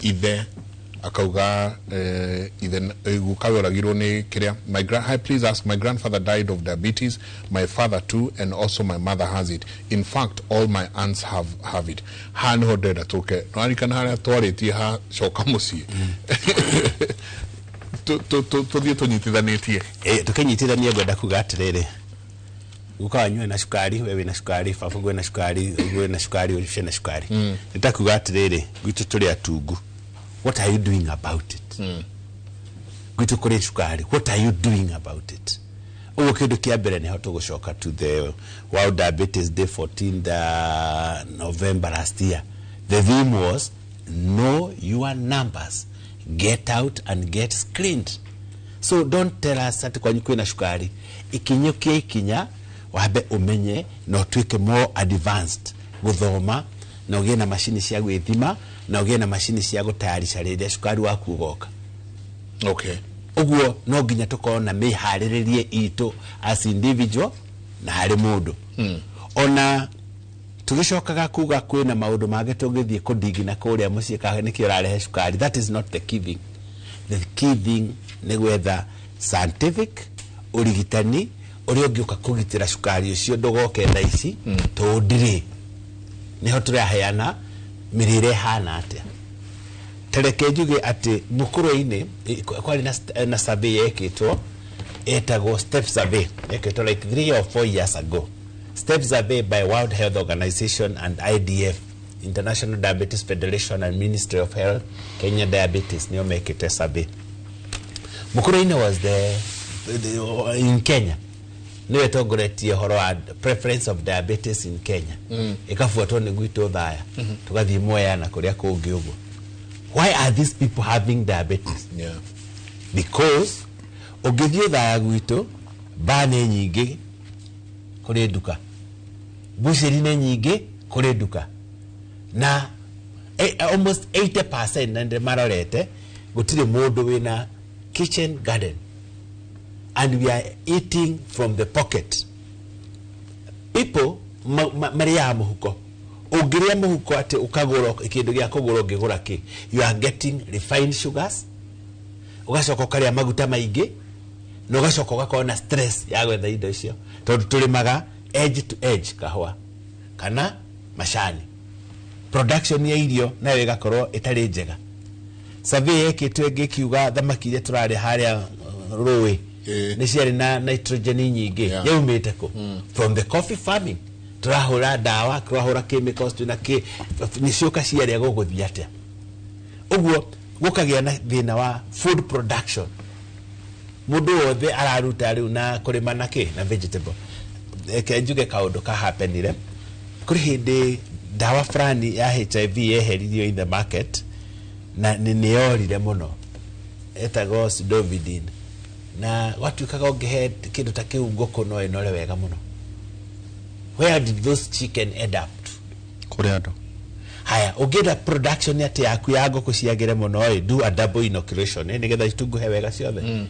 ithe akauga, ithe gukawe oragirwo nĩ kĩrĩa. My hi, please ask, my grandfather died of diabetes, my father too, and also my mother has it. In fact, all my aunts have it. Haha nĩho ndĩrenda tũke. Nĩwarikana harĩa twarĩtie ha coka mũciĩ. Tũthiĩ tũnyitithanĩtie. Tũkĩnyitithania ngwenda kuga atĩrĩrĩ, guka wanyu ena cukari, we wĩna cukari, baba gwĩna cukari, gwĩna cukari, ũcio ena cukari. Nĩ ta kuga atĩrĩrĩ, gwitũ tũrĩ atungu. What are you doing about it? Gwitũ kũrĩ cukari. What are you doing about it? Ũguo kĩndũ kĩa mbere nĩho tũgũcoka to the World Diabetes Day 14th November last year. The theme was know your numbers, get out and get screened. So don't tell us atĩ kwanyu kwĩna cukari. Ikinyũkia ikinya wambe ũmenye na ũtuĩke more advanced gũthoma, na ũgĩe na macini cia gwĩthima, na ũgĩe na macini cia gũtayarisha rĩrĩa cukari waku ũgoka. Ũguo no nginya tũkorwo na mĩharĩrĩrie itũ as individual na harĩ mũndũ. Ona tũgĩcokaga kuga kwĩna maũndũ mangĩ tũngĩthiĩ kũndingi na kũrĩa mũciĩ kana nĩkĩo ũrarehe cukari. That is not the key thing. The key thing nĩ gwetha scientific ũrigitani ũrĩa ũngĩũka kũgitĩra cukari ũcio ndũgoke thaa ici, tũũndirĩ. Nĩho tũraheana mĩrĩre ĩhana atĩa. Tareke njuge atĩ mũkũrũ-inĩ, kwarĩ na survey yekĩtwo ĩtagwo step survey, yekĩtwo like 3 or 4 years ago. Step survey by World Health Organization and IDF, International Diabetes Federation and Ministry of Health, Kenya Diabetes, nĩo mekĩte survey. Mũkũrũ-inĩ was the in Kenya nĩwe tongoretie ũhoro wa preference of diabetes in Kenya. Ĩkabuatwo nĩ gwitũ Othaya, tũgathiĩ Mwea na kũrĩa kũngĩ ũguo. Why are these people having diabetes? Because ũngĩthiĩ Othaya gwitũ, mbaa nĩ nyingĩ kũrĩ nduka, mbucĩri nĩ nyingĩ kũrĩ nduka, na almost 80% na ndĩ marorete gũtirĩ mũndũ wĩna kitchen garden, and we are eating from the pocket. People marĩaga mũhuko. Ũngĩrĩa mũhuko atĩ ũkagũra kĩndũ gĩa kũgũra, ũngĩgũra kĩ? You are getting refined sugars, ũgacoka ũkarĩa maguta maingĩ, na ũgacoka ũgakorwo na stress ya gwetha indo icio, tondũ tũrĩmaga edge to edge kahũa kana macani. Production ya irio nayo ĩgakorwo ĩtarĩ njega. Survey yekĩtwo ĩngĩ ĩkiuga thamaki iria tũrarĩa harĩa rũĩ nĩ ciarĩ na nitrogen nyingĩ. Yaumĩte kũ? From the coffee farming. Tũrahũra ndawa, tũrahũra chemicals, twĩna kĩ, nĩ ciũka ciarĩa, gũgũthiĩ atĩa? Ũguo gũkagĩa na thĩna wa food production. Mũndũ wothe araruta rĩu na kũrĩma na kĩ, na vegetable. Reke njuge kaũndũ ka happenire. Kũrĩ hĩndĩ ndawa fulani ya HIV yeheririo in the market na nĩ yorire mũno, etagwo Zidovudine, na gwatuĩkaga ũngĩhe kĩndũ ta kĩu ngũkũ no ĩnore wega mũno. Where did those chicken end up? Kũrĩ andũ. Haya, ũngĩenda production atĩ yaku ya ngũkũ ciagĩre mũno ĩ, do a double inoculation, nĩgetha itunguhe wega ciothe.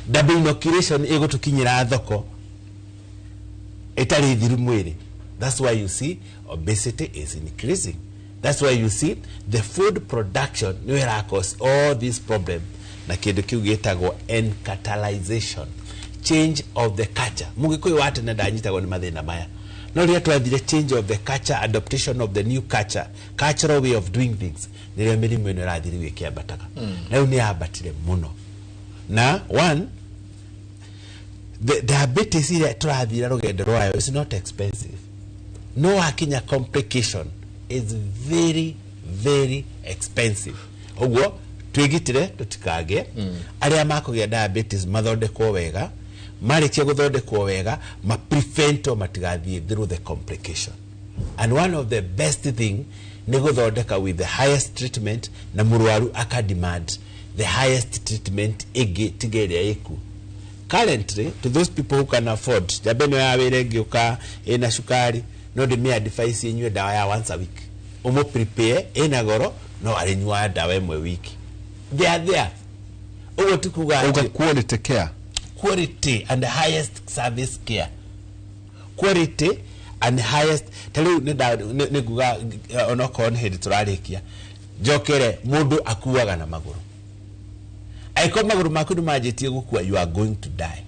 Double inoculation ĩgũtũkinyĩra thoko ĩtarĩ thiru mwĩrĩ. That's why you see obesity is increasing. That's why you see the food production nĩyo ĩra cause all this problem, na kĩndũ kĩu gĩtagwo encatalization, change of the culture. Mũgĩkũyũ wa tene ndanyitagwo nĩ mathĩna maya. No rĩrĩa twathire change of the culture, adaptation of the new culture, cultural way of doing things, nĩrĩo mĩrimũ ĩno ĩrathiĩ rĩu ĩkĩambataga. Na rĩu nĩ yambatire mũno. Na one, the diabetes ĩrĩa tũrathira rũgendo rwayo is not expensive. No wakinya complication is very very expensive. Ũguo twĩgitĩre tũtikagĩe. Arĩa makũgĩa diabetes mathondekwo wega, marĩkia gũthondekwo wega ma prevent o matigathiĩ through the complication. And one of the best thing nĩ gũthondeka with the highest treatment, na mũrwaru aka demand the highest treatment ĩngĩ tiga ĩrĩa ĩkuo. Currently, to those people who can afford, njambe ĩno ya wĩra ĩngĩũka ĩna cukari, no ndĩmĩ advise ĩnyue ndawa ya once a week. Ũmũ prepare ĩna goro, no arĩnyuaga ndawa ĩmwe wiki. They are there. Ũguo ti kuga atĩ quality care. Quality and the highest service care. Quality and highest. Ta rĩu nĩ nguga onokorwo nĩ hĩndĩ tũrarĩkia, njokere mũndũ akuaga na magũrũ. Angĩkorwo magũrũ maku nĩ manjĩtie gũkua, you are going to die.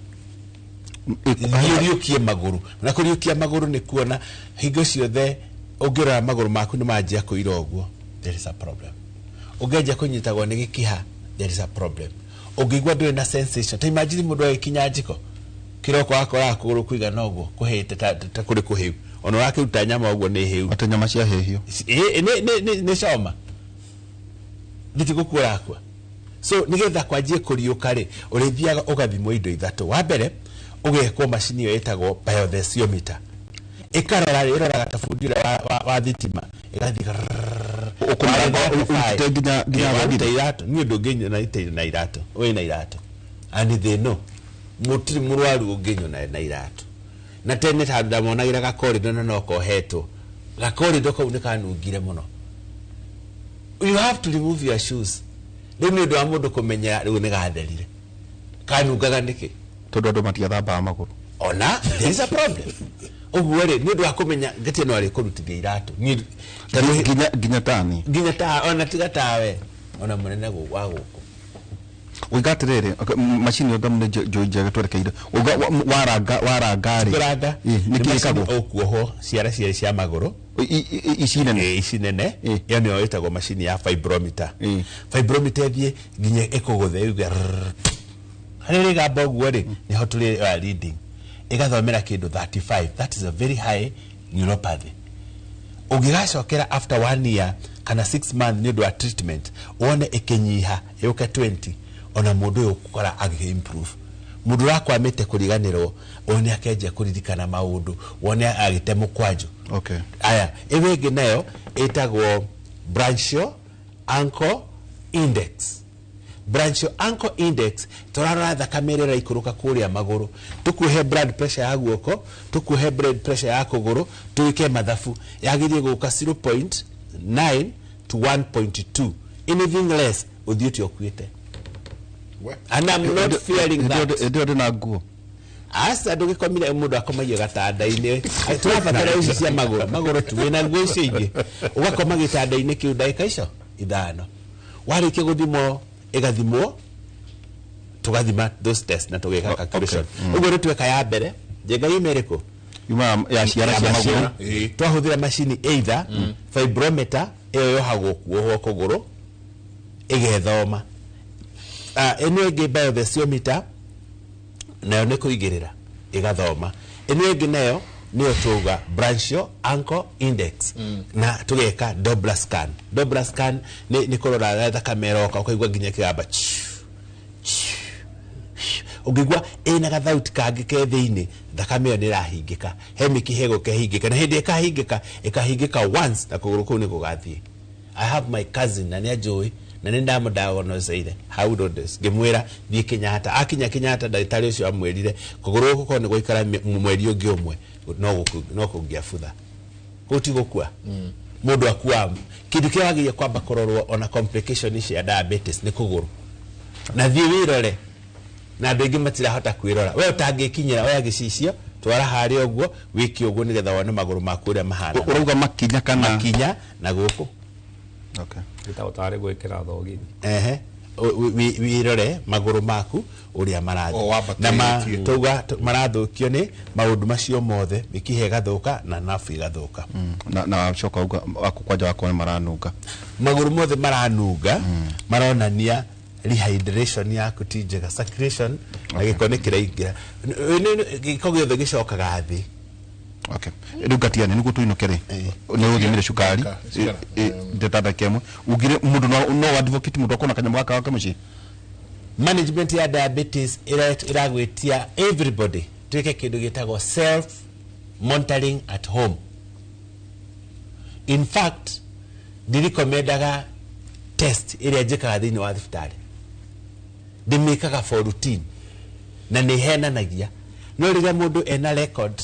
Ũriũkie magũrũ. Na kũriũkia magũrũ nĩ kuona hingo ciothe ũngĩrora magũrũ maku nĩ manjia kũira ũguo, there is a problem. Ũngĩanjia kũnyitagwo nĩ gĩkiha, there is a problem. Ũngĩigua ndũrĩ na sensation, ta imagine mũndũ agĩkinya njiko kĩroko akoraga kũgũrũ kũigana ũguo kũhĩte ta kũrĩ kũhĩu, ona ũrakĩruta nyama ũguo nĩ hĩu. Atĩ nyama cia hĩhio. Nĩ coma. Nĩ gũkua ũrakua. So nĩgetha kwanjie kũriũka rĩ, ũrĩthiaga ũgathimwo indo ithatũ. Wa mbere ũgekwo macini ĩyo ĩtagwo biothesiometer. Ĩkarora rĩ, ĩroraga ta bundi ũrĩa wa thitima, ĩgathiĩ ũrutĩte nginya waruta iratũ. Niĩ ndũngĩnyona na iratũ, wĩ na iratũ. And they know mũtirĩ mũrwaru ũngĩnyona na iratũ. Na tene ta ndamonagĩra gakorido na no kohetwo. Gakorido kau nĩ kanungire mũno. You have to remove your shoes. Rĩu nĩ ũndũ wa mũndũ kũmenya rĩu nĩ gatherire. Kanungaga nĩkĩ? Tondũ andũ matiathambaga magũrũ. Ona there is a problem. Ũguo rĩ, nĩ ũndũ wa kũmenya ngĩtie no arĩkũrutithia iratũ. Nginya tani. Nginya ta ona tiga tawe. Ona mũnene wa gũkũ. Uiga atĩrĩrĩ, macini ĩyo nĩ njũĩ njega twerekeire. Uiga waranga rĩ. Kũranga. Nĩ kĩĩ ĩkagwo? Ũkuohwo ciara cierĩ cia magũrũ. Ici nene. Ici nene. Ĩyo nĩyo ĩtagwo macini ya fibrometer. Fibrometer ĩthiĩ nginya ĩkũgũthe yuge. Harĩa ĩgamba ũguo rĩ, nĩho tũrĩ reading. Ĩgathomera kĩndũ 35. That is a very high neuropathy. Ũngĩgacokera after 1 year kana 6 months nĩ ũndũ wa treatment, wone ĩkĩnyiha ĩũke 20, ona mũndũ ũyũ ũkora agĩ improve. Mũndũ ũrakwamĩte kũriganĩrwo, wone akenjia kũririkana maũndũ, wone agĩte mũkwanjũ. Okay. Aya, ĩyo ĩngĩ nayo ĩtagwo Brachial Ankle Index. Brachial Ankle Index tũrarora thakame ĩrĩa ĩraikũrũka kũrĩa magũrũ, tũkuhe blood pressure ya guoko, tũkuhe blood pressure ya kũgũrũ, twĩke mathabu yagĩrĩire gũka 0.9 to 1.2. Anything less ũthiĩte ũkuĩte. And I'm not fearing that. Ĩndĩ ndĩ nguo. Asa ndũgĩkomire mũndũ akomagia gatanda-inĩ. Tũrabatara ici cia magũrũ, magũrũ tu wĩna nguo icio ingĩ. Ũgakoma gĩtanda-inĩ kĩu ndagĩka icio ithano. Warĩkia gũthimwo ĩgathimwo, tũgathima those tests na tũgeka calculation. Ũguo nĩ tweka ya mbere, njenga yuma ĩrĩkũ? Yuma ya ciara cia magũrũ. Twahũthĩra macini either fibrometer ĩyo yohagwo kuohwo kũgũrũ ĩgethoma. Ĩno ĩngĩ biothesiometer nayo nĩ kũigĩrĩra ĩgathoma. Ĩno ĩngĩ nayo nĩyo tuuga Brachial Ankle Index na tũgeka Doppler scan. Doppler scan nĩ kũrora thakame ĩroka ũkaigua nginya kĩgamba ũngĩigua ĩna gathauti kangĩ ke thĩinĩ, thakame ĩyo nĩ ĩrahingĩka, he mĩkiha ĩgũka ĩhingĩka, na hĩndĩ ĩkahingĩka ĩkahingĩka once na kũgũrũ kũu nĩ gũgathiĩ. I have my cousin na nĩ anjũĩ na nĩ ndamũdiagnoseire hau Rhodes, ngĩmwĩra thiĩ Kenyatta. Akinya Kenyatta ndagĩtarĩ ũcio amwĩrire kũgũrũ gũkũ korwo nĩ gwaikara mweri ũngĩ ũmwe no kũngĩabutha, kũu ti gũkua. Mũndũ akua kĩndũ kĩrĩa wagĩrĩire kwamba kũrorwo ona complication cia diabetes nĩ kũgũrũ, na thiĩ wĩrore, na andũ aingĩ matirahota kwĩrora. We ũtangĩkinyĩra oya gĩcicio twara harĩa ũguo wĩke ũguo nĩgetha wone magũrũ maku ũrĩa mahana. Ũrauga makinya kana makinya na gũkũ. Okay. Gĩtagwo tarĩ gwĩkĩra thogithi. Ehe. Wirore magũrũ maku ũrĩa marathiĩ na tauga marathũkio nĩ maũndũ macio mothe mĩkiha ĩgathũka na nabu ĩgathũka na coka uga kwanja wakwa nĩ maranunga magũrũ mothe maranunga maronania rehydration yaku ti njega circulation na gĩko nĩ kĩraingĩra gĩko gĩothe gĩcokaga thĩ. Okay. Rĩu Ngatia nĩguo tũinũke rĩ nĩ ũthimire cukari ndetanda kĩmwe ugire mũndũ no advocate mũndũ akona kanyamũ gaka gake mũciĩ. Management ya diabetes ĩragwĩtia everybody twĩke kĩndũ gĩtagwo self monitoring at home. In fact ndirikomendaga test ĩrĩa njĩkaga thĩinĩ wa thibitarĩ, ndĩmĩkaga for routine na nĩ henanagia no rĩrĩa mũndũ ena record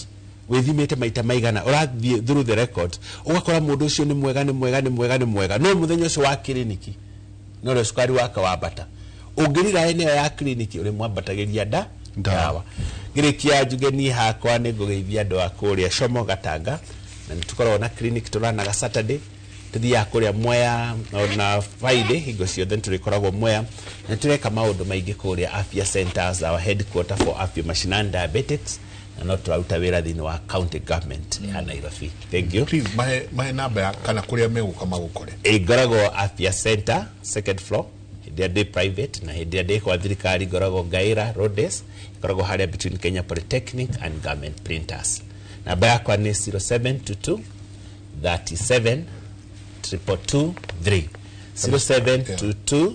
withimite maita maigana ũrathiĩ through the record ũgakora mũndũ ũcio nĩ mwega nĩ mwega nĩ mwega nĩ mwega no mũthenya ũcio wa kiriniki no rĩo cukari wake wambata ũngĩrira ĩno ya kiriniki ũrĩmwambatagĩria ndawa. Ngĩrĩkia njuge niĩ hakwa nĩ ngũgeithia andũ a kũrĩa Como Gatanga na nĩ tũkoragwo na clinic tũranaga Saturday tuthiaga kũrĩa Mwea na Friday hingo ciothe nĩtũrĩkoragwo Mwea na tũreka maũndũ maingĩ kũrĩa Afya Centers, our headquarter for Afya Mashinani Diabetics na no tũraruta wĩra thĩinĩ wa county government ya Nairobi. Thank you. Please mahe namba ya kana kũrĩa megũka magũkore. Ngoragwo Afya Center second floor hĩndĩ ĩrĩa ndĩ private na hĩndĩ ĩrĩa ndĩ kwa thirikari ngoragwo Ngaira Roads, ngoragwo harĩa between Kenya Polytechnic and Government Printers. Namba yakwa nĩ 0722 37 222 3 0722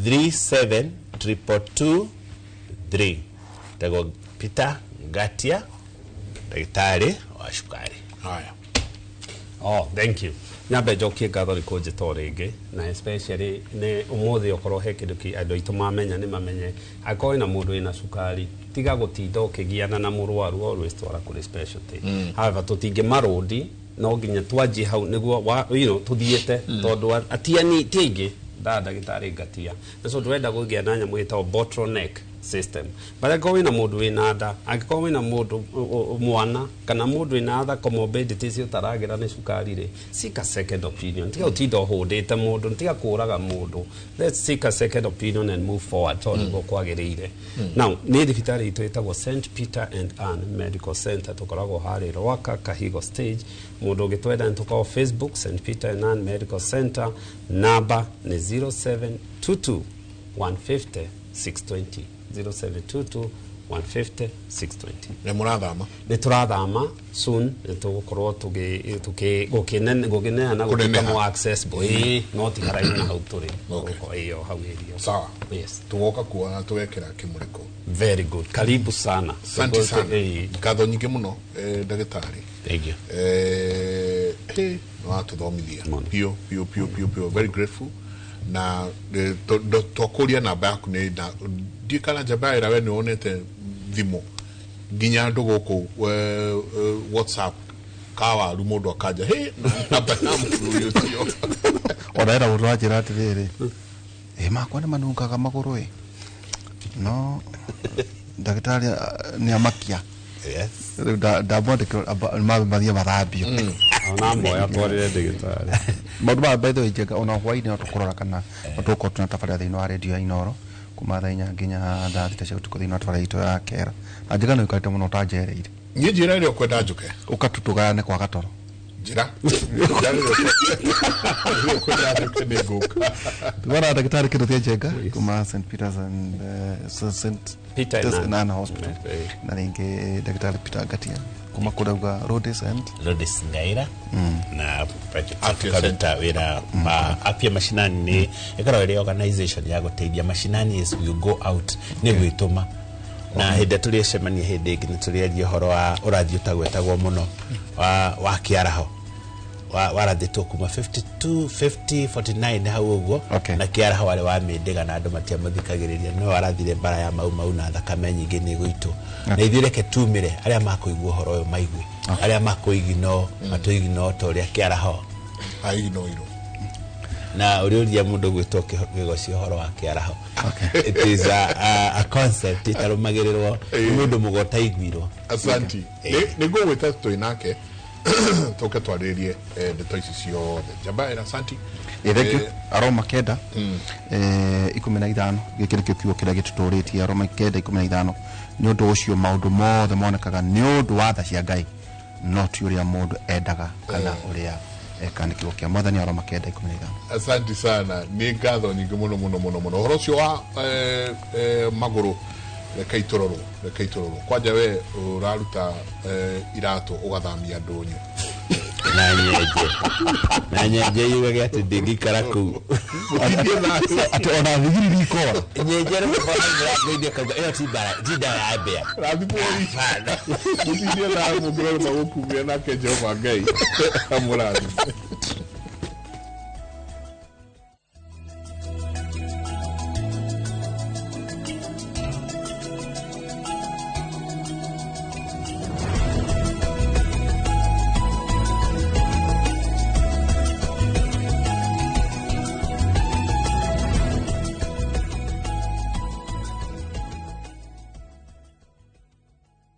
37 222 3. Tego Peter Ngatia, ndagĩtarĩ wa cukari. Haya. Oh, thank you. Nyambe njokie ngatho nĩ kũnjĩta o rĩngĩ na especially nĩ ũmũthĩ okorwo he kĩndũ kĩ andũ aitũ mamenya nĩ mamenye angĩkorwo wĩna mũndũ wĩna cukari tiga gũtinda ũkĩgiana na mũrwaru always twara kũrĩ specialty. However tũtingĩmarũndi no nginya twanjie hau nĩguo you know tũthiĩte tondũ atiani ti aingĩ ndagĩtarĩ Ngatia na so ndĩrenda kũgĩa na nyamũ ĩtagwo bottleneck system. But angĩkorwo wĩna mũndũ wĩna nda, angĩkorwo wĩna mũndũ mwana kana mũndũ wĩna other comorbidities ũtaragĩra nĩ cukari rĩ, seek a second opinion. Tiga ũtinda ũhũndĩte mũndũ, tiga kũraga mũndũ. Let's seek a second opinion and move forward tondũ nĩguo kwagĩrĩire. Now nĩ thibitarĩ itũ ĩtagwo St Peter and Ann Medical Center, tũkoragwo harĩ Rwaka Kahigo stage. Mũndũ ũngĩtwenda nĩ tũkoragwo Facebook St Peter and Ann Medical Center, namba nĩ 0722 150 620 0722 150 620. Nĩ mũrathama? Nĩ tũrathama soon, nĩ tũgũkorwo gũkĩneana gũtuĩka more accessible. No ti haraihu na hau tũrĩ. Ĩyo hau area. Sawa. Yes. Tũgoka kuona tũgekĩra kĩmũrĩko. Very good. Karibu sana. Asante sana. Ngatho nyingĩ mũno ndagĩtarĩ. Thank you. Nĩ watũthomithia. Biũ biũ biũ biũ biũ. Very grateful. Na twakũria namba yaku nĩ ndiĩ kana njamba ĩra we nĩ wonete thimũ nginya andũ gũkũ WhatsApp kawaru mũndũ akanja hĩ namba ya mũthuri ũcio ona era mũndũ wanjĩra atĩrĩrĩ ĩ makwa nĩ manungaga magũrũ ĩ no ndagĩtarĩ nĩ amakia. Yes. Rĩu ndamwandĩkĩra mathiĩ mathambio ona moya twarĩre ndagĩtarĩ maũndũ maya by the way Njenga ona hwaĩ-inĩ no tũkũrora kana no tũgũkorwo twĩna tabarĩra thĩinĩ wa redio ya Inooro kuma thaa inya nginya thaa thita cia ũtukũ thĩinĩ wa tabarĩra itũ ya Kera na Njenga nĩ ũikarĩte mũno ũtanjereire. Niĩ njĩra ĩrĩa ũkwenda njũke ũka tũtũgayane kwa gatoro njĩra ĩrĩa ũkwenda njũke nĩ ngũka. Tũgana ndagĩtarĩ Kĩndũ Njenga kuma St Peter's and St Peter and Ann Hospital na rĩngĩ ndagĩtarĩ Peter Ngatia kuma kũrauga Rhodes and Rhodes Ngaira na tukaruta wĩra wa Afya Mashinani nĩ ĩkoragwo ĩrĩ organization ya gũteithia mashinani as you go out nĩ gwĩtũma na hĩndĩ tũrĩcemania hĩndĩ ĩngĩ nĩ tũrĩaria ũhoro wa ũrathi ũtagwetagwo mũno wa kĩaraho warathĩtwo kuma 52 50 49 hau ũguo na kĩaraho warĩ wa mĩndĩga na andũ matiamũthikagĩrĩria no warathire mbara ya mau mau na thakame nyingĩ nĩ ĩgũitwo na ithuĩ reke tumĩre arĩa makũigua ũhoro ũyũ maigue arĩa makũigino matũigino ta ũrĩa kĩaraho aiginoirwo na ũrĩũria mũndũ gwĩtwo kĩgoci ũhoro wa kĩaraho. It is a concept ĩtarũmagĩrĩrwo nĩ mũndũ mũgo ũtaiguirwo. Asanti. Nĩ ngũgwĩta twĩ nake Tũke twarĩrĩrie ndeto ici ciothe. Njamba ĩra asanti. Thank you. Aroma 9 15, gĩkĩ nĩkĩo kiugo kĩrĩa gĩtũtũrĩtie. Aroma 9:15, nĩ ũndũ ũcio maũndũ mothe monekaga nĩ ũndũ wa tha cia Ngai, no ti ũrĩa mũndũ endaga kana ũrĩa eka. Nĩ kiugo kĩa Mwathani. Aroma 9:15. Asante sana, nĩ ngatho nyingĩ mũno mũno mũno mũno. Ũhoro ũcio wa magũrũ, reke itũrorwo, reke itũrorwo. Kwanja we ũraruta iratũ ũgathamia ndũnyũ. Na nyenje, na nyenje yugage atĩ ndĩngĩikara kũu. Atĩ ona thigiriri ikora. Nyenje rĩmwe kauga ĩyo ti mbara, ti ndawa ya mbĩa. Rathimwoi, mũtindie thayũ, mũngĩrorwo magũkumia, nake Jehova Ngai amũrathime.